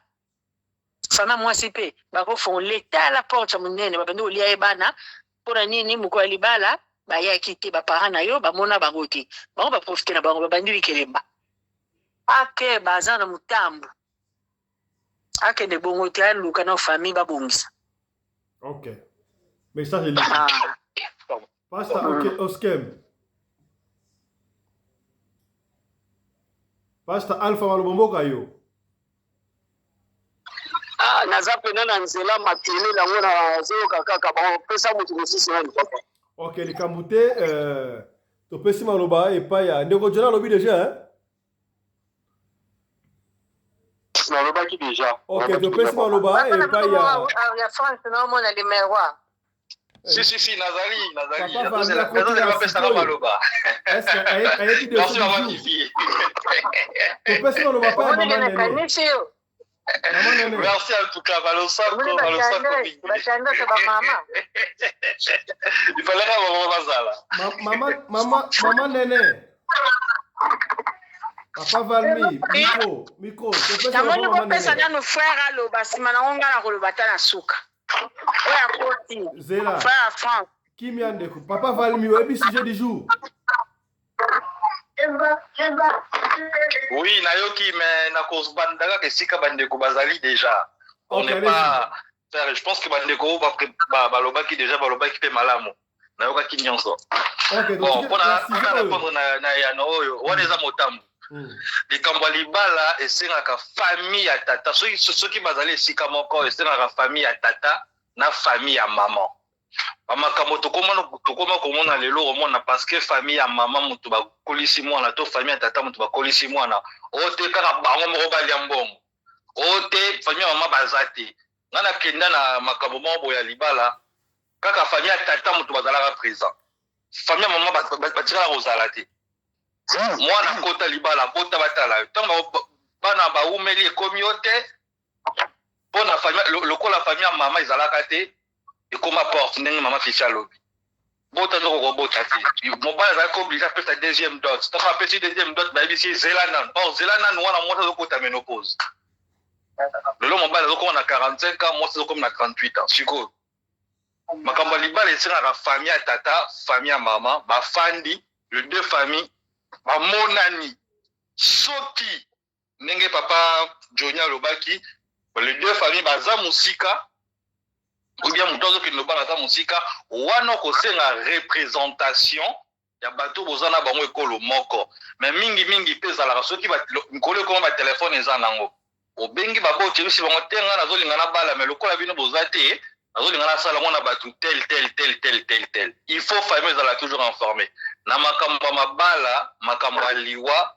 fama mwasi pe bakofongola tala porte ya monene babandi kolia ye bana mpona nini mokolo ya libala bayaki te ba parents na yo bamona bango te bango baprofite na bango babandi likelemba. Akeba aza na mutambu. Akende bongo te aluka na famille babongisa. Ok. Message eleki. Ah. Pastor ok Oskem. Pastor Alpha maloba mboka yo. Ah, naza pena na nzela makelele yango nazoyoka kaka bapesa moto mosusu nani papa. Ok likambo te euh, topesi maloba epai ya ndeko Jona alobi deja hein? Nalobaki deja. Ok topesi maloba epai ya ya France naomona limero. Si si si nazali nazali. Papa Valdi akoti na bapesaka sikoyo. maloba. Est-ce que ayebi Merci dossier maman du jour? Fifi. Topesi maloba epai ya Omoni mama ke Nene. nakanisi yo. Mama Nene. Merci en tout cas balosako Omoni balosako batendresse mingi. batendresse ba mama. Il fallait kaka bango bazala. Ma, mama, mama, mama Nene. Papa Valmi, micro, micro. Topesi maloba namoni mama bopesa Nene. nanu frère aloba nsima nango ngai nakoloba ata na suka oyo akoti Zela. frère ya france Kimia ndeko. Papa Valmi, oyebi sujet du jour. Oui, nayoki mais nakobanda kaka esika bandeko bazali déjà. On Ok, n'est allez-y. pas faire, je pense que bandeko oyo balobaki déjà balobaki mpe malamu. Nayokaki nyonso. Ok, donc Bon, sujet- mpona na sujet mpona oyo. répondre na yano oyo, wana eza motambo. Likambo ya libala esengaka famille ya tata soki soki bazali esika moko esengaka famille ya tata na famille ya mama. Bamakambo tokoma komona lelo komona parce que famille ya mama moto bakolisi mwana to famille ya tata moto bakolisi mwana oyo te kaka bango moko balia mbongo oyo te famille ya mama baza te. Nga nakenda na makambo moko boye ya libala kaka famille ya tata moto bazalaka présent, famille ya mama batikala kozala te. Mwana kota libala bota batala yo ntango bana bawumeli ekomi yo te mpona famille lokola famille ya mama ezalaka te ekoma porte ndenge mama Fifi alobi bota nzoko kobota te mobali azalaki oblige apesa deuxième dot ntango apesi deuxième dot bayebisi ye zela nanu or zela nanu wana mwasi azokota ménopause lelo mobali azokoma na 45 ans mwasi azokoma na 38 ans sikoyo makambo ya libala esengaka famille ya tata famille ya mama bafandi le deux familles bamonani soki ndenge papa Johnny alobaki les deux familles baza mosika ou bien moto azokende lobala aza mosika wana okosenga représentation ya bato boza na bango ekolo moko mais mingi mingi mpe ezalaka soki mikolo ekoma batelefone eza nango obengi baboti oyebisi bango te ngai nazolinga nabala mais lokola bino boza te nazolinga nasala yango na bato tel tel tel tel tel tel. Il faut famille ezala toujours informé na makambo ya mabala makambo ya liwa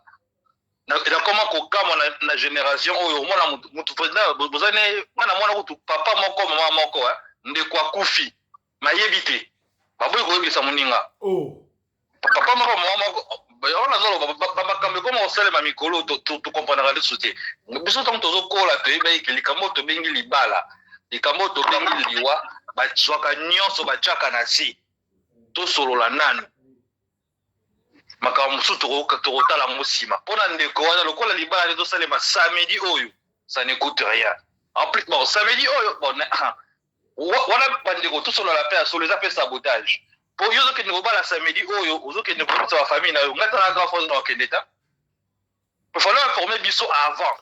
nakoma kokamwa na génération oyo omona mutu président boza ne nga namona kutu papa moko mama moko ndeko akufi mayebi te baboyi koyebisa moninga. Oh. Papa moko mama moko wana nazoloba bamakambo ekoma kosalema mikolo tokomprenaka lisusu te. Biso ntango tozokola toyebaki ke likambo tobengi libala likambo tobengi liwa bazwaka nyonso batiaka na se tosolola nanu makambo mosusu tokotala yango nsima mpona ndeko wana lokola libala nde tosalema samedi oyo ça ne coûte rien en plus bon samedi oyo bon wana bandeko tosolola mpe ya solo eza mpe sabotage po yo ozokende kobala samedi oyo ozokende kobisa bafamille na yo ngai tala grand frère na okende ta il fallait informer biso avant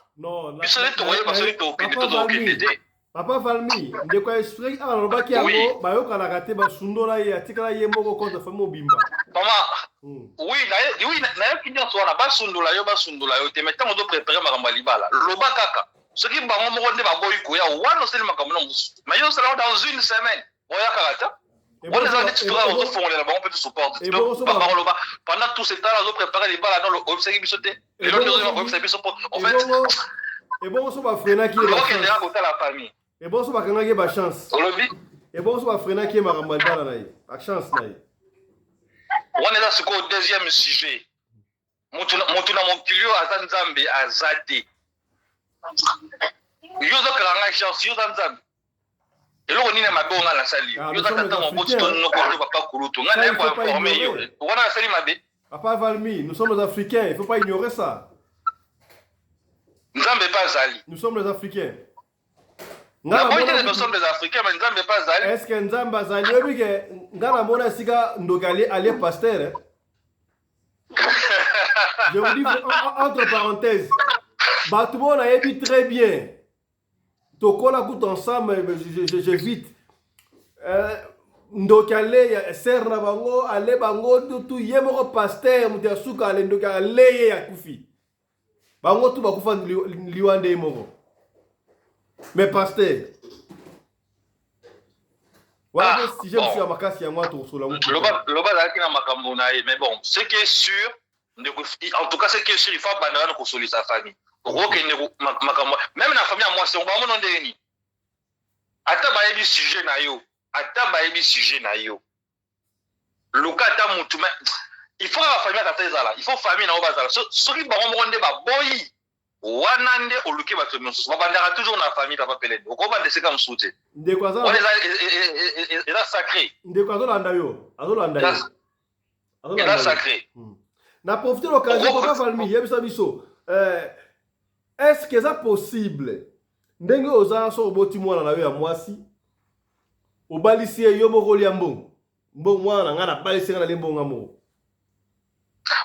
biso nde tokoyeba soki tokende to tokende te. Papa Valmi, ndeko ya esprit awa nalobaki yango bayokanaka te basundola ye atikala ye moko contre famille mobimba. Mama, oui, oui, nayoki nyonso wana basundola yo basundola yo te mais ntango ozoprépare makambo ya libala loba kaka soki bango moko nde baboyi koya wana osali makambo na mosusu mais yo osala dans une semaine oya kaka ta wana eza neti toka ozofongolela bango mpe tosupporte bakoloba pendant tout ce temps azoprépare libala no oyebisaki biso te lelo nde ozoyeba koyebisa biso po en fait ebongo so bafrenaki ye okendeka kotala famille ebongo so bakangaki ye bachance olobi ebongo so bafrenaki ye makambo ya libala na ye bachance na ye wana eza sikoyo deuxième sujet mutu na mokili oyo aza nzambe aza te yo ozokanga ngai chance yo oza nzambe eloko nini ya mabe oyo ngai nasali yo oza tata moboti to noko to papa kulutu ngai naye koinforme yo wana nasali mabe. Papa Valmi, nous sommes les Africains, il faut pas ignorer ça. Nzambe pa azali. Nous sommes les Africains. Naboyi te nous sommes les Africains, mais Nzambe pa azali. Est-ce que Nzambe azali? Oyebi ke nga namona esika ndoki alie pasteur. Je vous dis, entre parenthèses, bato bo nayebi très bien, tokola kutu ensemble, j'évite. Ndoki ale sere na bango, ale bango tu ye moko pasteur, moto ya suka ale ndoki ale ye akufi. Bango tu bakufa liwa nde ye moko. Mais pasteur, wana mpe sujet mosusu ya makasi yango wana tokosola yango. Loba azalaki na makambo na ye, mais bon, ce qui est sûr, ndeko, en tout cas, ce qui est sûr, il faut abandaka na kosolisa famille. Okokende makambo même na famille ya mwasi, bamona ndenge nini, ata bayebi sujet na yo, ata bayebi sujet na yo, luka ata mutu. Mais il faut kaka famille ata ezala, il faut famille na yo bazala. Soki bango moko nde baboyi wana, nde oluki bato mosusu. Babandaka toujours na famille, papa Pelende. Okobanda esika mosusu te. Ndeko aza Wana eza sacré. Ndeko azolanda yo, azolanda yo. Eza sacré. Na profite l'occasion, papa Valmi, yebisa biso, est ce que eza possible ndenge oza so oboti mwana na yo ya mwasi, obalisi ye, yo moko olia mbongo? Mbongo mwana na ngai, nabalisi ngai, nalie mbongo nga moko.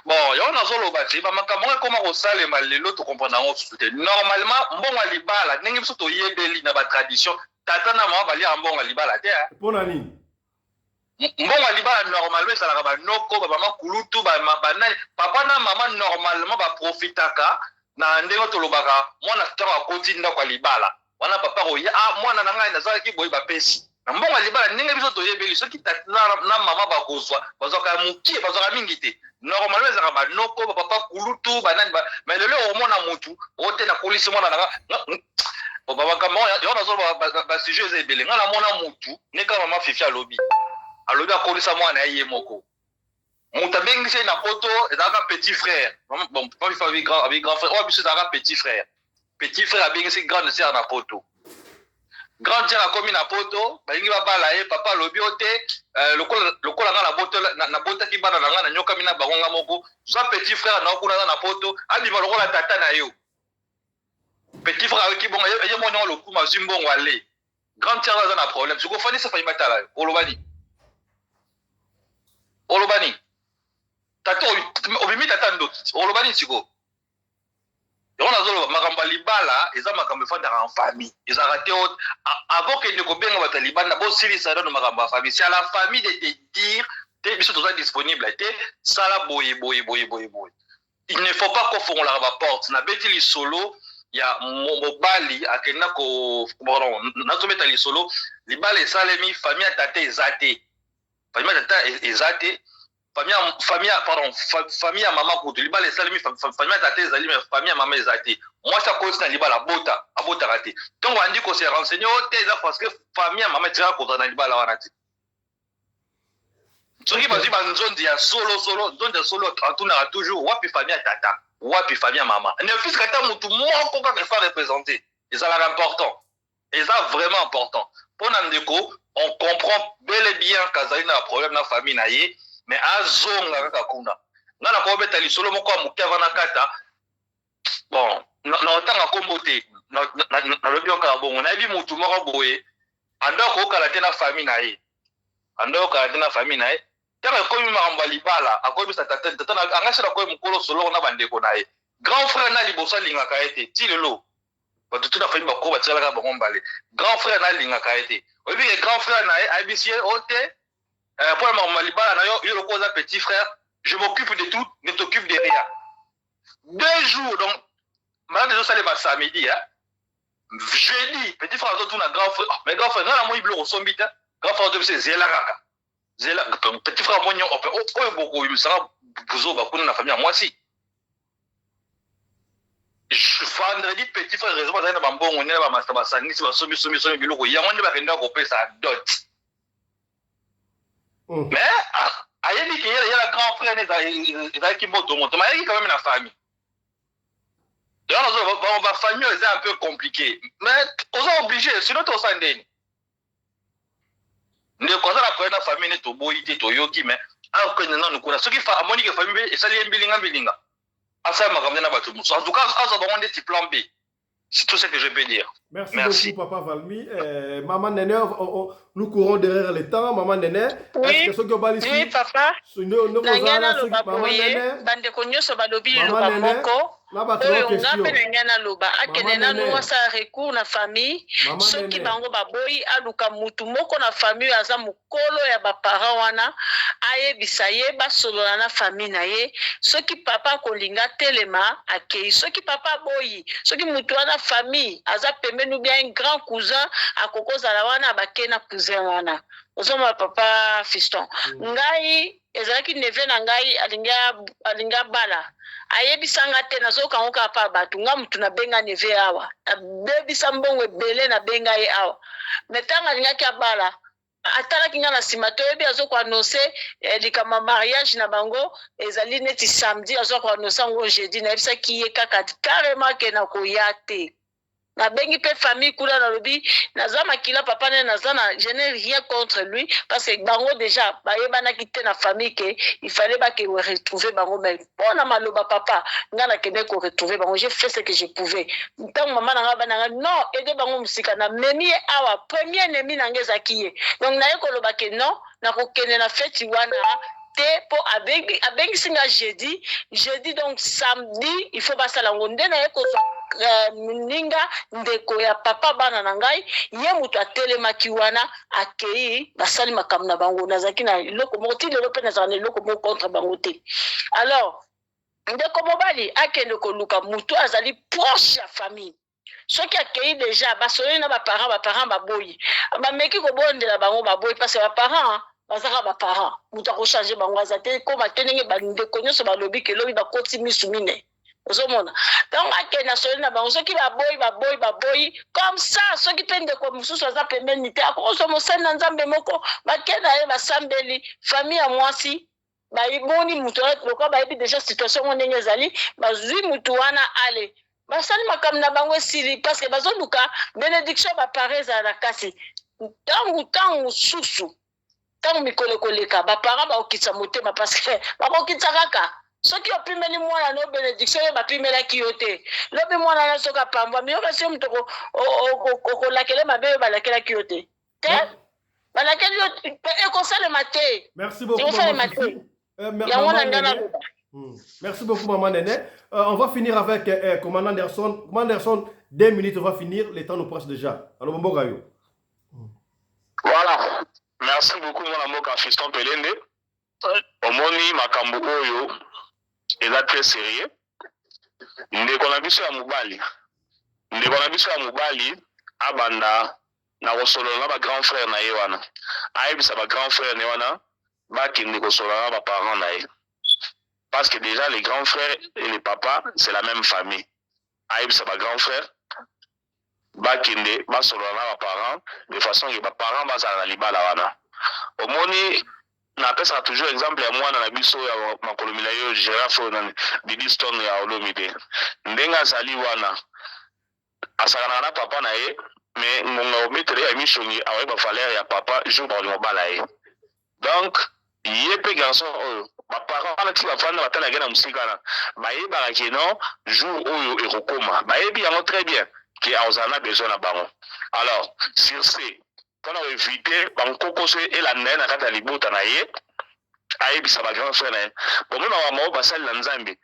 Bon, yango nazoloba te, bamakambo ngo ekoma kosalema lelo, tocomprendre yango susu te. Normalement, mbongo ya libala, ndenge biso toyebeli na batradition, tata na mama baliaka mbongo ya libala te. Mpo na nini? Mbongo ya libala normalement ezalaka banoko, bamama kulutu, banani, papa na mama normalement baprofitaka na ndenge tolobaka mwana ntango akoti ndako ya libala wana, papa koya: "Ah, mwana na ngai, nazalaki boye." Bapesi na mbongo ya libala ndenge biso toyebeli. Soki tata na mama bakozwa, bazwaka ya mokie, bazwaka mingi te. Normalement ezalaka banoko, bapapa kulutu, banani. Mais lelo omona mutu o te, nakolisi mwana na nga. Bamakambo yango nazoloba, basujet eza ebele. Nga namona mutu ndenge mama Fifi alobi akolisa mwana ye ye moko. Moto abengisi ye na poto ezalaka petit frère. Bon, papa Fifi abi grand frère, oyo biso ezalaka petit frère. Petit frère abengisi grande sœur na poto. Grande sœur akomi na poto, balingi babala ye. Papa alobi o te, lokola nga nabotaki bana na nga, nanyokami na bango nga moko, zwa petit frère na kuna aza na poto, abima lokola tata na yo. Petit frère ayoki bongo, ye moko nyongo lokumu, azwi mbongo ale. Grande sœur aza na problème. Soki ofandisa famille, batala yo, oloba nini? Oloba nini? Tata obimi tata ndoki, oloba nini sikoyo? Yango nazoloba, makambo ya libala eza makambo efandaka en famille, ezalaka te avant kende kobenga bato ya libanda. Bosilisa nano makambo ya famille. C'est à la famille de te dire te: "Biso toza disponible te, sala boye boye boye boye boye." Il ne faut pas kofongolaka baporte. Nabeti lisolo ya mobali akenda ko, pardon, nazobeta lisolo, libala esalemi, famille ya tata eza te, famille ya tata eza te, famille, pardon, famille ya mama kutu. Libala esalemi, famille ya tata ezali, mais famille ya mama eza te. Mwasi akoti na libala, abota, abotaka te. Ntongo andi kose renseigner o te, eza parce que famille ya mama etikaka kozala na libala wana te. Soki bazwi banzondi ya solosolo, nzondi ya solo atunaka toujours: wapi famille ya tata, wapi famille ya mama? Ne puisque ata motu moko kaka efa représenter, ezalaka important, eza vraiment important. Mpo na ndeko, on comprend bel et bien kazali na problème na famille na ye, mais azonga kaka kuna. Nga na kobeta lisolo moko ya moke avant nakata. Bon, na otanga nkombo te, nalobi kaka bongo. Nayebi motu moko boye, ando akokala te na famille na ye, ando akokala te na famille na ye. Ntango ekomi makambo ya libala, akoyebisa tata. Tata angasi nakoyi mokolo soloko na bandeko na ye. Grand frère na liboso alingaka ye te. Ti lelo bato tu na famille bako batikalaka bango mbale. Grand frère na alingaka ye te. Oyebi ke grand frère na ye ayebisi ye o te: "Mpo na makambo ya libala na yo, yo lokola oza petit frère, je m'occupe de tout, ne t'occupe de rien." 2 jours, donc malade ezosalema samedi, hein? Jeudi, petit frère azotuna grand frère: "Oh, mais grand frère, nga namoni biloko osombi te." Grand frère azobisa: "Ezela kaka, zela." Petit frère amoni oyo bokobimisaka buzoba kuna na famille ya mwasi. Vendredi, petit frère, raison, bazali na bambongo ndenge bamasta basangisi, basombi sombi sombi biloko yango nde bakendaka kopesa dot. Mais ayebi ke ye na grand frère ne ezalaki moto moto, mais ayaki quand même na famille. Donc nazo bafamille oyo eza un peu compliqué, mais oza obligé, sinon tosala ndeni? Ndeko aza na problème na famille ne, toboyi te, toyoki, mais akende nanu kuna. Soki amoni ke famille esali ye mbilinga mbilinga, asala makambo nde na bato mosusu. En tout cas, azwa bango ndeti plan B. C'est tout ce que je peux dire. Merci, Merci. beaucoup, Papa Valmy. Euh, Maman Néné, nous courons derrière le temps. Maman Néné, oui, oui papa. Na ngai naloba boye, bandeko nyonso balobi liloba moko oyo nga mpe na ngai naloba akende nanu asala recours na famille soki bango baboyi aluka mutu moko na famille oyo aza mokolo ya baparent wana ayebisa ye basolola na famille na ye soki papa akolinga atelema akei soki papa aboyi soki mutu wana famille aza pembeni ou bien un grand cousin akoki kozala wana bakei na cousin wana ozomona papa fiston mm. ngai ezalaki neveu na ngai alingi alingi abala ayebisa nga te nazoyoka yango kaka pa bato nga mutu nabenga neveu awa nabebisa mbongo ebele nabenga ye awa me ntango alingaki abala atalaki nga na nsima toyebi azo koannonce eh, likambo ya mariage na bango ezali neti samedi azo koannonce yango jeudi nayebisaki ye kaka carrément ke nakoya te nabengi mpe famille kuna nalobi naza makila papa naye naza na je n'ai rien contre lui parce que bango déjà bayebanaki te na famille ke il fallait bake retrouver bango mais mpo na maloba papa nga nakende ko retrouver bango j'ai fait ce que je pouvais ntango mama na nga bana nga non aide bango mosika namemi ye awa premier ennemi na nga ezalaki ye donc naye koloba ke non nakokende na feti wana te mpo abengisi nga jeudi jeudi donc samedi il faut basala yango nde naye kozwa eh, moninga ndeko ya papa bana na ngai ye moto atelemaki wana akei basali makambo na bango nazalaki na eloko moko ti lelo mpe nazalaka na eloko moko contre bango te alors ndeko mobali akende koluka moto azali proche ya famille soki akei deja basololi na baparent baparent baboyi bameki kobondela bango baboyi parce que baparent bazaka baparent moto akochange bango aza te ekoma te ndenge bandeko nyonso balobi ke lobi bakoti misu mine ozomona ntango akende asololi na bango soki baboyi baboyi baboyi comme ça soki mpe ndeko mosusu aza pembeni te akokozwa mosali na nzambe moko bakei na ye basambeli famille ya mwasi bamoni moto wana lokola bayebi deja situation yango ndenge ezali bazwi motu wana ale basali makambo na bango esili parce que bazoluka benediction ya baparent ezala na kasi ntango ntango mosusu ntango mikolo ekoleka baparent bakokitisa motema parce que bakokitisa kaka soki opimeli mwana no benediction oyo bapimelaki yo te lobi mwana na soki apambwami yo kasi yo moto okolakele mabe oyo balakelaki yo te te balakeli yo ekosalema te merci beaucoup ekosalema te euh, yango na ngai naloba hmm. Merci beaucoup, Maman Néné. Euh, on va finir avec euh, Commandant Anderson. Commandant Anderson, deux minutes, on va finir. Le temps nous presse déjà. Alors, bon, bon, Voilà. Merci beaucoup, mon amour, Fiston Pelende. Omoni makambo oyo eza très sérieux. Ndeko na biso ya mobali, ndeko na biso ya mobali abanda na kosolola na ba grand frère na ye wana, ayebisa ba grand frère na ye wana bakende kosolola na ba parents na ye parce que déjà les grands frères et les papas c'est la même famille. Ayebisa ba grand frère bakende basolola na ba parents de façon que ba parents bazala na libala wana. Omoni napesaka toujours exemple ya mwana na biso ya makolo milai oyo giraffe oyo nani Didi Stone ya Olomide ndenge azali wana asakanaka na papa na ye mais ngonga obetele ya mishongi akoyeba valeur ya papa jour bakolinga kobala ye donc ye mpe garçon oyo baparent wana ti bavanda batalaka ye na mosika wana bayebaka ke non jour oyo ekokoma bayebi yango très bien ke akozala na besoin na bango alors sur ce mpona koevite bankokoso elanda ye na kati ya libota na ye ayebisa ba grand frère na ye bomona makambo oyo basali na nzambe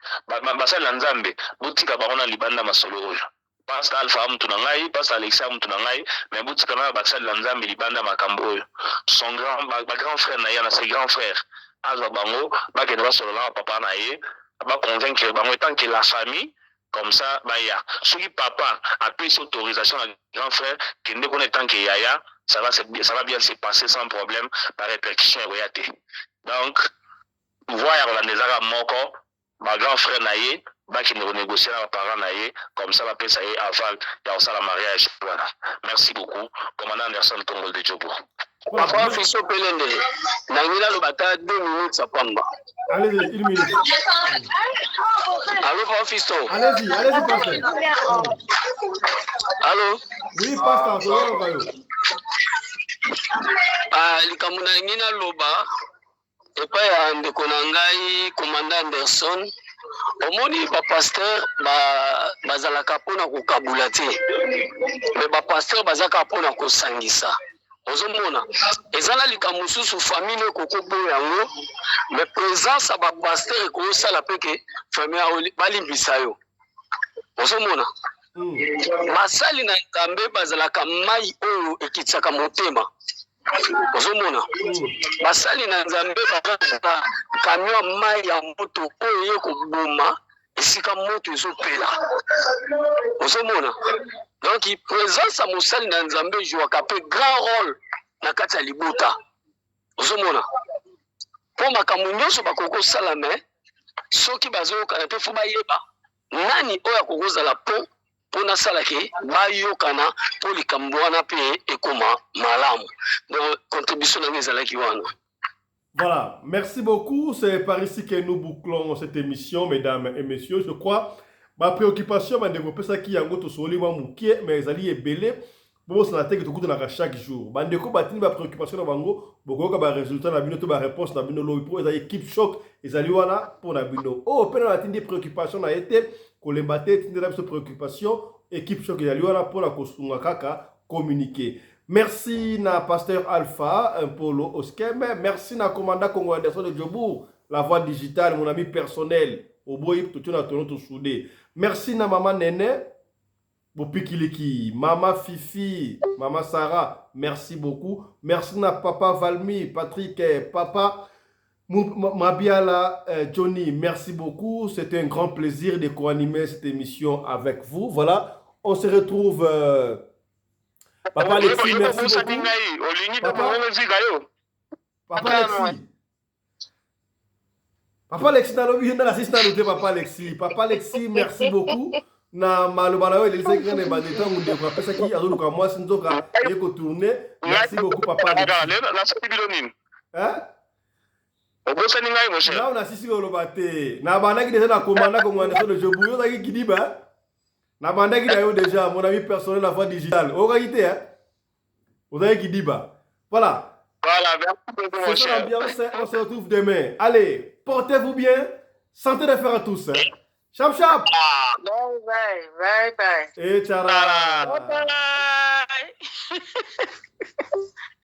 basali na nzambe botika bango na libanda masolo oyo Pasta Alpha mutu na ngai, Pasta Alexia mutu na ngai, mais botika na basali na Nzambe libanda makambo oyo. Son grand ba, ba grand frère na ye na ses grands frères azwa bango bakende basolola na papa na ye ba convaincre bango etant que la famille comme ça baya. Soki papa apesi autorisation na grand frère kende kuna etant que yaya ça va, ça va bien se passer sans problème, ba répercussion ekoya te. Donc voie ya kolanda ezaka moko ba grand frère na ye bakende ko negocier na ba parents na ye comme ça bapesa ye aval ya kosala mariage wana. Merci beaucoup commandant Anderson Kongol de Djobo. Papa Fiston Pelende, nalingi naloba ata 2 minutes ya pamba. Allez-y, une minute. Allô, Papa Fiston. Allez-y, allez-y, pasteur. Allô? Oui, pasteur, toyoka yo. Ah, likambo nalingi naloba epai ya ndeko na ngai commandant Anderson. Omoni ba pasteur ba bazalaka pona kokabula te, mais ba pasteur baza kaka pona kosangisa. Ozomona eza na likambo mosusu famille no ekoki koboya yango, mais presence ya ba pasteur ekosala pe ke famille balimbisa yo. Ozomona basali na Nzambe bazalaka mai oyo ekitisaka motema. Ozomona basali na Nzambe baza camion ya mai ya moto oyo eye koboma esika moto ezopela. Ozomona donc presence ya mosali na Nzambe ejouaka pe grand role na kati ya libota. Ozomona po makambo nyonso bakoki kosala me soki bazoyokana te fo bayeba nani oyo akoki kozala po mpo nasala ke bayokana mpo likambo wana mpe ekoma malamu. Donc contribution na ngai ezalaki wana. Voilà, merci beaucoup. C'est par ici que nous bouclons cette émission, mesdames et messieurs. Je crois, ma préoccupation, ma ndeko ki yango tosoli mwa mokie, mais ezali ebele. Bobosana te ke tokutanaka chaque jour. Bandeko batindi ba préoccupation na bango, bokoyoka ba résultat na bino to ba réponse na bino lobi po ezali équipe choc ezali wana mpo na bino. Oyo mpe na batindi préoccupation na ye te, kolemba te, tindela biso préoccupation, équipe choc ezali wana mpo na kosunga kaka communiquer. Merci na pasteur Alpha Mpolo Oskeme, merci na commandant Congo Anderson de Djobourg, la voix digitale, mon ami personnel, oboyi totiona tono tosude. Merci na maman Nene Bopikiliki, Mama Fifi, Mama Sarah, merci beaucoup. Merci na Papa Valmy, Patrick, Papa Mabiala, Johnny, merci beaucoup. C'était un grand plaisir de co-animer cette émission avec vous. Voilà, on se retrouve. Papa Alexis, merci beaucoup. Papa, Papa Alexis. Papa Alexis nalobi ye nde nasisi nanu te Papa Alexis. Papa Alexis, merci beaucoup. Na maloba na yo elelisaki nga na ebandeli ntango ndeko apesaki azoluka mwasi nzoka ye kotourne. Merci beaucoup Papa Alexis. Nasali bino nini? Hein? Obosani ngai mon cher. Nao nasisi koloba te. Nabandaki deja na komanda konganda solo jobu yo ozalaki kidiba. Nabandaki na yo deja mon ami personnel la voix digitale. Oyokaki te hein? Ozalaki kidiba. Voilà. Voilà, merci beaucoup mon C'est ça cher. l'ambiance, on se retrouve demain. Allez, portez-vous bien. Santé de fer à tous. Hein. Chap chap. Bye bye, bye bye. Et tchara. Bye bye.